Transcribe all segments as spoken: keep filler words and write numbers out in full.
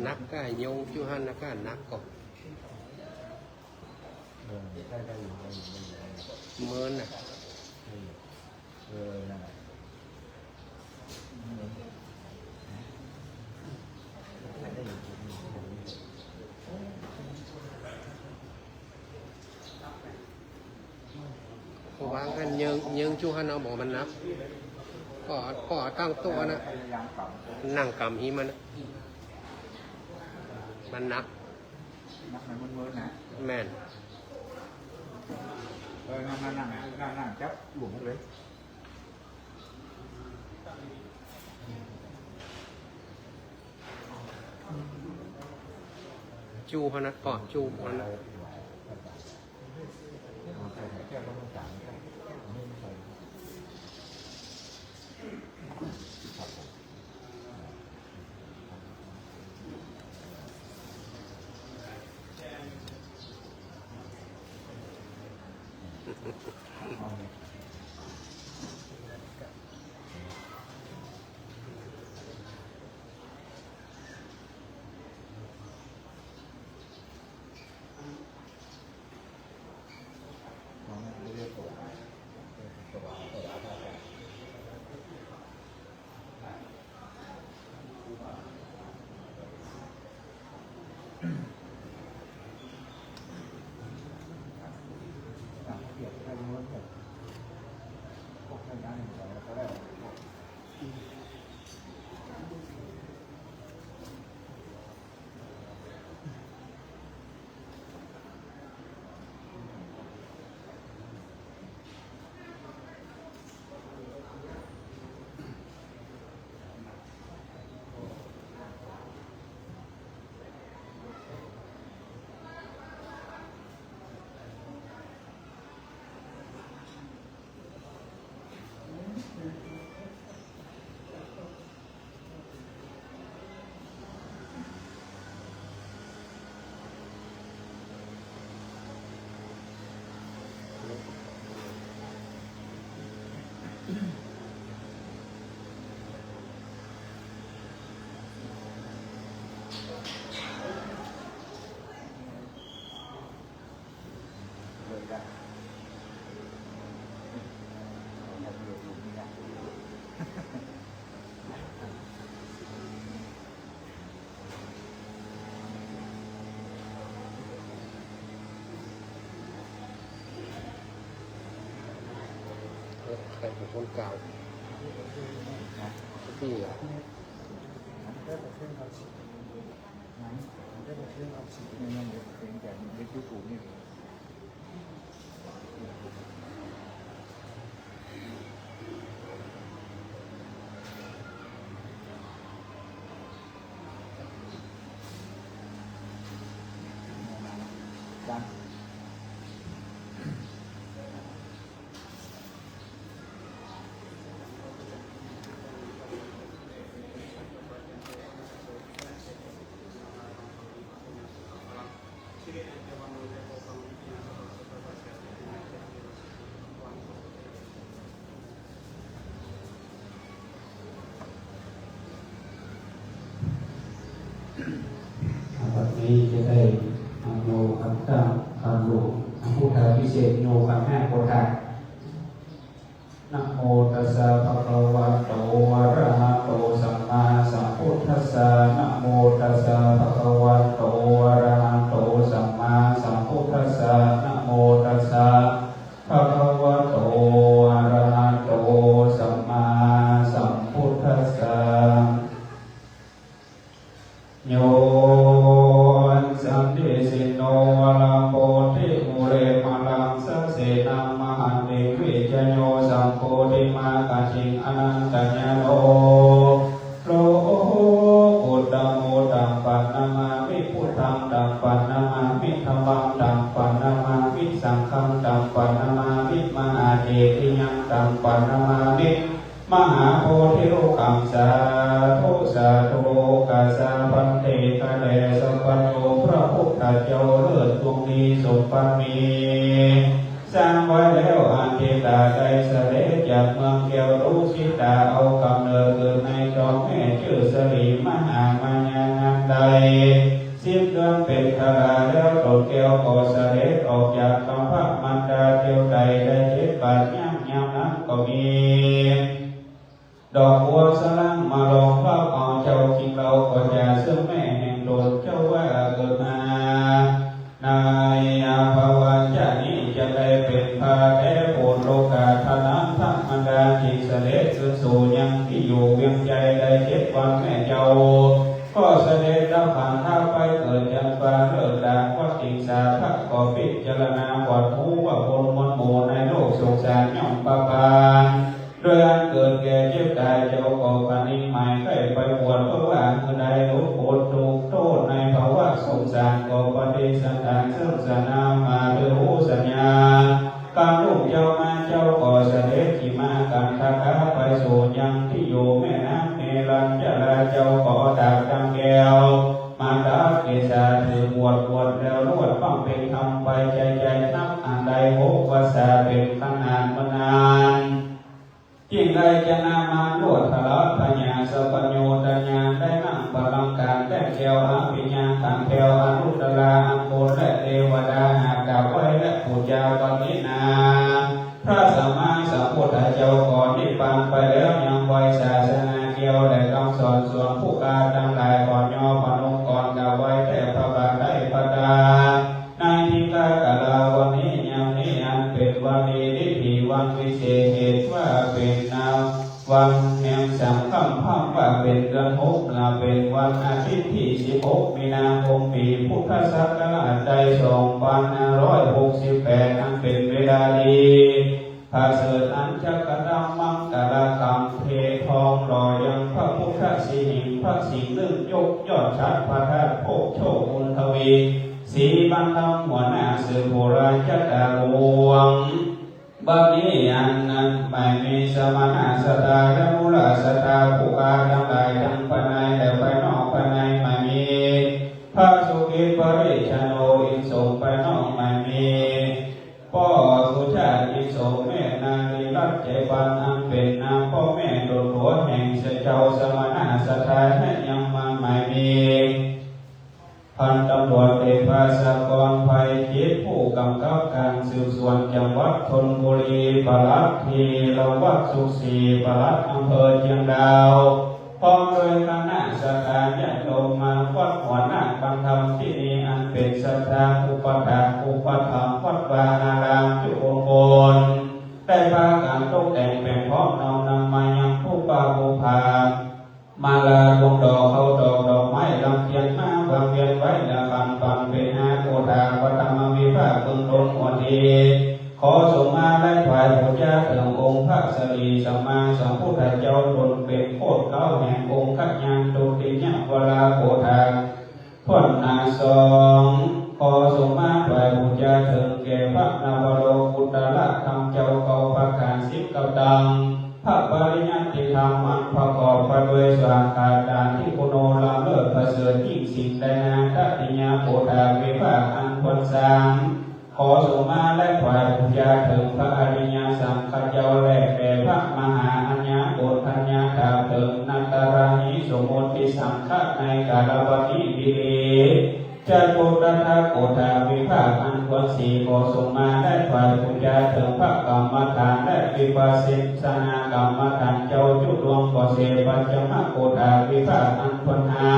หนักก้า โยงจุหันนะก้า หนักก่อ เออ ได้ ได้อยู่ ได้อยู่ ได้อยู่ ได้อยู่ เมินน่ะ ได้อยู่ เออ นั่นแหละ ได้อยู่ ได้อยู่ ได้อยู่ วางหัน เยิง เยิงจุหันเอา บ่มันหนัก ก็ ก็ตั้งโต๊ะนะ นั่งกำหีมันนะ มันหนัก หนัก มันเมินๆ นะ แม่น เออ นั่ง นั่ง นั่ง นั่ง นั่ง จับหลวมเลย จูหันนะ ก็จูหันนะ ใครเป็นคนกล่าว พี่อะ มันได้ประเทศเราสิ มันได้ประเทศเราสิ เนี่ย มันเป็นแบบนี้ YouTube เนี่ย พุทธาภิเษกโย ขันธ์ห้าโกฏฐะ Namo tassa bhagavato arahato sammāsambuddhassa. Namo tassa bhagavato arahato sammāsambuddhassa. Namo tassa bhagavato arahato sammāsambuddhassa. Yo sandisinno varabodhimūle, māraṃ dakkhiṇaṃ mahatiṃ vijeyyo, sambodhimāgacchiṃ anantañāṇo, lokuttamo. Taṃ paṇamāmi buddhaṃ, taṃ paṇamāmi dhammaṃ, taṃ paṇamāmi saṅghaṃ, taṃ paṇamāmi mahācetiyaṃ, taṃ paṇamāmi mahābodhirukkhaṃ. Sādhu sādhu. Okāsa bhante. ข้าแต่สัพพัญญู พระพุทธเจ้าเลิศ ดวงดี สมบัติมี สร้างไว้แล้ว อดีตได้เสด็จจากเมืองแก้วดุสิตา เอากำเนิดเกิดในท้องแม่ชื่อสลีมหามายานันได สิบเดือนเป๋นทาราแล้ว ตนแก้วก็เสด็จออกจากกรรพมารดาเตียวไตได้เจ็ดปัด ยาม ยามนั้นก็มี ดอกบัวสะหลังมาลองรับเอา เจ้าคิงเลาก็จะเสื่อมแม่แห่งตน เจ้าว่าเกิดมาในภพชาตินี้จะได้เป๋นพระแต๊ โผนโลกา เท่านั้นธรรมดา จึงเสด็จคืนสู่ยังตี้อยู่เวียงไจได้เจ็ดวัน แม่เจ้าก็เสด็จดับขันธไปเกิดจันทร์ฟ้าเลิกดา วัตติงสา พระก็พิจารณาปวดหูว่าคนมวลหมู่ในโลกสงสารย่อมประมาณ ด้วยอันเกิดแก่เจ็บตาย เจ้าก็ปรารถนาใฝ่ไปบวช เพื่อว่าจะได้หลุดป๊นทุกข์โทษในภวะสงสาร ก็ปฏิสันถานเสนามาถือสัญญา กำลุงเจ้ามา เจ้าก็เสด็จขี่ม้ากันทกะไปสู่ยังตี้อยู่แม่น้ำเมรัญจรา เจ้าก็ตรัสดังแก้วมารดาเกศา ถือบวช บวชแล้วลวดบำเพ็ญธรรมไป ใจ๊ใจ๊นับอันได้หกวรรษาเป๋นขนาดเมื่อนาน จึงได้ชนะมารลวด พระราชญาสัพพัญญู ได้นั่งบัลลังก์แต้มแก้วอภิญญาขันแผ้ว อนุตตราอันควรแลเทวดาหากราบไหว้และปู๋จา วันนี้นา พระสัมมาสัมพุทธเจ้าก็นิพพานไปแล้ว ยังไหว้ศาสนาแก้วและกำสอนส่วนผู้ข้าตังหลายขอย่อพนมก่อนกราบไหว้แต๊พระบาทไตรพระตา ในทิพย์กาลาวันนี้ ยามนี้อันเป๋นวันดีดี วันวิเศษ เหตุว่าเป๋นนาวันแห่งสังคัมภะ ว่าเป๋นเดือนหก เมื่อเป๋นวันอาทิตย์ตี้สิบหกมีนาคม ปี๋พุทธศักราชไตรสองปันห้าร้อยหกสิบแปด อันเป๋นเวลาดี ประเสริฐอันจักกระทำมังคลกรรมเททองหล่อยังพระพุทธสิหิงค์ พระสิงห์นึ่งยกยอดฉัตรพระธาตุโภคโชคบุญทวี ศรีบัณฑัมหัวหน้าสืบโหราจัตตาวงศ์ บัดนี้อันนั้นหมายมีสมณะศรัทธาและมูลศรัทธาผู้ข้าตังหลายทั้งภายในและภายนอก ภายในหมายมีพระสุกิตปริชฌโณ อินสมภายนอกหมายมี ป้อสุชาติ อินสมแม่นารีรัตน์ ใจ๋ปัน อันเป๋นนางป้อแม่ต๋นผัวแห่งเจ้าสมณะศรัทธา และยังมาหมายมี พันตำรวจเอกภาสกร ไพจิตร ผู้กำกับการสืบสวนจังหวัดชลบุรี ปลัดธีรวัฒน์ สุขศรี ปลัดอำเภอเชียงดาว พร้อมด้วยคณะศรัทธาญาติโยมมาวัดหัวหน้าบังธรรมตี้นี่ อันเป๋นศรัทธาอุปถากอุปถัมภ์วัดวาอารามจุมงคล ได้พากันตกแต่งแป๋งพร้อมน้อมนำมายังปุพพะบูชา มาลา พวงดอก ข้าวตอก ดอกไม้ ลำเตียน มาวางเวียนไว้ และขันปั๋นเป๋นอาโกฏฐา พระธรรมวิภาคเบื้องต้นหัวที ขอสงฆ์มาไหว้ถวายปู๋จาเถิงองค์พระสรีสัมมาสัมพุทธเจ้า ต๋นเป๋นโคตรเก๊าแห่งองคญาณ ทุติยวราโกฏฐา ถ้วนหน้าสอง ขอสงฆ์มาไหว้ถวายปู๋จาเถิงแก่พระนวโลกุตตรธรรมเจ้าเก้าประก๋านสิบเก้าดัง พระปริยัติธรรมอันประกอบไปด้วยสวากขาธาตุ ตี้คุณโอล้ำเลิศประเสริฐยิ่ง สิ่งใดนา ตติยโกฏฐาวิภาคอันควรสร้าง ขอสงฆ์มาไหว้ถวายปู๋จาเถิงพระอริยสังฆเจ้า และแด่พระมหาอัญญาโกณฑัญญาถาเถิง นัตตาราหิสมมุติสังฆะ ในกาลวันนี้ดีหลี จตุตถาโกฏฐาวิภาคอันควร สี่ ขอสงฆ์มาและถวายปู๋จาเถิงพระกรรมฐานและวิปัสสนากรรมฐานเจ้าจุดวงเกษตรปัญจมโกฏฐาวิภาคอันควรหา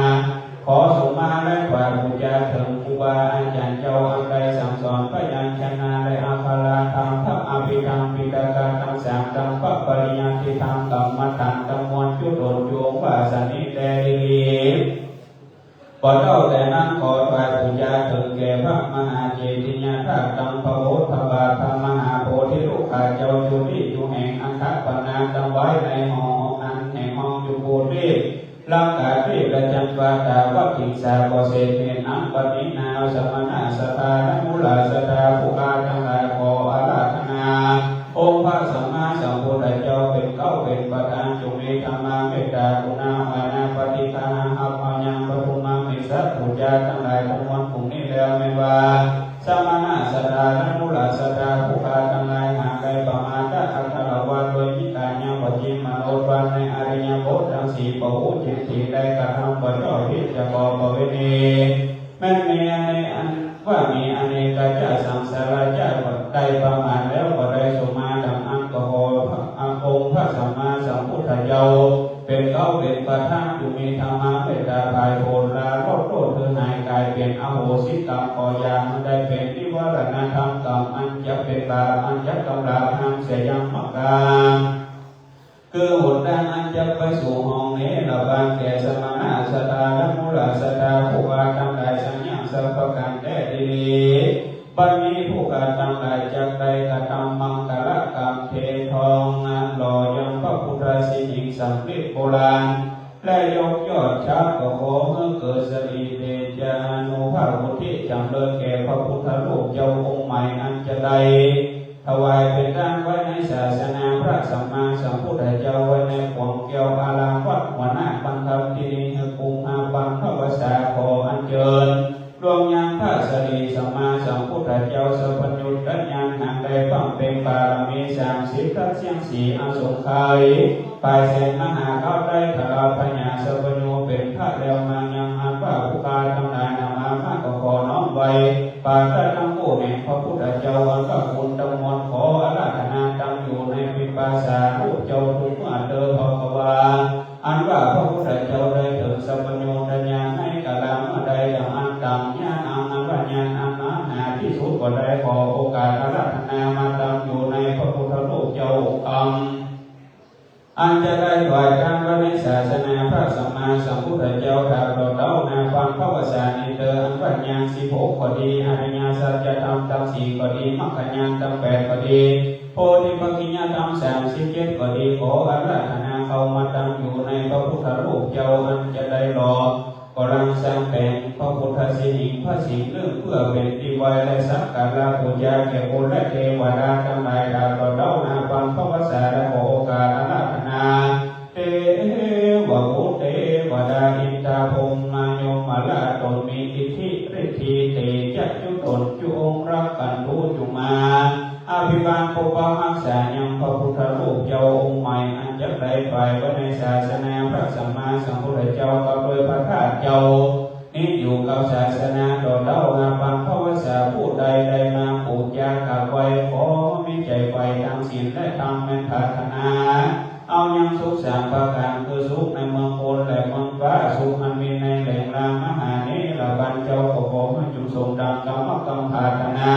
ขอสงฆ์มาและถวายปู๋จาเถิงครูบาอาจ๋ารย์เจ้าอันได้สั่งสอนพยัญชนะและอักขระธรรมพระอภิธรรมปิฎกะตังสามตังพระปริยัติธรรมกรรมฐานตังมวลจุดโดดจงว่าสนิทแลดีๆ บ่เต้าแต่นั้นขอถวายปู๋จาเถิงแก่พระมหาเจดียธาตุตังพระโพธบาทพระมหาโพธิลูกข้าเจ้าจุติอยู่แห่งอัฏฐปนาตังไว้ในห้องอันแห่งห้องจุมพูทวีป ลังกาทวีปและจันทวาตาวัตถิงสาก็เสร็จเหตุนั้นบัดนี้นาสมณะศรัทธาและมูหลาศรัทธาผู้ข้าทั้งหลายขออาราธนา องค์พระสัมมาสัมพุทธเจ้าเป็นเก๊าเป็นประธานจงมีธรรมาเมตตากรุณาอาณาปฏิฆาหับเอายังปฐมเมสสะปู๋จาตังหลายตังมวลฝูงนี้แล้วแม้ว่า สมณะศรัทธาและมูหลาศรัทธาผู้ข้าทั้งหลายหากได้ประมาทอักขระวาโตยนิกายะวจีมโนทวารในอริยบทตังสี่บ่ฮู้จริงได้กระทำบ่ชอบผิดจะก่อประเวณี แม้นมีอันในอันว่ามีอเนกาจะสังสาราจะได้ประมาทแล้วบ่ได้สมมาดังอั้นก็ขอองค์พระสัมมาสัมพุทธเจ้า เป็นเก๊าเป็นประธานจุงมีธรรมาเมตตาไพร่โผล่ละลดโต้ษหื้อหายก๋ายเป๋นอโหสิกรรมขออย่าหื้อได้เป๋นนิวรณธรรมกรรมอันจะเป๋นบาปอันจะกำราบห้ามเสียยังประก๋าน คือหนตางอันจะไปสู่ห้องนิรรบานแก่สมณะศรัทธาและมูหลาศรัทธาผู้ข้าทั้งหลายสังยังสัพพะก๋านแต๊ดี บัดนี้ผู้ข้าทั้งหลายจักได้กระทำมังคละกรรมเททองนั้นหล่อยังพระพุทธสิหิงสำริดโบราณ และยกยอดชาติก็ขอหื้อเกิดสิริเตจานุภาพวุฒิจ๋ำเริญแก่พระพุทธรูปเจ้าองค์ใหม่อันจะได้ ถวายเป๋นตานไว้ในศาสนาพระสัมมาสัมพุทธเจ้าไว้ในขวงแก้วอารามวัดหัวหน้าบังคับที่นี้หื้อกุมภาพันธ์พระวสสาขออัญเจิญ รวมยังพระสิริสัมมาสัมพุทธเจ้าสัพพัญญุตญาณหากได้ฟั่งเปล่งบารมีสามสิบทัดเสี้ยงสีอสงไขย ปายแสนมหาเก๊าได้ถลาพญาสัพพัญญูเป๋นพระแล้วมายังอันว่าผู้ข้าทั้งหลายนามามะก็ขอน้อมไหว้ ปาตะตังผู้แห่งพระพุทธเจ้าอันว่าคุณตังมวลขออาราธนาตังอยู่ในปิปาสารูปเจ้าทุกเมื่อเตอภควา อันว่าพระพุทธเจ้าได้เถิงสัพพัญญูตญาณในกาละเมื่อใดดังอั้นต๋ามญาณอันว่าญาณอันหนาที่สุดก็ได้ขอโอกาสอาราธนามาตังอยู่ในพระพุทธรูปเจ้าองค์กำ อันจะได้ถวายตานไว้ในศาสนาพระสัมมาสัมพุทธเจ้าตราบต่อเต้านาปังพระวสสานี้เตออันว่าญาณสิบหกก็ดี อริยสัจธรรมตังสี่ก็ดี มรรคญาณตังแปดก็ดี โพธิปักขิยธรรมสามสิบเจ็ดก็ดี ขออาราธนาเข้ามาตังอยู่ในพระพุทธรูปเจ้าอันจะได้หล่อ ก็รังสร้างแป๋งพระพุทธสิหิงพระสิงห์นึ่งเพื่อเป๋นตี้ไหว้และสักการะปู๋จาแก่คนและเตวดาตังหลายตราบต่อเต้านาปังพระวสสาและขอโอกาสอาราธนา เตวะบุตรเตวดาอินทาพรหมายมราชตนมีอิทธิฤทธิเตจะจุตนจุองค์รักขันธุจุมา อภิบาลปกปักฮักษายังพระพุทธรูปเจ้าองค์ใหม่อันจะได้ถวายไว้ในศาสนาพระสัมมาสัมพุทธเจ้ากับโดยพระธาตุเจ้า นี้อยู่กับศาสนาต่อเต้านาปังพระวสสาผู้ใดได้มาปู๋จากราบไหว้ขอมีใจ๋ใฝ่ตังศีลและธรรมแม่นปรารถนา เอายังสุขสามประก๋านคือสุขในเมืองคนและเมืองฟ้า สุขอันมีในแหล่งลางมหานิรรบานเจ้าก็ขอหื้อจุ่งสมดังกรรมกำปรารถนา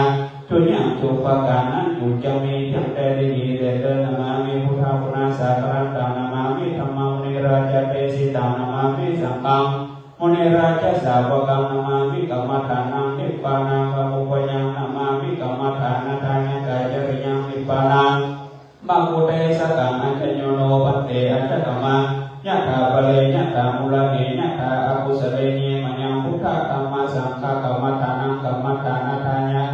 จุ่งยังสุขประก๋านนั้นอยู่จะมีจังแต่ดีๆ เตอร์ นะมามิพุทธังปุณณสาคารันตัง นะมามิธัมมังมุนิราชาเตสิตัง นะมามิสังฆังมุนิราชสาวกัง นะมามิกรรมฐานังนิพพานังกรรมุปยัง นะมามิกรรมฐานาทายังกายะริยังนิพพานัง มะกุเตสกัง อัญชโยโนภันเต อัญชกมะ ยะถาปะเร ยะถามูละเห ยะถาอากุสะเลหิ มะยังพุทธะธัมมะสังฆะกรรมฐานังกรรมฐานาทายัง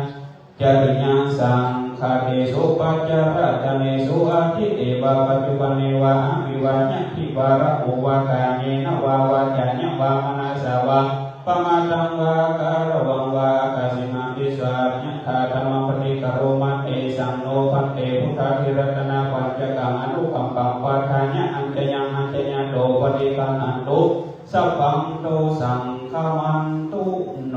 กายะริยังสังฆะเตโสปัจจารัตเตโส อดีตเตวะปัจจุบันเนวะ อะวิวัชชะติวะระโหวะ กาเยนะวะวาจานะวะมะนะสาวะ ปะมาทังวะ อะกาละวังวะ อะกะสิมังติสสะ ยะถาธัมมังปะฏิกะโรมะ เตสังโนภันเต พุทธาภิรัตนาปัญจกัง อะนุกัมปัง ปะทายะ อัญชยัง อัญชยะโต ปะฏิคันหันตุ สัพพัง โต สังคะมันตุ โน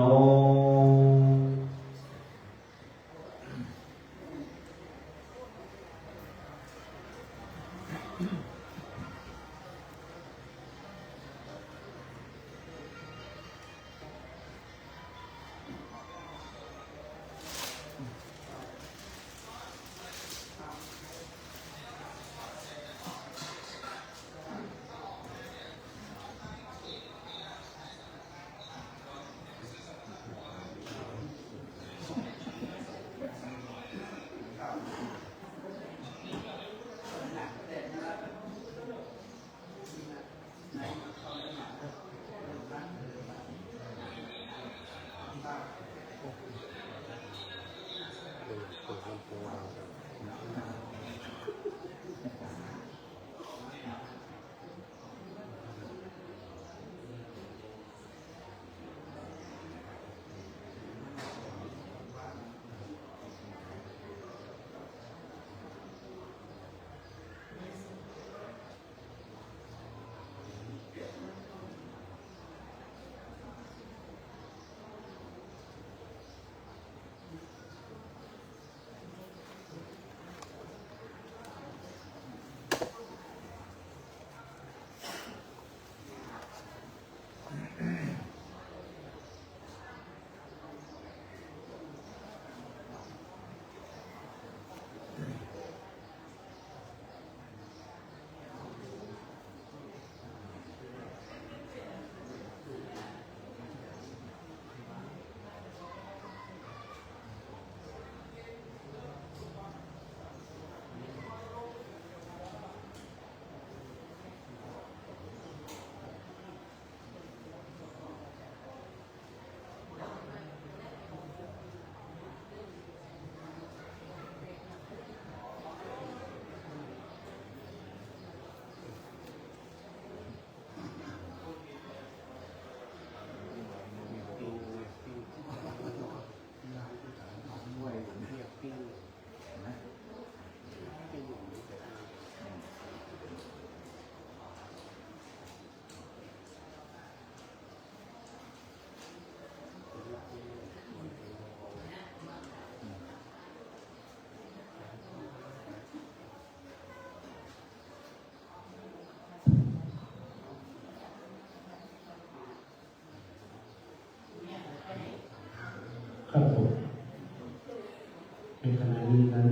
ในขณะนี้นั้น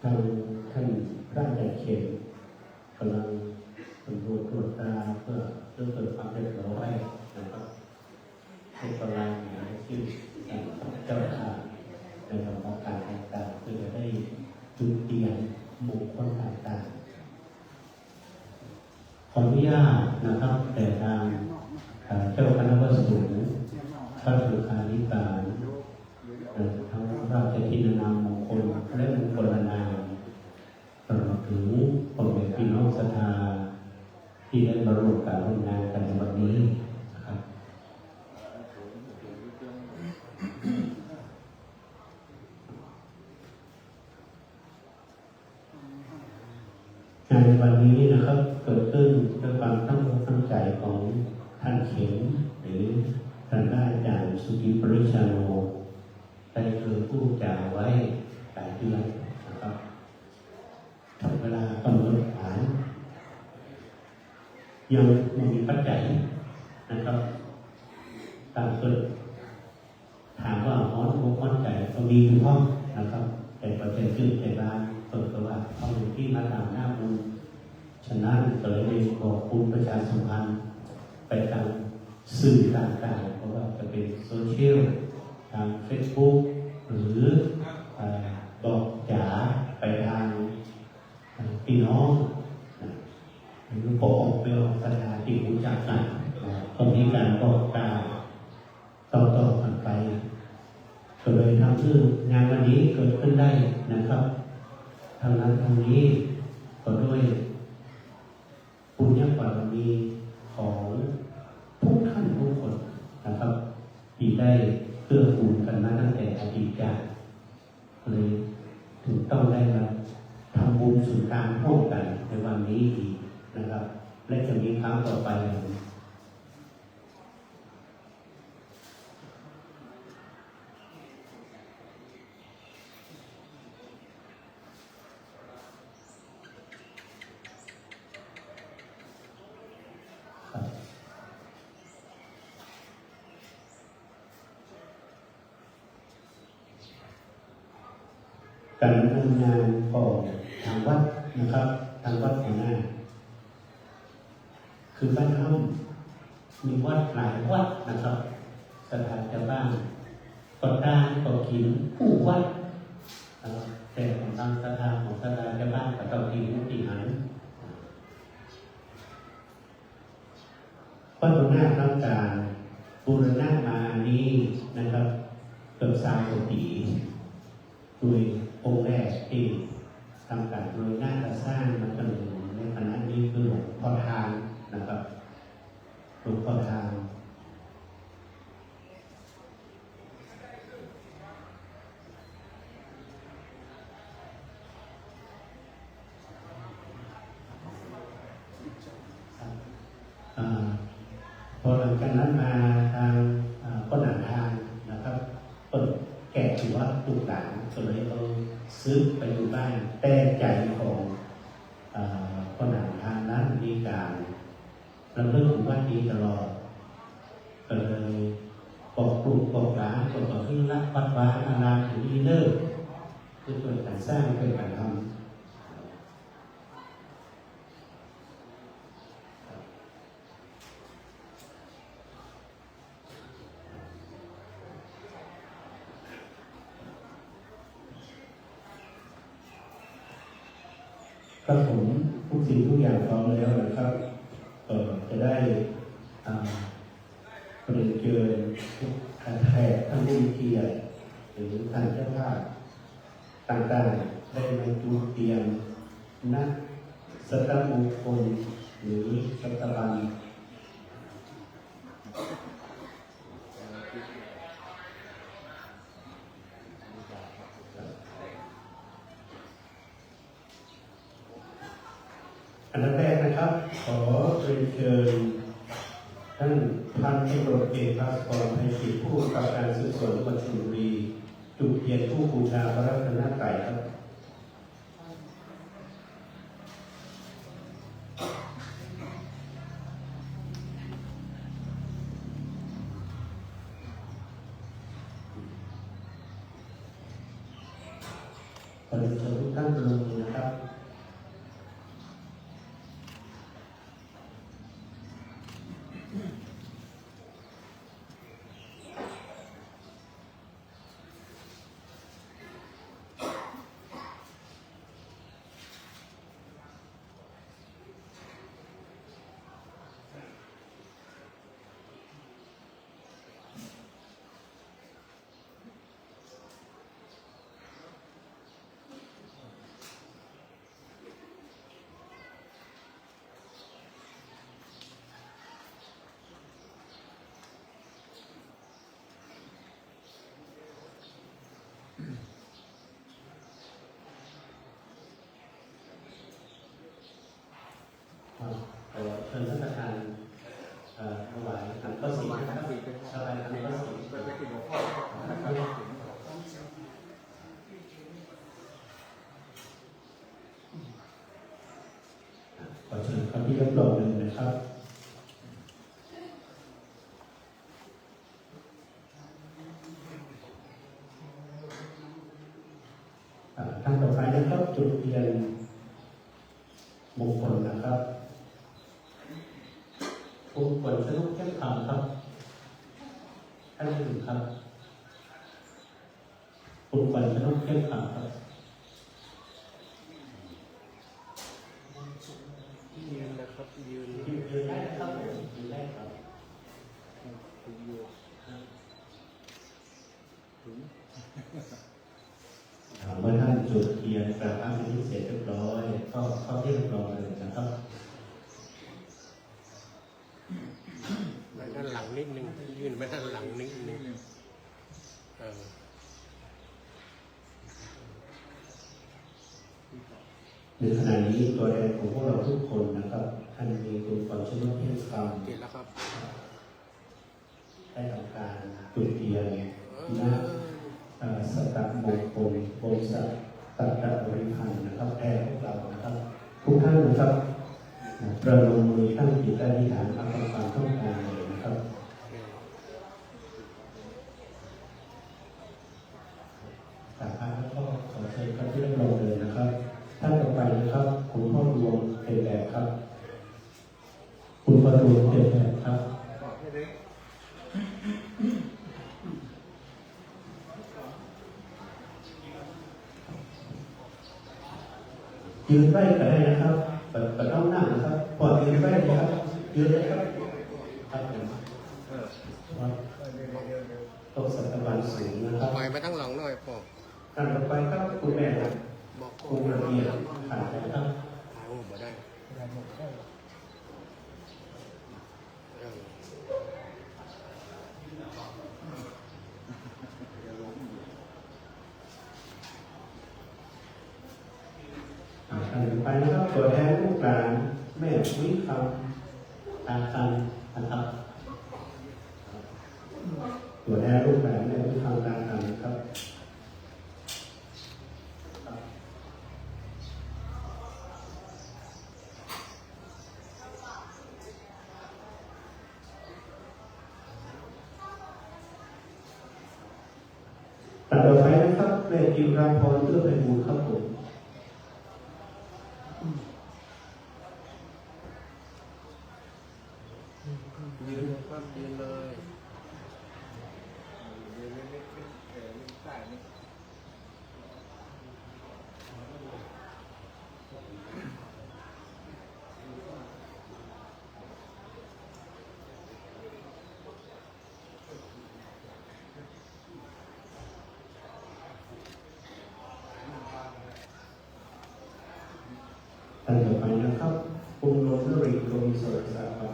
ทางท่านพระอาจารย์เข็มกำลังสำรวจตรวจตราเพื่อ เพื่อเกิดความเรียบร้อยนะครับ ให้กำลังหาชื่อเจ้าภาพในสำนักการต่างๆ เพื่อจะได้จุดเทียนมงคลต่างๆ ขออนุญาตนะครับ แต่ทาง เอ่อ เจ้าคณะพระสงฆ์ พระสุขาธิการ เอ่อ ทั้งราชทินนามมงคล และมงคลนาม ตลอดถึงพ่อแม่พี่น้องศรัทธา ที่ได้มาร่วมการร่วมงานกันในวันนี้นะครับ งานในวันนี้นะครับ เกิดขึ้นด้วยความตั้งอกตั้งใจของท่านเข็ม หรือท่านพระอาจารย์สุกิต ปริชาโน ได้เคยพูดจาไว้หลายเดือนนะครับ ถึงเวลากำหนดการ ยังบ่มีปัจจัยนะครับ ตางเปิ้น ถามว่าฮ้อนอกฮ้อนใจ๋ก็มีอยู่พ่องนะครับ แต่ก็ใจ๋จื้นใจ๋บาน เปิ้นก็ว่าเฮาอยู่ตี้มาต๋ามหน้าบุญ ฉะนั้นก็เลยได้บอกบุญประชาสัมพันธ์ไปตางสื่อต่างๆ เพราะว่าจะเป๋นโซเชียล ตางเฟซบุ๊ก หรือ เอ่อ บอกจ๋าไปตาง เอ่อ พี่น้องนะ หรือปกครองไปออกศรัทธาตี้ฮู้จักกั๋นนะ ก็มีก๋านบอกกล่าวต่อๆ กั๋นไป ก็เลยทำหื้องานวันนี้เกิดขึ้นได้นะครับ ทั้งนั้นทั้งนี้ก็ด้วยบุญญาบารมีของทุกท่านทุกคนนะครับ ตี้ได้เกื้อกูลกั๋นมาตั้งแต่อดีตกาล เลยถึงต้องได้มาทำบุญสุนทานร่วมกั๋นในวันนี้อีกนะครับ และจะมีครั้งต่อไป ก๋านดำเนินงานของตางวัดนะครับ ตางวัดหัวหน้า คือบ้านเฮามีวัดหลายวัดนะครับ ศรัทธาจาวบ้านก็ต่างก็กิ๋นกู้วัดนะครับ แต่ของตางศรัทธาของศรัทธาจาวบ้านก็ต้องกิ๋นกู้ตี้หั้น วัดหัวหน้าทำก๋านบูรณะมานี้นะครับ เกือบซาวกว่าปี๋ โดยองค์แรกตี้ทำก๋านบูรณะก่อสร้างมาจนถึงในขณะนี้คือหลวงพ่อทานนะครับ หลวงพ่อทาน อ่า พอหลังจากนั้นมาตาง อ่า พ่อหนานทานนะครับ เปิ้นแก่ตั๋วลูกหลานก็เลยเอาเซิ่นไปอยู่บ้าน แต่ใจ๋ของ อ่า พ่อหนานทานนั้นมีก๋าน รำลึกถึงวัดนี้ตลอด ก็เลยบอกลูกบอกหลาน ก็บอกหื้อละวัดวาอารามตี้นี้เน่อ คือช่วยกั๋นสร้าง ช่วยกั๋นทำ ครับผม ทุกสิ่งทุกอย่างพร้อมแล้วนะครับ ก็จะได้ อ่า เรียนเชิญทุกท่าน แขกท่านผู้มีเกียรติ หรือท่านเจ้าภาพต่างๆ ได้มาจุดเทียน ณ สตมงคล หรือสตบัล อันดับแรกนะครับ ขอเรียนเชิญท่านพันตำรวจเอกภาสกร ไพจิตร ผู้กำกับการสืบสวนจังหวัดชลบุรี จุดเทียนธูปบูชาพระรัตนตรัยครับ ขอเรียนเชิญทุกท่านประนมมือนะครับ ครับ ขอเชิญท่านประธาน เอ่อ ถวายขันข้าวสีนะครับ ถวายขันข้าวสี ขอเชิญครับ ที่รับรองเลยนะครับ อ่า ท่านต่อไปนะครับ จุดเทียนมงคลนะครับ คุณขวัญชนก เที่ยงธรรมครับ ท่านที่หนึ่งครับ คุณขวัญชนก เที่ยงธรรมครับ ยืนนะครับ ยืน ยืนได้ครับ ยืนได้ครับ ถึงอยู่ ถึง อ่า เมื่อท่านจุดเทียนกราบพระสิทธิเสร็จเรียบร้อย ก็เข้าที่รับรองเลยนะครับ ไปด้านหลังนิดนึง ยื่นไปด้านหลังนิดนึง เออ ในขณะนี้ตัวแทนของพวกเราทุกคนนะครับ ท่านมีคุณขวัญชนก เที่ยงธรรม เสร็จแล้วครับ ได้ทำการจุดเทียน เออ ณ เอ่อ สัตตมงคล บริษัทสัตตบริพันธ์นะครับ แทนพวกเรานะครับ ทุกท่านนะครับ ประนมมือตั้งจิตอธิษฐานตามความต้องการเลยนะครับ จากนั้นก็ขอเชิญครับ ที่รับรองเลยนะครับ ท่านต่อไปนะครับ คุณพ่อดวง เพ็ญแดดครับ คุณพ่อดวง เพ็ญแดดครับ ยืนไว้ก็ได้นะครับ บ่ บ่ต้องนั่งนะครับ พ่อยืนไว้เลยครับ ยืนเลยครับ ครับผม เออ ครับ ตกสัตบันสูงนะครับ ถอยมาทางหลังหน่อยพ่อ ท่านต่อไปครับ คุณแม่ครับ บอก คุณระเบียบ ขันนะครับ โอ้ บ่ได้ เออ อ่า ท่านต่อไปนะครับ ตัวแทนลูกหลาน แม่วิคำ ตาคำนะครับ ตัวแทนลูกหลาน แม่วิคำ ตาคำนะครับ ท่านต่อไปนะครับ แม่จิราพร เอื้อไพบูลย์ครับผม ยืนครับ ยืนเลย ยืนนิดๆ เออ ยืนใต้นิด ท่านต่อไปนะครับ คุณนนทนรินทร์ กวีสุรศักดิ์ครับ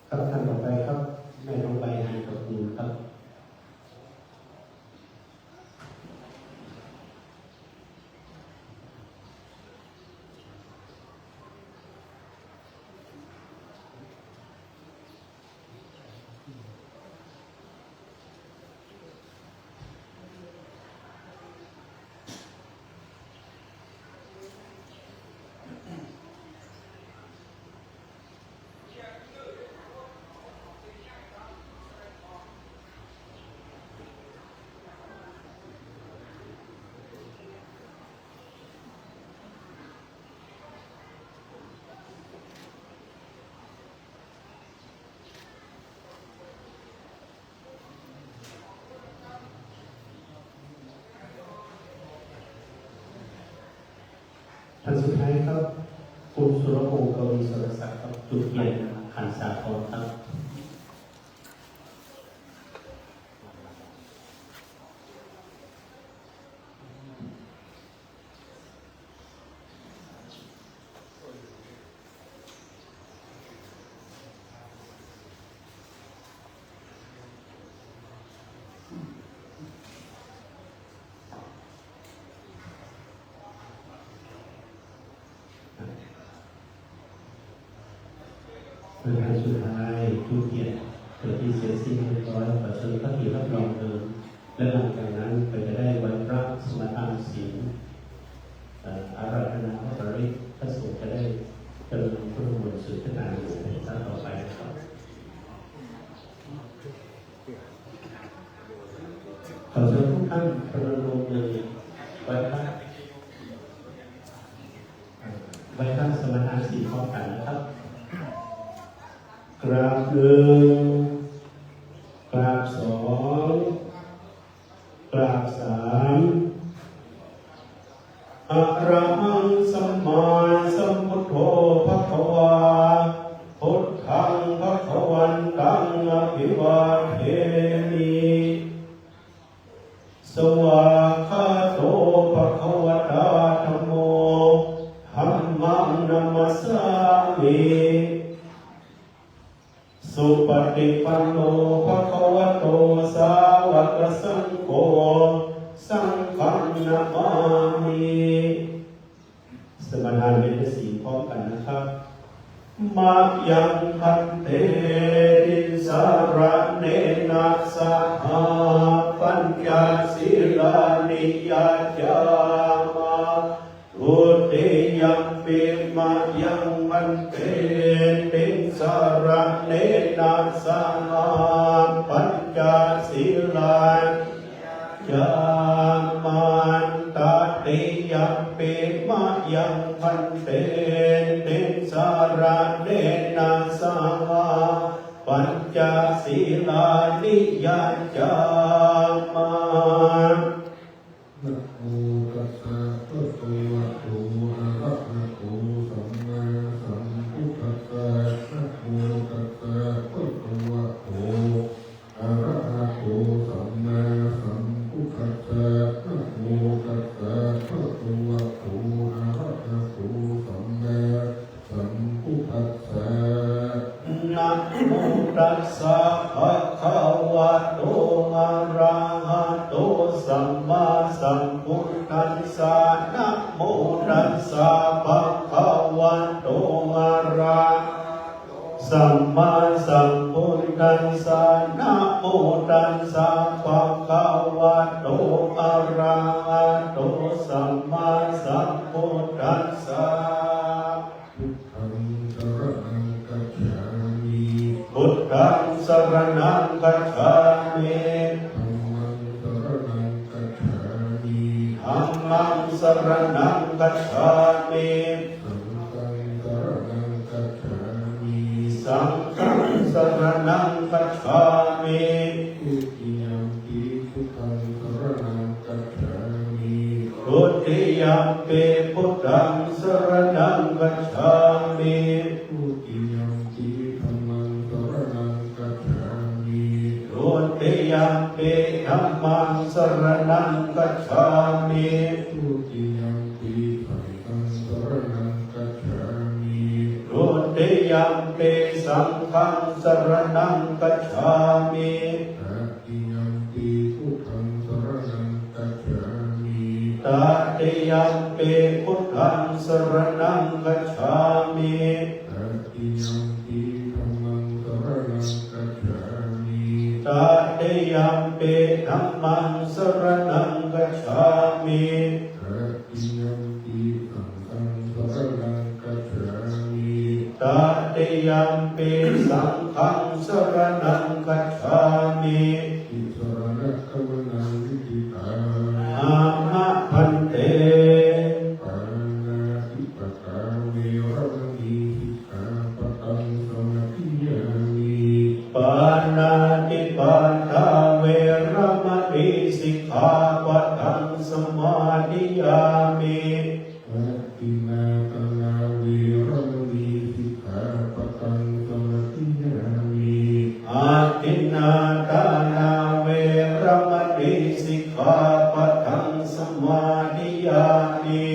ครับ ท่านต่อไปครับ แม่ทองใบ หา ท่านสุดท้ายครับ คุณสุรพงษ์ กวีสุรศักดิ์ครับ จุดเทียนพรรษาทองครับ ประธานสุดท้าย ธูปเทียน เป็นที่เสร็จสิ้นเรียบร้อย ขอเชิญพระเถรรับรองเดิม และหลังจากนั้นก็จะได้ไหว้พระสมาทานศีล เอ่อ อาราธนาพระปริตร พระสงฆ์จะได้เจริญพุทธมนต์สวดคาถาอยู่ในครั้งต่อไปนะครับ ขอเชิญทุกท่านประนมมือไหว้พระ ไหว้พระสมาทานศีลพร้อมกันนะครับ กราบหนึ่ง กราบสอง กราบสาม อะระหังสัมมาสัมพุทโธภะคะวา พุทธังภะคะวันตังอะภิวาเทมิ สวากขาโตภะคะวะตาธัมโม ธัมมังนะมัสสามิ สุปะฏิปันโนภะคะวะโต สาวะกะสังโฆ สังฆังนะมามิ สมาทานเบญจศีลพร้อมกันนะครับ มะยังภันเต ติสสะระเณนะสะหะ ปัญจสีลานิยัจฉามา ทุติยัมปิมะยังภันเต ติสสะระเณนะสะหะ ปัญจสีลานิยัจฉามา ตติยัมปิมะยังภันเต ติสสะระเณนะสะหะ ปัญจสีลานิยัจฉามา นะโมตัสสะภะคะวะโต อะระหะโต สัมมาสัมพุทธัสสะ นะโมตัสสะภะคะวะโต อะระหะโต สัมมาสัมพุทธัสสะ นะโมตัสสะภะคะวะโต อะระหะโต สัมมาสัมพุทธัสสะ นะโมตัสสะภะคะวะโต อะระหะโต สัมมาสัมพุทธัสสะ นะโมตัสสะภะคะวะโต อะระหะโต สัมมาสัมพุทธัสสะ นะโมตัสสะภะคะวะโต อะระหะโต สัมมาสัมพุทธัสสะ พุทธังสะระณังคัจฉามิ พุทธังสะระณังคัจฉามิ ธัมมังสะระณังคัจฉามิ ธัมมังสะระณังคัจฉามิ สังฆังสะระณังคัจฉามิ สังฆังสะระณังคัจฉามิ ทุติยัมปิพุทธังสะระณังคัจฉามิ ทุติยัมปิพุทธังสะระณังคัจฉามิ ทุติยัมปิธัมมังสะระณังคัจฉามิ ทุติยัมปิธัมมังสะระณังคัจฉามิ ทุติยัมปิสังฆังสะระณังคัจฉามิ ทุติยัมปิสังฆังสะระณังคัจฉามิ ตติยัมปิพุทธังสะระณังคัจฉามิ ตติยัมปิพุทธังสะระณังคัจฉามิ ตติยัมปิธัมมังสะระณังคัจฉามิ ตติยัมปิธัมมังสะระณังคัจฉามิ ตติยัมปิสังฆังสะระณังคัจฉามิ ตติยัมปิสังฆังสะระณังคัจฉามิ ติสะระณะคะมะนัง ทิฏฐิตัง อามะ ภันเต ปาณาติปาตา เวระมะณี สิกขาปะทัง สะมะธิยามิ ปาณาติปาตา เวระมะณี สิกขาปะทัง สะมะธิยามิ ทักขิณา Adinnādānā veramaṇī sikkhāpadaṃ samādiyāmi.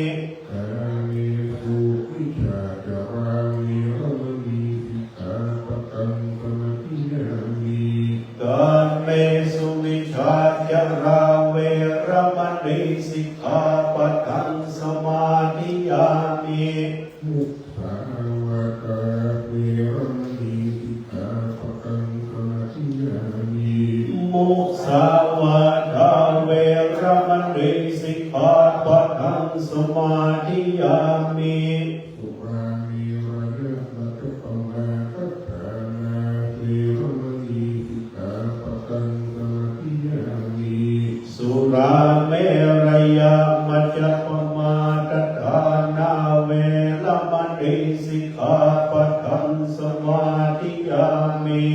Kāmesu micchācārā veramaṇī sikkhāpadaṃ samādiyāmi. Kāmesu micchācārā veramaṇī sikkhāpadaṃ samādiyāmi. Musāvādā veramaṇī sikkhāpadaṃ samādiyāmi. Musāvādā veramaṇī sikkhāpadaṃ samādiyāmi. Surāmerayamajjapamādaṭṭhānā veramaṇī sikkhāpadaṃ samādiyāmi. Surāmerayamajjapamādaṭṭhānā veramaṇī sikkhāpadaṃ samādiyāmi.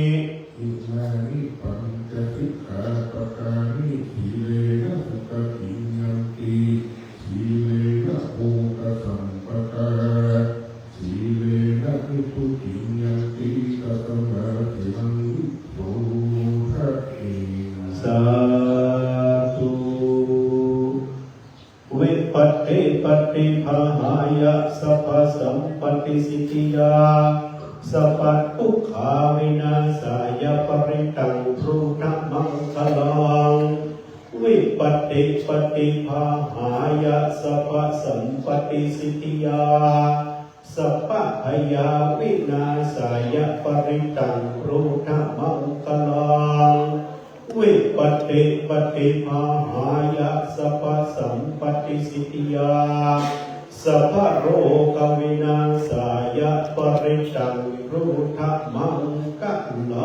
Imāni pañca sikkhāpadāni. Sīlena sugatiṃ yanti, sīlena bhogasampadā, sīlena nibbutiṃ yanti, tasmā sīlaṃ visodhaye. Sādhu. Vipattipaṭibāhāya sabbasampattisiddhiyā sabbadukkhavināsāya parittaṃ brūtha maṅgalaṃ. Vipattipaṭibāhāya sabbasampattisiddhiyā sabbabhayavināsāya parittaṃ brūtha maṅgalaṃ. Vipattipaṭibāhāya sabbasampattisiddhiyā sabbarogavināsāya parittaṃ brūtha maṅgalaṃ.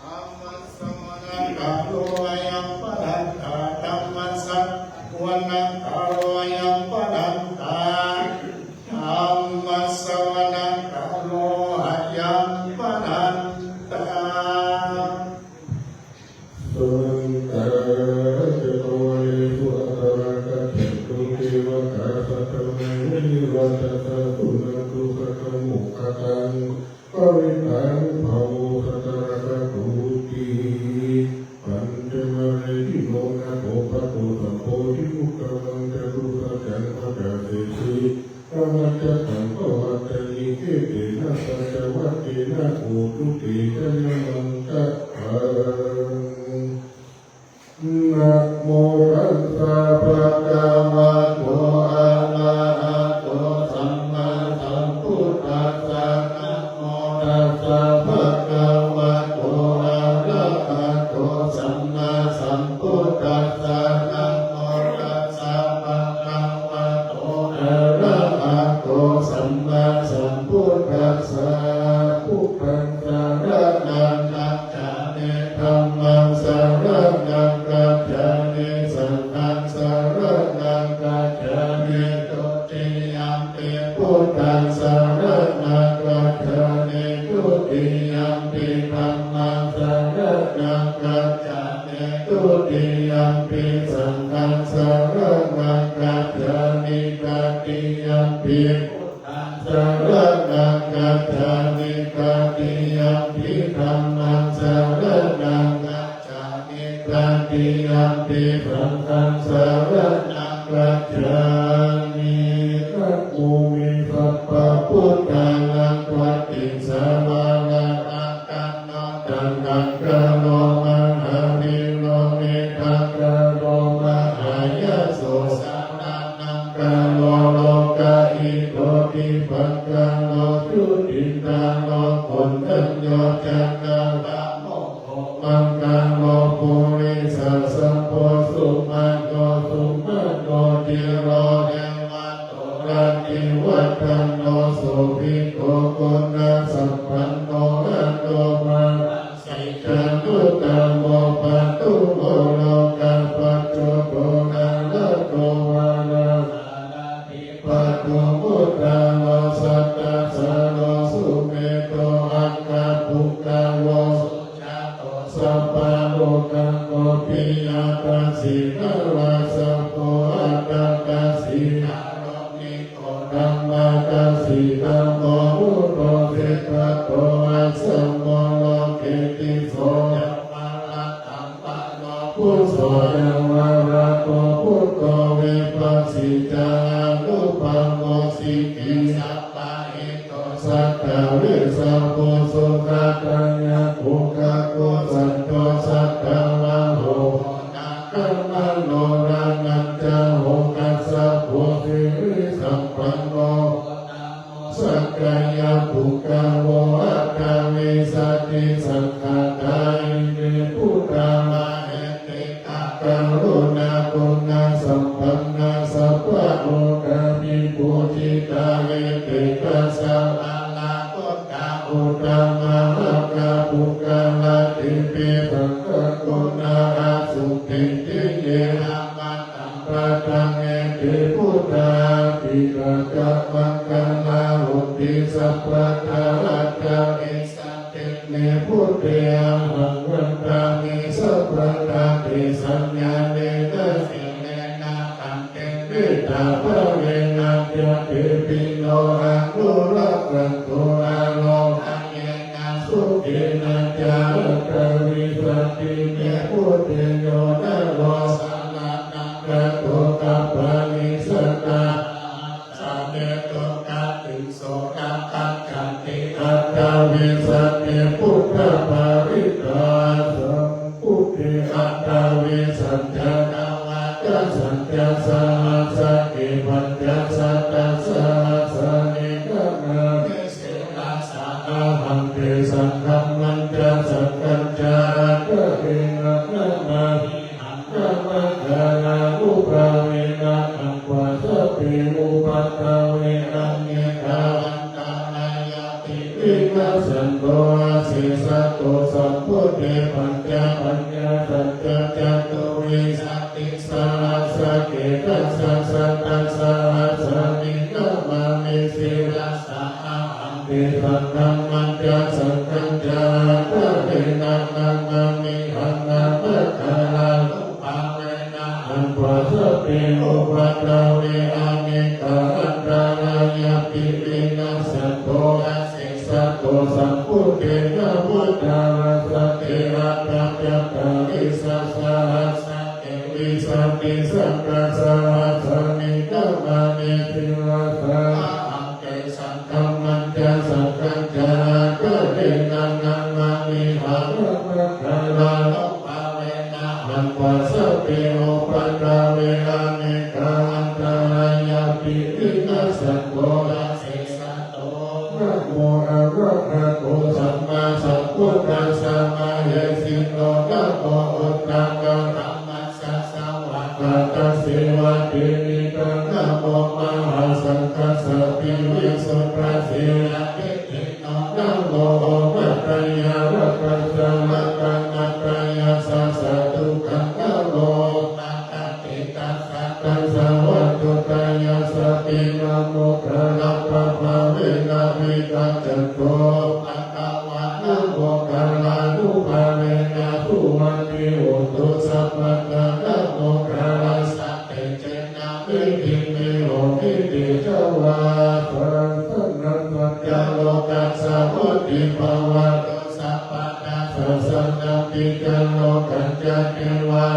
Dhammassavanakālo ayam bhadantā. Dhammassavanakālo ayam bhadantā. Dhammassavanakālo ayam bhadantā. Samantā cakkavāḷesu atrāgacchantu devatā, saddhammaṃ munirājassa suṇantu saggamokkhadaṃ. Parittaṃ brahmū satārakkhaṃ vuṭṭhī pañcamattehi. Nāgo paṭhupaso sambodhimuttamaṃ catūsaccaṃ paṭṭhāsesi. Dhammaccakkaṃ pavattayi etena saccavajjena hotu te jayamaṅgalaṃ. Namo tassa bhagavato arahato sammāsambuddhassa. Namo tassa bhagavato arahato sammāsambuddhassa. Namo tassa bhagavato arahato sammāsambuddhassa. Buddhaṃ saraṇaṃ gacchāmi. Dhammaṃ saraṇaṃ gacchāmi. Saṅghaṃ saraṇaṃ gacchāmi. Dutiyampi buddhaṃ saraṇaṃ gacchāmi. Dutiyampi dhammaṃ saraṇaṃ gacchāmi. Dutiyampi saṅghaṃ saraṇaṃ gacchāmi. Tatiyampi saraṇaṃ gacchāmi. Tatiyampi dhammaṃ saraṇaṃ gacchāmi. Tatiyampi saṅghaṃ saraṇaṃ gacchāmi. Namo me sabbabuddhānaṃ paṭisaraṇaṃ gaṇatha ṭhānaṃ gaṇo mahāvīro medhākāro mahāyaso saraṇaṃ gaṇo lokahito dīpaṅkaro jotindharo koṇḍañño candamā maṅgalo purisasambhuvo สุมาโกสุมาโก ธีโร เทวะตุ ระติวัฒโน โสภิโต กุณะสัมปันโน อนุปาทาสี จตุตโต ปะตุโว โลกะปัจจุโต นาระโต วาราสาระ ปัตถุมมุตตะโร สัตตาสาโร สุเมโธ อังคปุงกะโว สุจะโต สัพพะโอฆะโก ปิยะทัสสี นราสโพ อัตถทัสสี การุณิโก ธัมมะทัสสี ธัมโม พุทโธ เศรษฐโต อัสสะโม โลเก ติสโส จักขัง รัตถัง ปุโส นวรัตโต พุทโธ วิปัสสี จา อนุปาโว สิกขี สัปปะอิโท สัตถเวชโช สุทัตถะยะปุคคโก สันโท สัตถวาโห โหนะคมโน รัตตัญจะโห คัสสะโพ สิริสัมปันโน โหนะ สักกายะปุคคโว อัตถวิสัตถิ สังฆาตา อิเม พุทธา มหิทธิกา กรุณากุณะสัมปันนา สัพพะโลกาภิปูจิตา เย เต จัสสะ มหาปุทธา อุตตมะ มหาปุคคละ เต ปิ สังฆกุณา อสุติ ติเยนะ มะ ตัง ปะทัง เอ เต พุทธา อภิกา จะ มังคลา หุนติ สัพพะทา อัตถวิสัตถิ เม พุทเท อะหัง วันทามิ สัพพะทา เต สัญญาเณนะ สีเลนะ ขันติ เมตตา ภาเวนะ จะ เต ปิ โน อนุรักขันตุ อาโร คเยนะ สุขินะ จะ อัตถวิสัตถิ เม พุทเท โยนะ โร สะระณัง คโต กัปปะลิสตา สะ เม ตุกขะ ตึง โส นะ ปัจจันติ อัตถวิสัตถิ พุทธปริตตา สัม พุทเท อัตถวิสัญจะ นวะ จะ สัญจะ สหัสสะเก ปัญจะ สัตตะ สหัสสานิ นะมามิ สิรสา อะหัง เต สังฆัมมัญจะ สังฆัญจะ อัตถะเทนะ นะมามิหัง นะมังคลานุภาเวนะ หัง ปะ สะ เป อุปัฏฐเว อะเนกา อันตะรายา ปิ วินัสสันโต อะเสสะโต สัมพุทเท ปัญจะ ปัญญาสัญจะ จตุวิสัตติ สหัสสะเก ดัสสะ สัตตะ สหัสสานิ นะมามิ สิรสา อะหัง เต สังฆัมมัญจะ สังฆัญจะ อัตถะเทนะ นะมามิหัง นะมังคลานุภาเวนะ หัง ปะ สะ เป อุปัฏฐเว อะเนกา อันตะรายา ปิ วินัสสันโต อะเสสะโต สัมพุทเท นะ พุทธารัสสะเต อัตถะ จัตตาริสสะ สหัสสะเก วิสัตติ สัตตะ สหัสสานิ นะมามิ สิรสา อะหัง เต สังฆัมมัญจะ สังฆัญจะ อัตถะเทนะ นะมามิหัง นะมังคลานุภาเวนะ หัง ปะ สะ เป อุปัฏฐเว อะเนกา อันตะรายา ปิ วินัสสันโต อะเสสะโต นะโม อะระหะโต สัมมาสัมพุทธัสสะ มะเหสิโน นะโม อุตตมะ ธัมมะ สะ สวากขาตัสเสวะ เต นิตัง นะโม มหาสังฆัสสะ ปิ วิสุทธัสเสวะ ทิฏฐิโน นะโม โอปัตตยารัตถัสสะ รัตนะตรยัสสะ สะ ทุกขัง นะโม โอปะปะติตัสสะ ตัสสะ วัตถุตยัสสะ ปิ นะโม โมคคัลลปะภาเวนะ วิกัจจันโต ภะคะวา นะโม โมคคัลลานุภาเวนะ สุวัตถีโหตุ สัพพะทา นะโม โมคคัลลัสสะ เตเจนะ วิฏฐิเม โหติ เตจะวา ทัสสะนะ สัจจะ โลกัสสะ วุตติภาวะตุ สัพพะทา ทัสสะนะ ปิจะ โลกัญจะ เทวา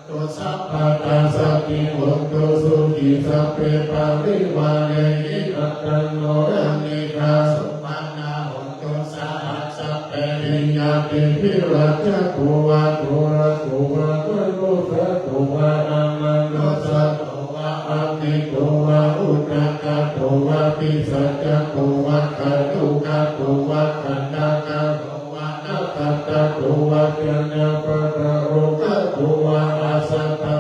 ตุ สัพพะทา สันติโหตุ สุขี สัพเพ ปะริวาเรหิ อัตตะโน อะเนกา สุปะนา โหตุ สหัสสะ เป ปิญญาติภิรัจจโก วา ทุระโก วา มะนุสสะโก วา อะมะนุสสะโก วา อะกิโก วา อุทะกะโต วา ปิสัจจะโก วา ขะดุกะโต วา ขันธะกะโต วา นะขัตตะโก วา จะนะปะทะโรกะโต วา อะสะทะ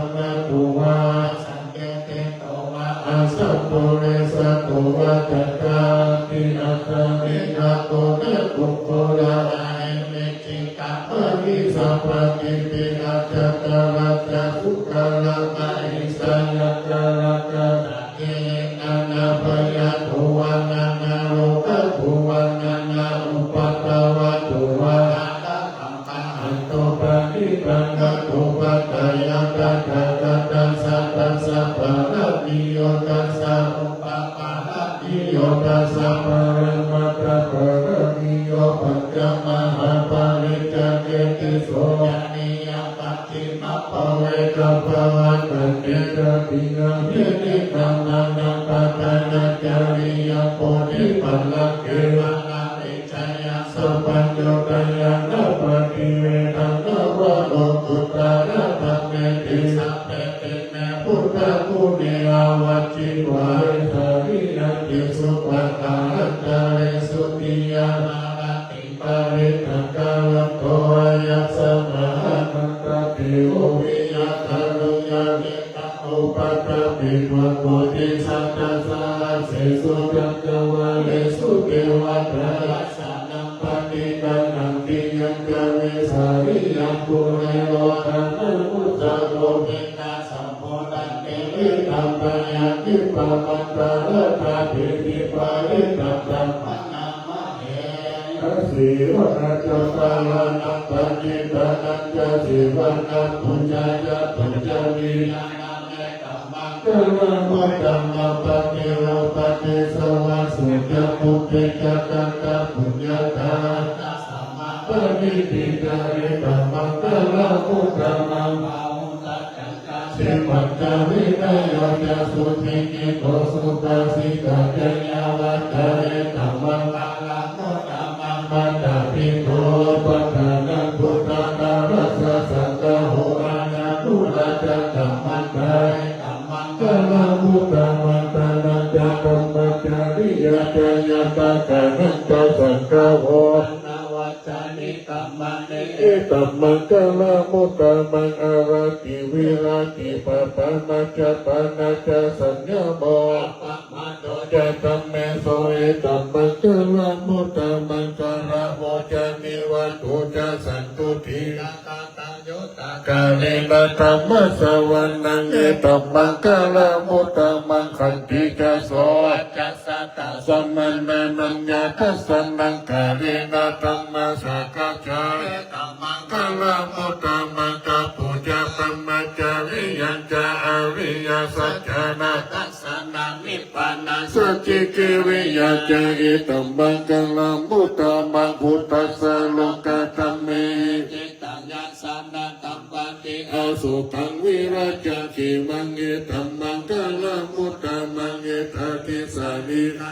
ปุเรสตุวาจักขา ติอัตถะวิกะโต นะปุกโกละ อะหิเม จิกขะปะริสะปะติปิ อะจัตตะระ จักขุกะละ มะหิสะ ยักขะระกะ สะเก นะนะ พะยะ ตุวะนะนะ โรคะ ตุวะนะนะ อุปัทวะ ตุวะหะระกัมมะ หันตุปะนิตัง กัตถุปัฏฐายัน ตถาคตัสสะ ทัสสะปะระนิโยตัสสะ อุปปะระนิโยตัสสะ ปะระมัตถปะระนิโย ปัญจมหาปะริจจเกติโส จริยา ปัจฉิมะปะเวกะปะวะ ตัตถิตาติยัง วินิกรรมะนัง ปะทานะจริยัง โพธิปัลลังเก วะนะวิจยัง สัพพัญญุตายัง นะปะติเวทัง นะวะโลกุตตะระธัมเมติ สัพเพติเม พุทธะมุนี อาวัจฉิวา เวสสาลียัง ติสุปปะทานันตะเรสุ ติยะถา นะติ ปะริตตัง กะรันโต อะยัสสะ มะหานันตะเถโร วิยะทารุยัง เยตัง อุปัฏฐาปิ ภะคะวะติ สัตตะสะหัสเสสุ จักกะวาเลสุ เตวะตา ยัสสะนัง ปะฏิกะรันติ ยัง จะ เวสสาลียัง ปุเรโรธานะมุตตะโร เมตตาสัมโพธันติ วิธัมปะยัง คิปปะมันตะระทาเทหิ ปะริตตัง ธัมมัง นะมะเห อะ สีวะนะจัตตารานัง ปะฏิตตานัง จะ สีวะนะ ปุจจา จะ ปุจจาริยานัง เอตัมมังคะลัง อุตตมัง ปะติโรปะเตสะวะ สุจะ ปุพเพ จะ กะตะ ปุญญา ทานะ สัมมาปะณิธิ จะ เอตัมมังคะลัง อุตตมัง บาหุตัจจัง จะ สี ปัญจวินโย จะ สุสิกขิโต สุภาสิตา จะ ยาวาจา เอตัมมังคะลัง อุตตมัง มาตาปิตุ อุปัฏฐานัง พุทธา ทารัสสะ สังฆะโห อะนานุรัจจะ กัมมันตา เอตัมมังคะลัง อุตตมัง ทานะ จะ ธัมมะจริยา จะ ญาตะกานันจะ สังฆะโห อะนะวัจจานิกัมมานิ เอตัมมังคะลัง อุตตมัง อะระติ วิระติ ปะปะมาจะ ปะนะจะ สัญญะโม อะปะมาโท จะ ธัมเมสุ เอตัมมังคะลัง อุตตมัง กะระโว จะ นิวาโต จะ สันตุติ ยะตะ ตะโยตะ กาเลนะ ธัมมะสะวะนะ เอตัมมังคะลัง อุตตมัง ขันติ จะ โส วะจะสสะ ตะ สะมะนะ นัญญะ ทัสสะนะ กาเลนะ ธัมมะสะกัจจะ เอตัมมังคะลัง อุตตมัง ตะโป จะ พะมะจะริยัง จะ อะริยะสัจจานะ ทัสสะนะ นิพพานะ สัจฉิกิริยา จะ เอตัมมังคะลัง อุตตมัง พุทธัสสะ โลกัตถะเมหิ จิตตัง ยัสสะนะ ธัมมาติ อโศกัง วิรัจจะ เขมัง เอตัมมังคะลัง อุตตมัง เอตาทิสานิ นะ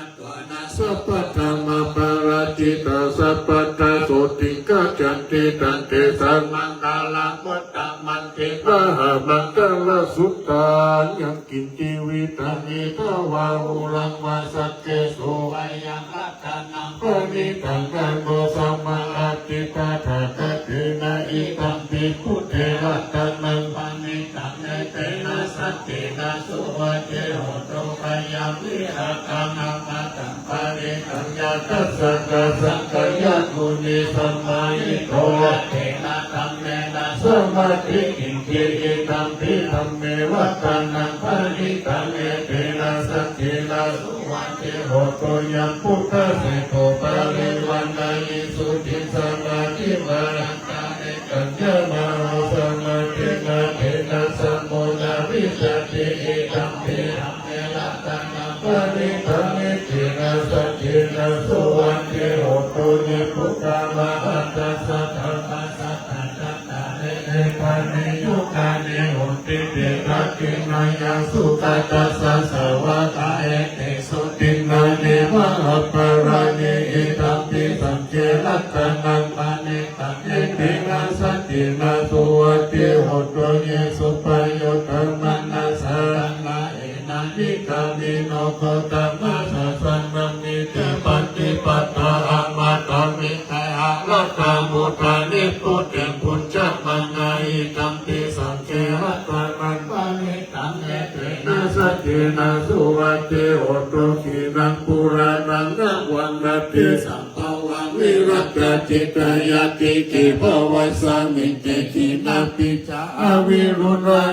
สัพพะธัมมาปาราจิตา สัพพัทธา โสติง คัจฉันติ ตัง เตสัง มังคะลัง อุตตมัง ติ มหามังคะลสุตตัง ยัง กิญจิ วิตตะ เมธาวา หุรัง วา สักเข สุ วายัง รัตตะนัง ปะณิตัง นะ โน สะมัง อัตถิ ตถาคะเตนะ อิดัมปิ บุดเด รัตตะนัง ปะณิตัง เอเตนะ สัจเจนะ สุวัตถิ โหตุ ขยัง วิหารัง อามาตัง ปะณิตัง ญาตัสสะ กาสัง ขยะ มุนิ สมาหิโต ยะเตนะ ธัมเมนะ สะมาธิ กิญจิ อิดัมปิ ธัมเม รัตตะนัง ปะณิตัง เอเตนะ สัจเจนะ สุวัตถิ โหตุ ยัง พุทธะ เสโท ปะริวาราหิ สุจิง สมาธิมา ยัง กาเม กัญญะ มะหาสมาธินา เทนะ สะโม นะ วิชชาติ อิดัมปิ ธัมเม รัตตะนัง ปะณิตัง เอเตนะ สัจเจนะ สุวัตถิ โหตุ ยัง พุทธะ มหัตถะ สะธัมมะ สะธัตถะ เอตานิ ยุกขานิ โหนติ เต ทักขิณายัง สุขะตัสสะ สาวะกะ เอเตสุ ดินนานิ มหาปะลานิ อิดัมปิ สังฆะ รัตตะนัง ปะณิตัง เอเตนะ สัจเจนะ สุวัตถิ โหตุ ยัง สุปะโยคะ มะนะสะ ทะนะ เอนะ นิกามิโน โกตมะ สาสะนะ มิจฉาปะติปะทา อามาตา มิจฉา อารัตตา มุทา นิพพุติ ภุญจะมะนะ อิดัมปิ สังฆะ รัตตะนัง ปะณิตัง เอเตนะ สัจเจ Tena suvatthi hotu. Khīṇaṃ purāṇaṃ navaṃ natthi sambhavaṃ virattacittāyatike bhavasmiṃ te khīṇabījā aviruḷhā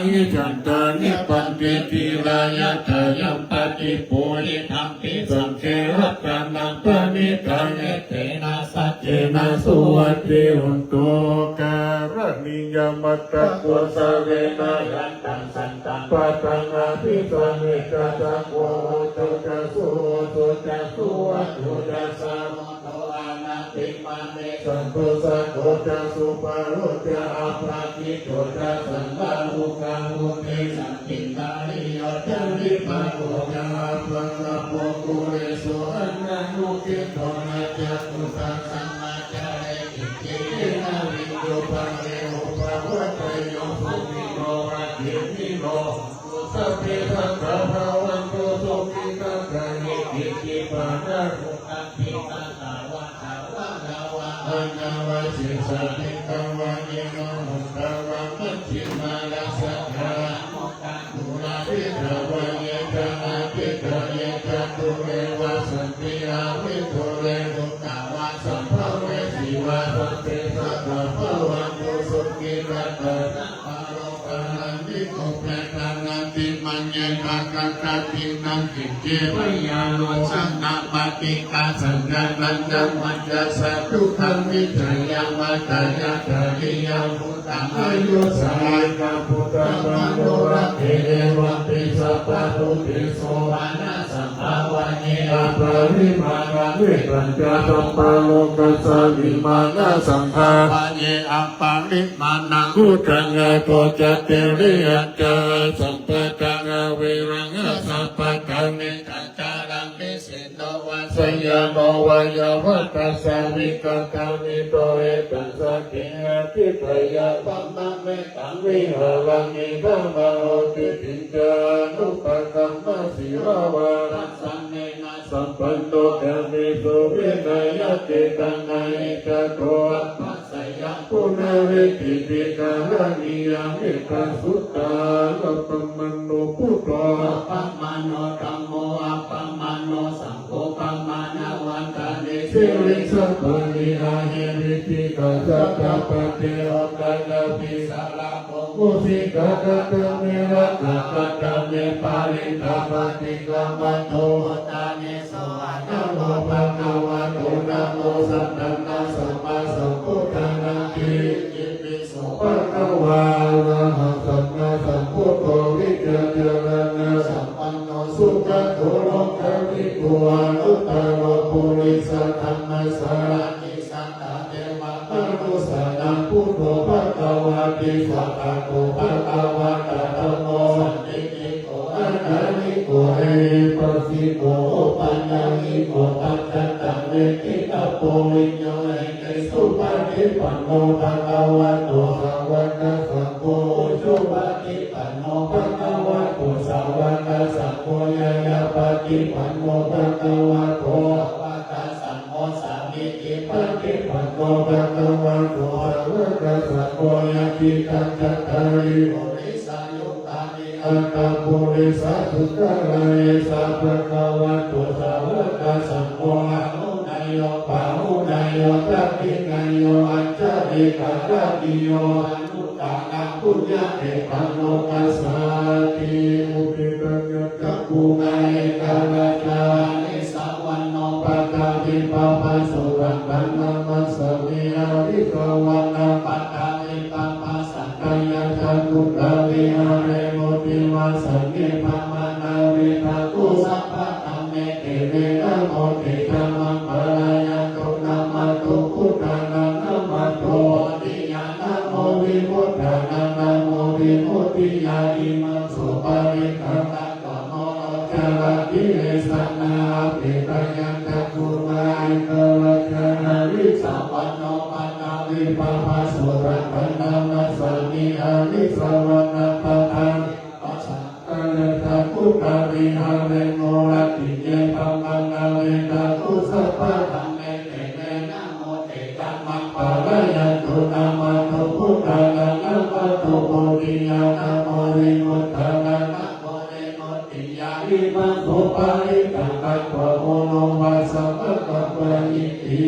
nibbanti dhīrā yathāyampadīpo idampi saṅghe ratanaṃ paṇītaṃ etena saccena suvatthi hotu. Karaṇīyamatthakusalena yan taṃ santaṃ padaṃ abhisamecca sakko ujū ca suhujū ca suvaco cassa mudu anatimānī santussako ca subharo ca appakicco ca sallahukavutti santindriyo ca nipako ca appagabbho kulesu ananugiddho na ca khuddaṃ samācare kiñci yena viññū pare upavadeyyuṃ. Sukhino vā khemino hontu sabbe sattā bhavantu sukhitattā. Ye keci pāṇabhūtatthi tasā vā thāvarā vā anavasesā petaṃ vā gimhānubhūtā vā majjhimā rassakā aṇukathūlā diṭṭhavā ye ca adiṭṭhā ye ca dūre vasanti avidūre bhūtā vā sambhavesī vā sabbe sattā bhavantu sukhitattā. Sabbarogaharadiko petānātimaññe kākatā tiṇṇaṃ kiñci byārosanā paṭighasaññā taññamaññassa dukkhamiccheyya. Vata yathāriyā bhūtaṃ āyusā ekaputtamanurakkhe evampi sabbabhūtesu manasambhāvaye aparimāṇaṃ. Mettañca sabbalokasmiṃ manasambhāvaye aparimāṇaṃ. Uddhaṃ adho ca tiriyañca asambādhaṃ averaṃ asapattaṃ. Tiṭṭhañcaraṃ nisinno vā sayāno vā yāvatassa vigatamiddho etaṃ satiṃ adhiṭṭheyya brahmametaṃ vihāraṃ idhamāhu. Diṭṭhiñca anupagamma sīlavā dassanena sampanno kāmesu vineyya gedhaṃ na hi jāto gabbhaseyyaṃ punaretīti. Karaṇīyam ettasuttaṃ. Appamāṇo buddho appamāṇo dhammo appamāṇo saṅgho pamāṇavantāni siriṃsapāni ahi vicchikā satapadī uttariṃ abhisaraṇo mūsikā. Katā me rakkhā katā me parittā paṭikkamantu bhūtāni. So ātaво bhagavato dhammo sattannaṃ sammāsambuddhānanti. Itipi so bhagavā arahaṃ sammāsambuddho vijjācaraṇasampanno sugato lokavidū anuttaro purisadammasārathi satthā devamanussānaṃ buddho bhagavāti. Svākkhāto bhagavatā dhammo sandiṭṭhiko akāliko ehipassiko opanayiko paccattaṃ veditabbo viññūhīti. Supaṭipanno bhagavato sāvakasaṅgho ujupaṭipanno bhagavato sāvakasaṅgho ñāyapaṭipanno bhagavato sāvakasaṅgho sāmīcipaṭipanno bhagavato sāvakasaṅgho yadidaṃ cattāri purisayugāni aṭṭha purisapuggalā esa bhagavato sāvakasaṅgho āhuneyyo pāhuneyyo dakkhiṇeyyo añjalikaraṇīyo anuttaraṃ puññakkhettaṃ lokassāti. Uditaññaṅ cakkhuṃ anekamajjhaṃ ārisavanno paṭhavippabhāso taṃ taṃ namassāmi ārisavannaṃ paṭhavippabhāsantaṃ. Yathābhūtaṃ viharemu divā saṇṭhī brahmannāvidhātusaṅghakhāme. Te me namo te ca maṃ pālayantu. Namatthu buddhānaṃ namatthu bodhiyā namo vimuttinānaṃ namo vimuttiyā. Imaṃ so parittaṃ katvā moro carati esanā. Apetayañcakkhumā ekavajjā ārisavanno paṭhavippabhāso taṃ taṃ namassāmi ārisavannaṃ paṭhavippabhāsantaṃ. Yathābhūtaṃ viharemu rattiye brahmannāvidhātusaṅghakhāme. Te me namo te ca maṃ pālayantu. Namatthu buddhānaṃ namatthu bodhiyā namo vimuttinānaṃ namo vimuttiyā. Imaṃ so parittaṃ katvā moro vāsamakappayīti.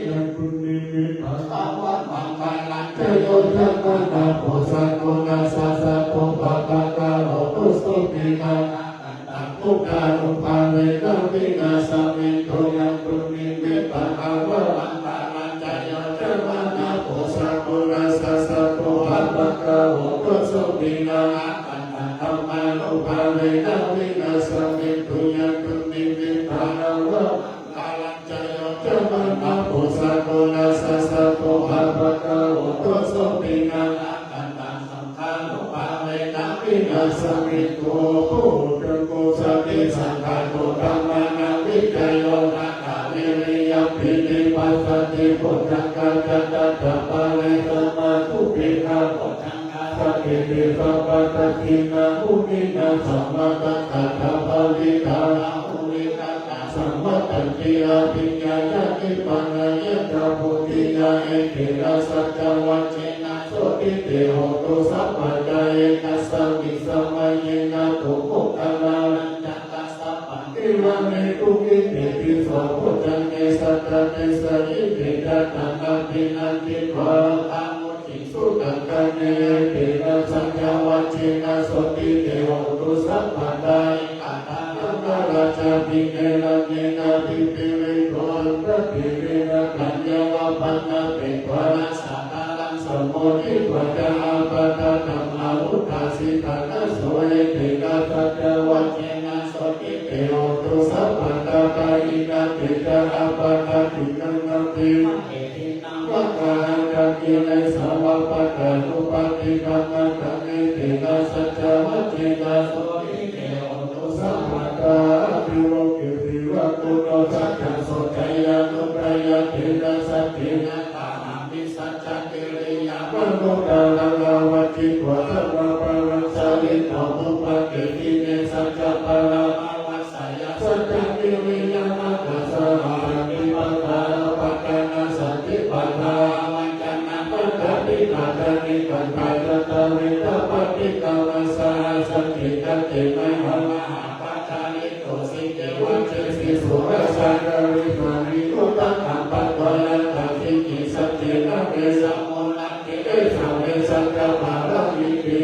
Yandunnimittaṃ avamaṅgalañca yo cāmanāpo sakuṇassa saddo pāpaggaho dussupinaṃ akantaṃ buddhānubhāvena vināsamentu. Yandunnimittaṃ avamaṅgalañca yo cāmanāpo sakuṇassa saddo pāpaggaho dussupinaṃ akantaṃ dhammānubhāvena vināsamentu. Yandunnimittaṃ avamaṅgalañca yo cāmanāpo sakuṇassa saddo pāpaggaho dussupinaṃ akantaṃ saṅghānubhāvena vināsamentu. Bojjhaṅgo satisaṅkhāto dhammānaṃ vicayo daṭṭho viriyampīti passaddhi bojjhaṅgā ca tattha pare samādhupekkhabojjhaṅgā sattete sabbadassinā muninā sammadakkhātā bhāvitā bahulīkatā saṃvattanti abhiññāya nibbānāya ca bodhiyā. Etena saccavajjena sotthi te hotu sabbadā. Ekasmiṃ samaye nātho moggallānañca kassapaṃ nivāretuṃ ite piso bojjhaṅge satta desayi. Te ca taṃ abhinanditvā amucciṃsu taṅkhaṇe. Etena saccavajjena sotthi te hotu sabbadā. Ekadā dhammarājāpi gelaññenābhipīḷito sattathīrena taññeva bhaṇāpetvāna sādaraṃ sammoditvā ca ābādhā tamhā vuṭṭhāsi ṭhānaso. Etena saccavajjena sotthi te hotu sabbadā. Pahīnā te ca ābādhā tiṇṇannampi maggena maggāhatakilesā va pattānuppattidhammataṃ. Etena saccavajjena sotthi te hotu sabbadā. Atthi loke sīlaguṇo saccaṃ soceyyanuddayā tena saccena kāhāmi saccakiriyamanuttaraṃ. Āvajjitvā sabbapāṇaṃ sārīto nuppaṭivijjhāya saccaparamavacchāya saccakiriyamatthasahaṃ. Saccaṃ paṭipadā appaṭānasacchipadā avañcanāpaṭipadā nikkhaṇḍā ca tvāritabbanikkhāmā saha sacchikā te mahāmahā pajjalito sikkhevajjesi surassa karīsāni uttakaṃ paṭhaviyaṃ taṃ sikkhī saccena me sammodati. Esa me saccapāramīti.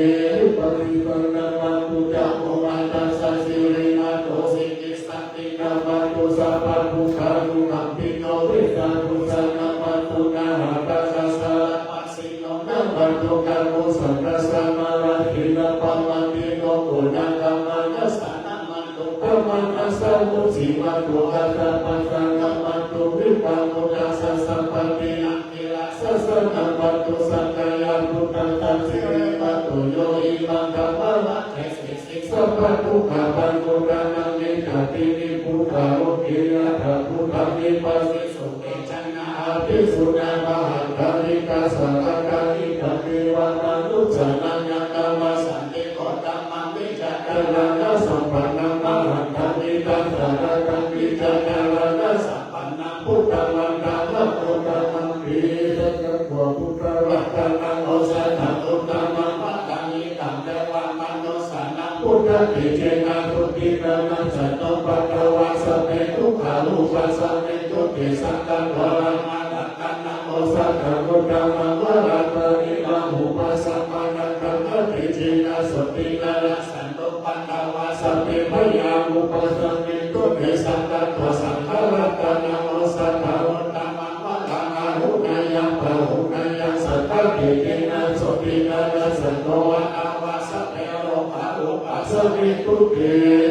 Upāsitaṃ namatthu cakkhumantassa sirīmato sikhissati. Namatthu sabbadukkhānukampino vijjādhussā. Namatthu ñāṇāgadassa tapassino. Namatthu kakusandhassa mārasenappamaddino guṇakammānassa. Namatthu brāhmaṇassa vusīmato attappassa. Namatthu vippamuttassa sabbadhi aṅgīrasassa. Namatthu sakyaputtassa sirīmato yo imaṃ dhammaradesesi sabbadukkhāpamuttaraṃ. Nikkāpi nibbutāropi yathābhūtaṃ vipassisuṃ te janā apisuṇā mahantā vītasāradā. Idampi devamanussānaṃ yathābhāsanti gotamaṃ vijjācaraṇasampannaṃ mahantā vītasāradaṃ vijjācaraṇasampannaṃ buddhaṃ vandāma gotamamhi. Sakkatvā buddharatanaṃ osathaṃ uttamaṃ varaṃ hitaṃ devamanussānaṃ buddhatejena sotthinā nassantupaddavā sabbe dukkhā vūpasamentu te. Sakkatvā dhammaratanaṃ osathaṃ uttamaṃ varaṃ pariḷāhūpasamanaṃ dhammatejena sotthinā nassantupaddavā sabbe bhayā vūpasamentu te. Sakkatvā saṅgharatanaṃ osathaṃ uttamaṃ varaṃ āhuneyyaṃ pāhuneyyaṃ saṅghatejena sotthinā nassantupaddavā sabbe rogā vūpasamentu te.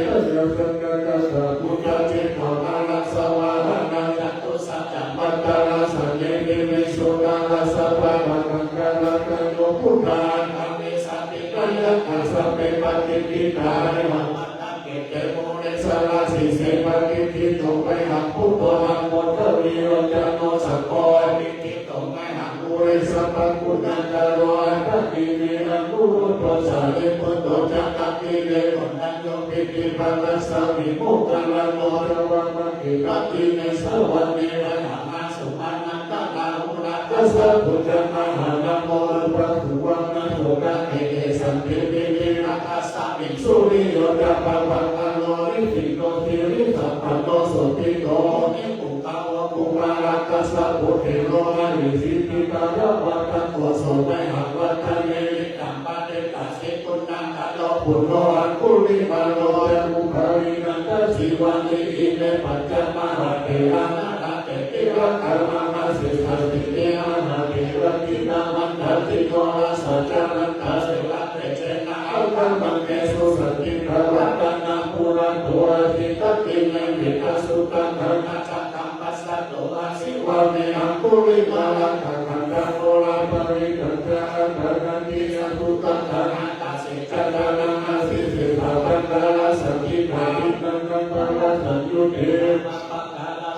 Jayāsanākatā buddhajitavā rājavāhaṃ catusaccaṃ pattarasaññī vivisuddhā rājabala gaṅgārakkhaṇo buddhaṃ aṭṭhavīsati nāyakā sabbe patiṭṭhitā evaṃ mattakete mūle sabrahvise patiṭṭhito mayhaṃ buddho dhammo dvilocano saṅgho patiṭṭhito mayhaṃ ure sabbaguṇākaro dakkhiṇe anuruddho sārīputto ca dakkhiṇe koṇḍañño piṭṭhibhāgasmiṃ moggallāno ca vāmake. Dakkhiṇe savane mayhaṃ āsuṃ ānandarāhulā dasapuññamahānāmo ubhāsuṃ vāmasotake. Kesante piṭṭhibhāgasmiṃ suriyo ca pabhaṅkaro สิโต สิริสัมปันโน สุขโต มุนีปุง กาวกุมารกัสสะปุเถโร มหิสิติตารวัตโต โส มหัง วัฒเน วิตัง ปะเตตาสิ ปุณณะกะโล ปุโร อังคุลิมาโล จะ อุบาลี นันทะ สีวะลี อิเม ปัญจ มหาเถระ นาถาเถระ กะ มหาเสสา สิเต มหาเถระ จินนามันทา สิโย ราสา จารันทา เสวะเตเชนะ อังคมังเกสุ สันติตา วัตตนา ปุระโต อาสิ ทักขิณเม ทัสสุตัง ธรรมจักกัง ปัสสัตโต อาสิ วาเม อังคุลิมาลัง กัณฑันตะ โมราปาริตตัญจะ อัฏฐานันทิยา สุตัฏฐานาถา เสจาจารัง อาสิ เสสา ปันดาราสังขิตา ทิฏฐานัง ปาราสังยุตเต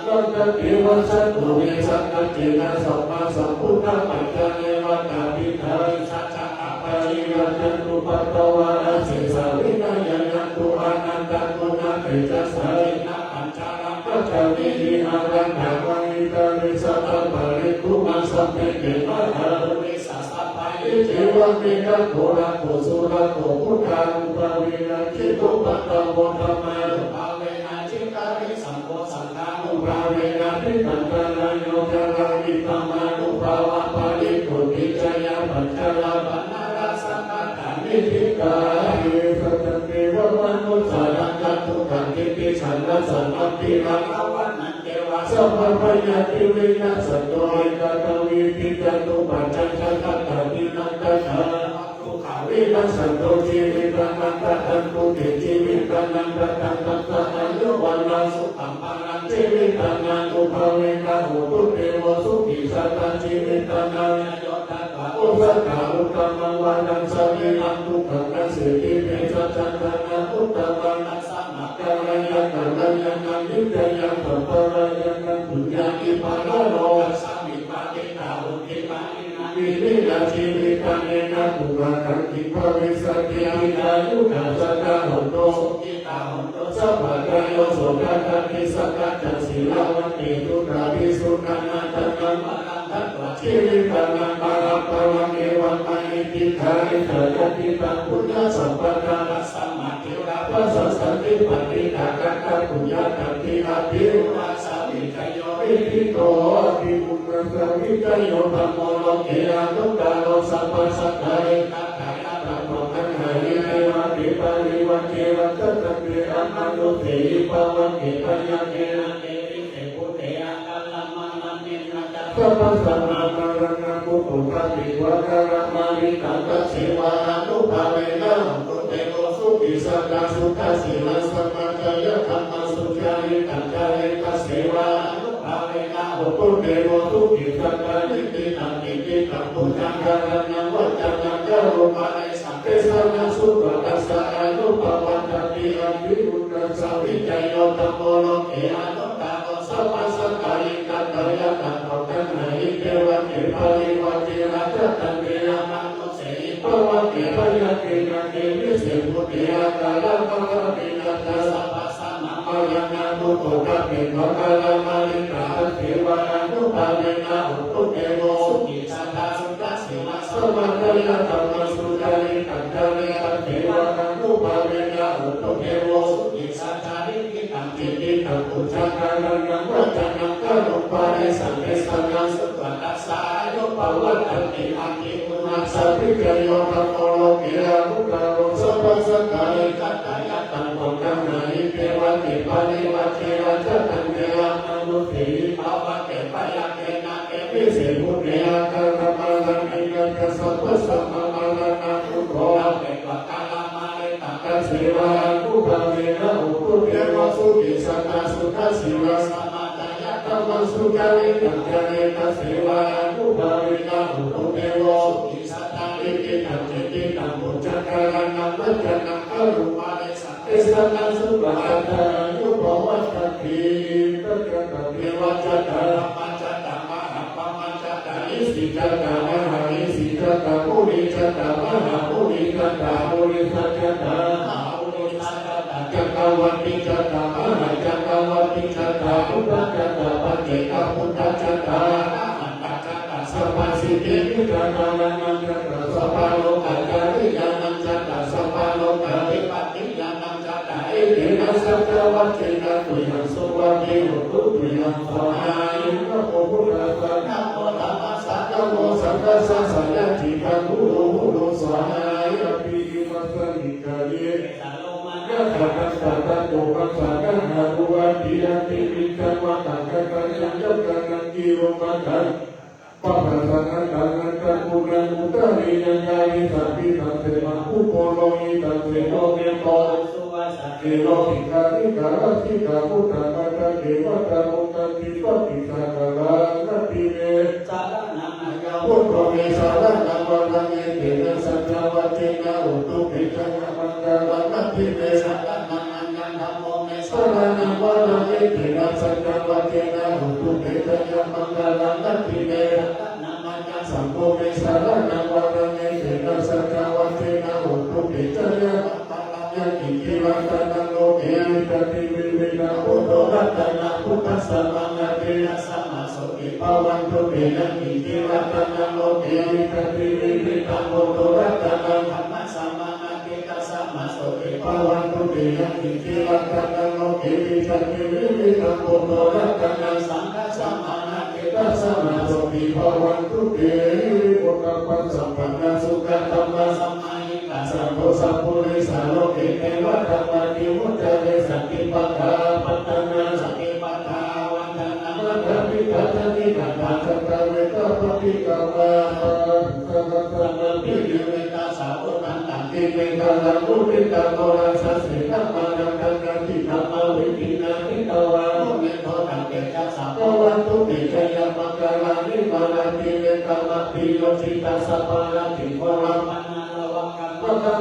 รัตติวัสสะตุ เว สังฆัจเจนะ สัมมาสัมพุทธะ ปัจจาเนวะ ตาปิทา สัจจะ อัปปะริยัจฉันตุ ปัตตวา อาเสสา วินายันตันตุ อานันตะ กุณะเตจัสสา จินนะปัญจารัง ปัจจาวิหิงสารัง กามาหิตาริสะ ตัปปะเรตุ มา สัพเพ เข มะหาปุริสา สัพพา เย เจ วะ เม ฆะ โข ระ โข สุรโข พุทธานุภาเวนะ จิตตุปัตตะโว ธัมมานุภาเวนะ จิตตาริสังโฆ สังฆานุภาเวนะ จิตตันตะราโย จาราวิ ธัมมานุภาเวนะ ปะริปุตติ จายา ปัจจารา ปะนะระ สังฆาทานิ สิกขา เอ สัจจันเตวะ มะนุสสานัง จัตตุกะกิตติสรรสะนะ สัมมาทิฏฐิ รัง กะ วะ นันเตวะ สัพพะพะยาธิ วินะสสะตุ เอกาทวี ติฏฐันตุ ปัจจัง ชัง คัตถา ทิฏฐันตะ สา ทุกขาวินัสสันตุ จีวิตานัง ดัดดันตุ เต จีวิตานัง ดัดดันตัสสะ อายุ วัณโณ สุขัง พลัง จีวิตานานุภาเวนะ โหตุ เตโว สุขี สัตตา จีวิตานัง ยะโย ทัตถะ โอสัตถะ อุตตะมัง วะรัง สะรีรัง ทุกขัง นะเสติ เภสัชชะ ทานะ อุตตะมัง ตัสสะ มะ กะละยะ กะละยะนัง นิจจายัง สัมปะรายันัง ปุญญาภิบาลาโร ตัสสะ วิปา จิตตา หุติ ปะริณา วิริยา จีวิตาเนนะ ปุราณัง กิมภะวิสสะติ อายุ ทัสสะ สัตตา โหตุ สุขิตา โหตุ สัพพะ ทาโย โส ทัสสะ ทิสสะ กัจจ สีลาวัตถี สุตาภิสุตตา นาทานัง วะรัง ทัตถะ จีวิตานัง ปะระ ปะรัง เอวัง มะหิทธิฏฐา อิทธา ยัตถิตัง ปุญญะสัมปะทา ตัสสะ มะ ธีรา ภัสสะ สันติปะติตา กัตถะ ปุญญะ ตัตถิ อะภิปุณณัสสะ วิจโย วิทธิโต อะภิปุณณัสสะ วิจโย ธัมโม โลเก อะนุตตะโร สัพพะ สัตถะ เอกัตถายะ ธัมโม กัณหายิ เทวะเข ปะริวาเท รัจจะ สันเต อะมานุสเสหิ ภะวะเข พะยะเข นาเข วิเศษ ภูเต อะกะละมะ นะเม นะ สัพพะสัมมามารัง นะมุตตุ กะปิวะ กะละมะลิตัง ตัสเสวานุภาเวนะ โหตุ เตโว สุขิ สัตตา สุขะ สีละ สะมาดายะ ธัมมะ สุจาริตัง จาเร ตัสเสวานุภาเวนะ โหตุ เตโว สุขิ สัตตา นิกขิตัง กิตติตัง ปุญญัง กะรัณัง วัจจะนัง กะโรมา เตสะ เตสะนะ สุตวา ตัสสะ อายุ ปะวัฏฏันติ อะภิปุณณัสสะ วิจโย ธัมโม โลเก อะนุตตะโร สัพพะ สัตถะ เอกัตถายะ ธัมโม กัณหายิ เทวะเข ปะริวาเท รัจจะ สันเต อะมานุสเสหิ ภะวะเข พะยะเข นาเข วิเศษ ภูเต อะกะละมะ นะเม นะ สัพพะสัมมามารัง นะมุตตุ กะปิวะ กะละมะลิตัง ตัสเสวานุภาเวนะ โหตุ เตโว สุขิ สัตตา สุขะ สีละ สะมาดายะ ธัมมะ สุจาริตัง จาเร ตัสเสวานุภาเวนะ โหตุ เตโว สุขิ สัตตา นิกขิตัง กิตติตัง ปุญญัง กะรัณัง วัจจะนัง กะโรมา เตสะ เตสะนะ สุตวา ตัสสะ อายุ ปะวัฏฏันติ อะภิปุณณัสสะ วิจโย ธัมโม โลเก อะนุตตะโร สัพพะ สัตถะ เอกัตถายะ ธัมโม กัณหายิ เทวะเข ปะริวาเท รัจจะ สันเต อะมานุสเสหิ ภะวะเข พะยะเข นาเข วิเศษ ภูเต อะกะละมะ นะเม นะ สัพพะสัมมามารัง นะมุตตุ กะปิวะ กะละมะลิตัง ตัสเสวานุภาเวนะ โหตุ เตโว สุขิ สัตตา สุขะ สีละ สะมาดายะ ธัมมะ สุจาริตัง จาเร ตัสเสวานุภาเวนะ โหตุ เตโว สุขิ สัตตา นิกขิตัง กิตติตัง ปุญญัง กะรัณัง วัจจะนัง กะโรมา เตสะ เตสะนะ สุตวา ตัสสะ อายุ ปะวัฏฏันติ อินทะจัตตะ เทวะจัตตะ ธัมมะจัตตะ มหาปะมะจัตตะ อิสิจัตตะ มหาอิสิจัตตะ มุนิจัตตะ มหามุนิจัตตะ ปุริสะจัตตะ มหาปุริสะจัตตะ จักกะวัตติจัตตะ มหาจักกะวัตติจัตตะ พุทธจัตตะ ปัจเจกพุทธจัตตะ อะระหันตะจัตตะ สัพพะสิทธินิจจาตานะจัตตะ สัพพะโลกาจาริยานังจัตตะ สัพพะโลกาธิปติยานังจัตตะ เอเตนะ Saccavajjena tuyhaṃ suvatthi hotu tuyhaṃ svāhāya. Namo buddhassa, namo dhammassa, namo saṅghassa, sayathīdaṃ ulu ulu svāhāyāti. Imasmiṃ kāle kataṃ tatra kho paccekagāhāro ādi. Yadi niccaṃ vata kattaṃ yaṃ yācanaṃ kirumataṃ, pabbajantaṃ atthakuṇaṃ udariyaṃ karissāmi. Taṃ khemasubho lohitaṃ sedo mettā suvassā siro sikharī. Kālāsikā buddhā paṭṭhāneva tanuttaraṃ. Tatiyampi saṅghānaṃ natthi me saraṇaṃ aññaṃ, buddho me saraṇaṃ varaṃ, etena saccavajjena hotu me jayamaṅgalaṃ. Natthi me saraṇaṃ aññaṃ, dhammo me saraṇaṃ varaṃ, etena saccavajjena hotu me jayamaṅgalaṃ. Natthi me saraṇaṃ aññaṃ, saṅgho me saraṇaṃ varaṃ, etena saccavajjena hotu me jayamaṅgalaṃ. Yaṃ kiñci ratanaṃ loke vijjati vividhaṃ, buddho ratanaṃ, buddhasamaṃ natthi, tasmā sotthī bhavantu te. Yaṃ kiñci ratanaṃ loke vijjati vividhaṃ, buddho ratanaṃ, dhammasamaṃ natthi, tasmā sotthī bhavantu te. Yaṃ kiñci ratanaṃ loke vijjati vividhaṃ, buddho ratanaṃ, saṅghasamaṃ natthi, tasmā sotthī bhavantu te. Hiriyottappasampannā sukkadhammasamāhitā, santo sappurisā loke devadhammāti vuccare. Santi pakkhā apattanā, santi pādā avadhanā, mātā pitā ca nikkhantā, jātaveda paṭikkama. Bāhusā saha sabbaṃ abhiññāya, vuttantaṃ iminā saha purisaṃ, purisaṃ vipulassa sīlassa, sīlaṃ attadhammāvidhinā jitavā munindo, taṃ tejasā bhavatu te jayamaṅgalāni. Mārātirekam abhiyujjhitasabbarattiṃ, ghorampanāḷavakam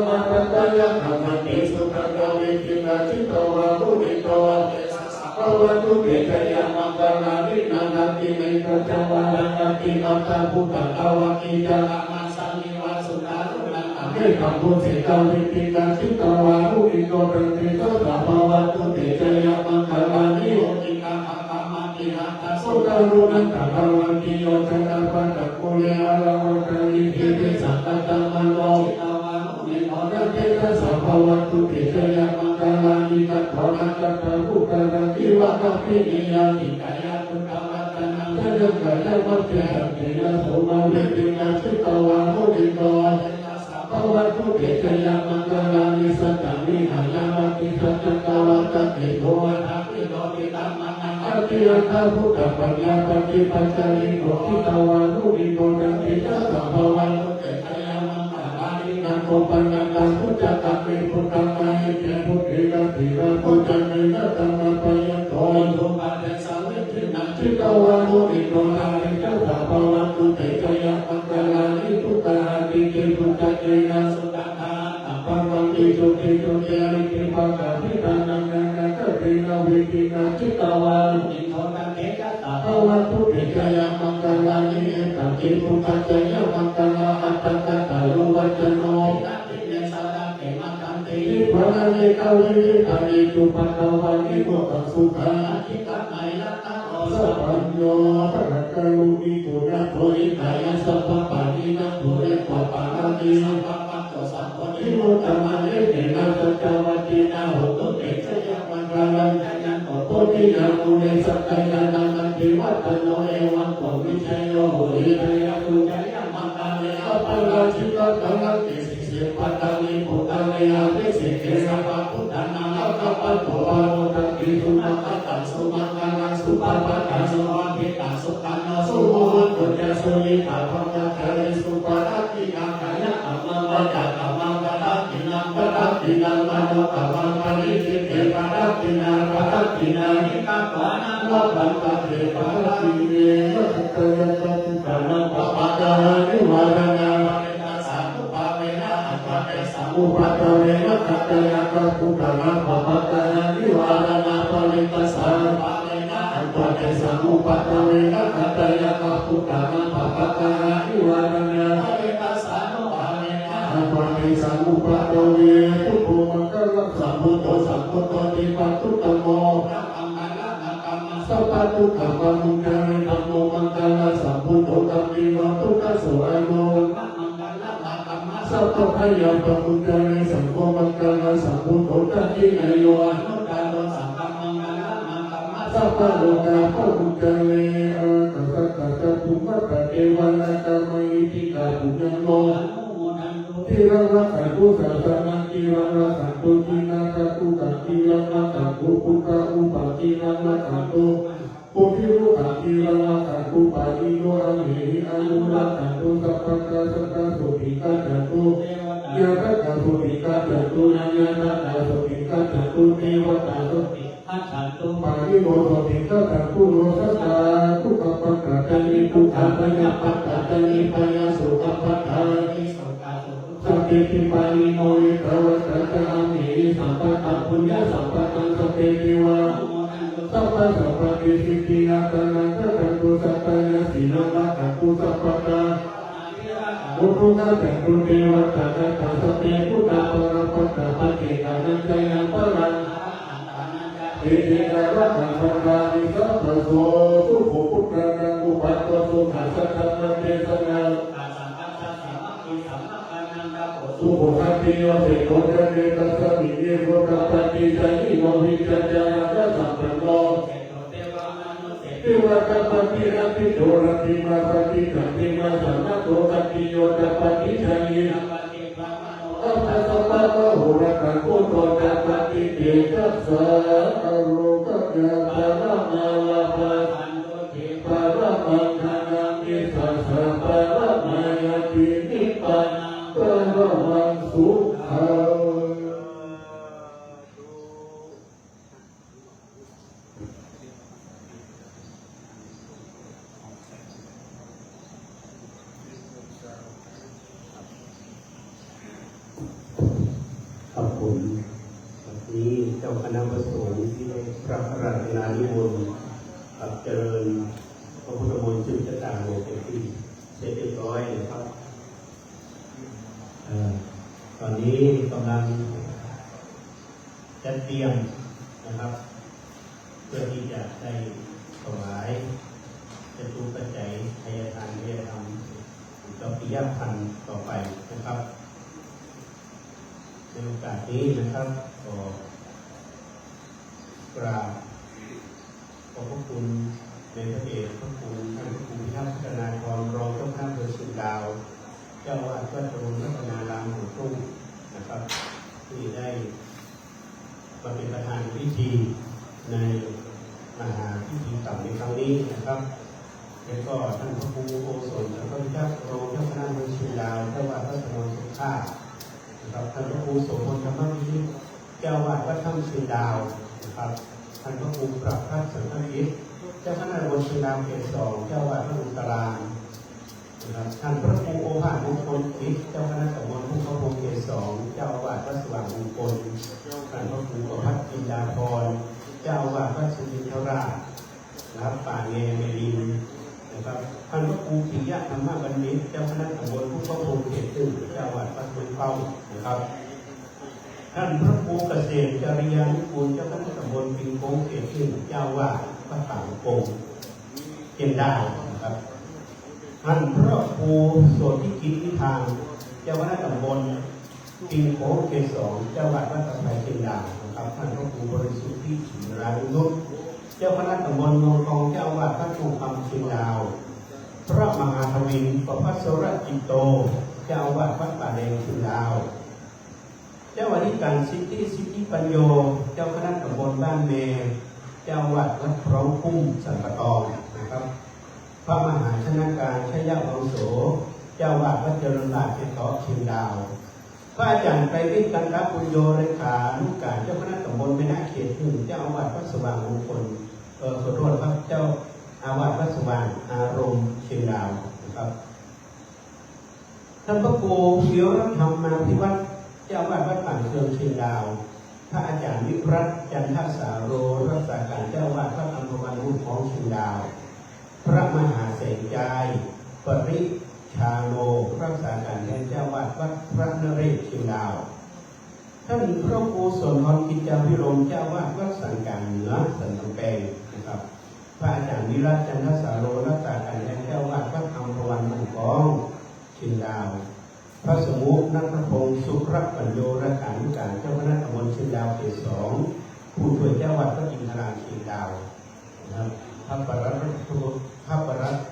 mahāsabhaṃ, dānādidhammavidhinā jitavā munindo, taṃ tejasā bhavatu te jayamaṅgalāni. Nānāviddhāni kaṭṭhamudaraṃ atimattabhūtaṃ, dāvaggicakkamasanīva sudāruṇantaṃ, mettambusekavidhinā jitavā munindo, taṃ tejasā bhavatu te jayamaṅgalāni. Ukkhittakhaggamatihatthasudāruṇantaṃ, dhāvantiyojanapathaṅgulimālavantaṃ, iddhībhisaṅkhatamano jitavā munindo, taṃ tejasā bhavatu te jayamaṅgalāni. Katvāna kaṭṭhamudaraṃ iva gabbhinīyā, ciñcāya duṭṭhavacanaṃ janakāyamajjhe, santena somavidhinā jitavā munindo, taṃ tejasā bhavatu te jayamaṅgalāni. Saccaṃ vihāya matisaccakavādaketuṃ, vādābhiropitamanaṃ atiandhabhūtaṃ, paññāpadīpajalito jitavā munindo, taṃ tejasā bhavatu te jayamaṅgalāni. Nandopanandabhujagaṃ vibudhaṃ mahiddhiṃ, puttena therabhujagena damāpayanto, iddhūpadesavidhinā jitavā munindo, taṃ tejasā bhavatu te jayamaṅgalāni. Duggāhadiṭṭhibhujagena sudaṭṭhahatthaṃ, brahmaṃ visuddhijutimiddhibakābhidhānaṃ, ñāṇāgadena vidhinā jitavā munindo, taṃ tejasā bhavatu te jayamaṅgalāni. Etāpi buddhajayamaṅgalaaṭṭhagāthā, yo vācano dinadine sarate matandī, hitvānanekavividhāni cupaddavāni, mokkhaṃ sukhaṃ adhigameyya naro sapañño. Mahākāruṇiko nātho, hitāya sabbapāṇinaṃ, pūretvā pāramī sabbā, patto sambodhimuttamaṃ, etena saccavajjena hotu te jayamaṅgalaṃ. Jayanto bodhiyā mūle, sakyānaṃ nandivaḍḍhano, evaṃ tvaṃ vijayo hohi, jayassu jayamaṅgale, aparājitapallaṅke, sīse paṭhavipokkhare, abhiseke sabbabuddhānaṃ, aggappatto pamodati. Sunakkhattaṃ sumaṅgalaṃ, supabhātaṃ suhuṭṭhitaṃ, sukhaṇo sumuhutto ca, suyiṭṭhaṃ brahmacārisu, padakkhiṇaṃ kāyakammaṃ, vācākammaṃ padakkhiṇaṃ, padakkhiṇaṃ manokammaṃ, paṇidhī te padakkhiṇā, padakkhiṇāni katvāna, labhantatthe padakkhiṇe. Nakkhattayakkhabhūtānaṃ, pāpaggahanivāraṇā, parittassānubhāvena, hत्वा tesaṃ upaddave. Nakkhattayakkhabhūtānaṃ, pāpaggahanivāraṇā, parittassānubhāvena, hत्वा tesaṃ upaddave. Nakkhattayakkhabhūtānaṃ, pāpaggahanivāraṇā, parittassānubhāvena, hत्वा tesaṃ upaddave. Buddho maṅgalamakaṃ buddho, saṅgho jotipatuttamo, sabbadukkhapamuñcare. Dhammo maṅgalasambhūto, gambhīro dukkhasomano, sabbabhayāpamuñcare. Saṅgho maṅgalasambhūto, dakkhiṇeyyo anuttaro, Sabbarogapamuccaye. Akasatta ca bhummatta devā nāgā mahiddhikā puññaṃ no anumodantu. Ciraṃ rakkhantu sāsanaṃ, ciraṃ rakkhantu jinasāsūkaṃ, ciraṃ rakkhantu buddhaṃ upāsikaṃ, rakkhantu bodhirukkhaṃ, ciraṃ rakkhantu pāṇino. Amhehi āyuṃ rakkhantu sabbadā, sadā sotthī gacchantu. Ñātakā sotthī gacchantu, aññātakā sotthī gacchantu, devatā sotthī gacchantu, pāṇino sotthī gacchantu. Rogā ca dukkhappattā ca niddukkhā, bhayappattā ca nibbhayā, sokappattā ca nissokā, hottu sabbepi pāṇino. Ettāvatā ca amhehi sambhataṃ puññasampadaṃ, sabbe devā anumodantu, sabbasampattisiddhiyā. Dānaṃ dadantu saddhāya, sīlaṃ rakkhantu sabbadā, hottu gacchantu devatāgatā. Sabbe buddhā balappattā, paccekānañca yaṃ balaṃ, tejena rakkhaṃ bandhāmi sabbaso. Sukho buddhānaṃ uppādo, sukhā saddhammadesanā, sukho santindriyo seṭṭho, jane tasmiṃ nihito tapati, jhāyī lohitācaraṇasampanno, devā tapati abhikkāmuṃ, rakkhitvā sīlaṃ diṭṭhiṃ samato khattiyo tapati, jhāyī tapati brāhmaṇo, atha sabbamahorattaṃ buddho tapati tejasā. Ālokagya paramā lābhā, santuṭṭhī paramaṃ dhanaṃ, vissāsā paramā ñātī, nibbānaṃ paramaṃ sukhaṃ. ครับผม วันนี้เจ้าคณะพระสงฆ์ที่ได้รับพระราชนานิมนต์ ครับ เจริญพระพุทธมนต์สืบชะตาโลกเป็นที่เสร็จเรียบร้อยนะครับ เอ่อ ตอนนี้กำลัง จัดเตรียมนะครับ เพื่อที่จะได้ถวายจตุปัจจัย ทายทาน ทายธรรม กับปิยพันธ์ต่อไปนะครับ ในโอกาสนี้นะครับ ขอกราบ ขอบพระคุณในพระเดชพระคุณท่านพระครูพิทักษ์พัฒนาธร รองเจ้าคณะอำเภอเชียงดาว เจ้าอาวาสวัดบรมรัตนารามหัวตุ้งนะครับ ที่ได้มาเป็นประธานในพิธีในมหาพิธีกรรมในครั้งนี้นะครับ แล้วก็ท่านพระครูโอสถสังฆวิทักษ์ รองเจ้าคณะอำเภอเชียงดาว เจ้าอาวาสวัดสมรสุขภาพ นะครับ ท่านพระครูโสภณธรรมวินิจ เจ้าอาวาสวัดถ้ำเชียงดาวนะครับ ท่านพระครูประภัสสังฆกิจ เจ้าคณะตำบลเชียงดาวเขตสอง เจ้าอาวาสวัดอุตรารามนะครับ ท่านพระครูโอภาสมงคลกิจ เจ้าคณะตำบลภูเขาพงเขตสอง เจ้าอาวาสวัดสว่างมงคล ท่านพระครูประภัสจินดาภรณ์ เจ้าอาวาสวัดสุมินทราช นะครับ ป่าแงแม่ริมนะครับ ท่านพระครูปิยะธรรมบัณฑิต เจ้าคณะตำบลภูเขาพงเขตหนึ่ง เจ้าอาวาสวัดเมืองเป้านะครับ ท่านพระครูเกษมจริยานุกูล เจ้าคณะตำบลปิงโค้งเขตหนึ่ง เจ้าอาวาสวัดป่าโป่งเชียงดาวนะครับ ท่านพระครูโสติกิจวิธาน เจ้าคณะตำบล ปิงโค้งเขตสอง เจ้าอาวาสวัดตะไคร้เชียงดาวนะครับ ท่านพระครูบริสุทธิ ธีรานุยุทธ เจ้าคณะตำบลเมืองทอง เจ้าอาวาสวัดทองคำเชียงดาว พระมหาทวิน ประภัสสรจิตโต เจ้าอาวาสวัดป่าแดงเชียงดาว เจ้าอธิการสิทธิ สิทธิปัญโญ เจ้าคณะตำบลบ้านแม เจ้าอาวาสวัดพร้อมคุ้มสันป่าตองนะครับ พระมหาชนการ ชยวังโส เจ้าอาวาสวัดเจริญราษฎร์เขตสองเชียงดาว พระอาจารย์ไตรวิทย์ กันตปุญโญ เลขานุการ เจ้าคณะตำบลแม่นะเขตหนึ่ง เจ้าอาวาสวัดสว่างมงคล เอ่อ ขอโทษครับ เจ้าอาวาสวัดสว่างอารมณ์เชียงดาวนะครับ ท่านพระครูวีรธรรมาภิวัฒน์ เจ้าอาวาสวัดป่าเทืองเชียงดาว พระอาจารย์วิรัตน์ จันทสาโร รักษาการเจ้าอาวาสวัดอัมพวันม่วงคล้องเชียงดาว พระมหาแสงจาย ปริชาโน รักษาการแทนเจ้าอาวาสวัดพระนเรศวรเชียงดาว ท่านพระครูโสณธร กิจจาภิรมย์ เจ้าอาวาสวัดสังกลางเหนือสันกำแพงนะครับ พระอาจารย์วิรัตน์ จันทสาโร รักษาการแทนเจ้าอาวาสวัดอัมพวันม่วงคล้องเชียงดาว พระสมุข ณัฐพงษ์ สุรปัญโญ รักษานุการเจ้าคณะตำบลเชียงดาวเขตสอง ผู้ช่วยเจ้าอาวาสวัดอินทรารามเชียงดาว พระปรัตน์ พระปรัตน์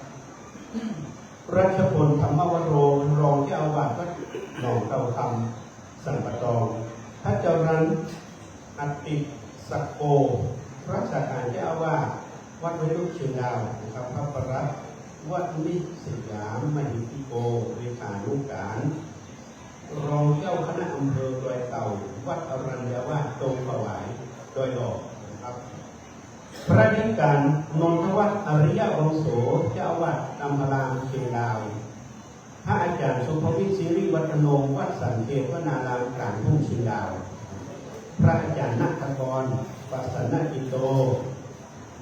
รัชพล ธรรมวโร รองเจ้าอาวาสวัดหนองเต้าคำ สันป่าตอง พระจรัญ อติสโก รักษาการเจ้าอาวาสวัดห้วยลุกเชียงดาวนะครับ พระปรัตน์ วณิชยามหิทธิโก เลขานุการ รองเจ้าคณะอำเภอดอยเต่า วัดอรัญญาวาสดงป่าหวาย ดอยหล่อนะครับ พระอธิการนนทวัฒน์ อริยวังโส เจ้าอาวาสดำพารามเชียงดาว พระอาจารย์สุภวิทย์ สิริวัฒโน วัดสันเทพวนารามกลางทุ่งเชียงดาว พระอาจารย์ณัฐกร ประสรรณจิตโต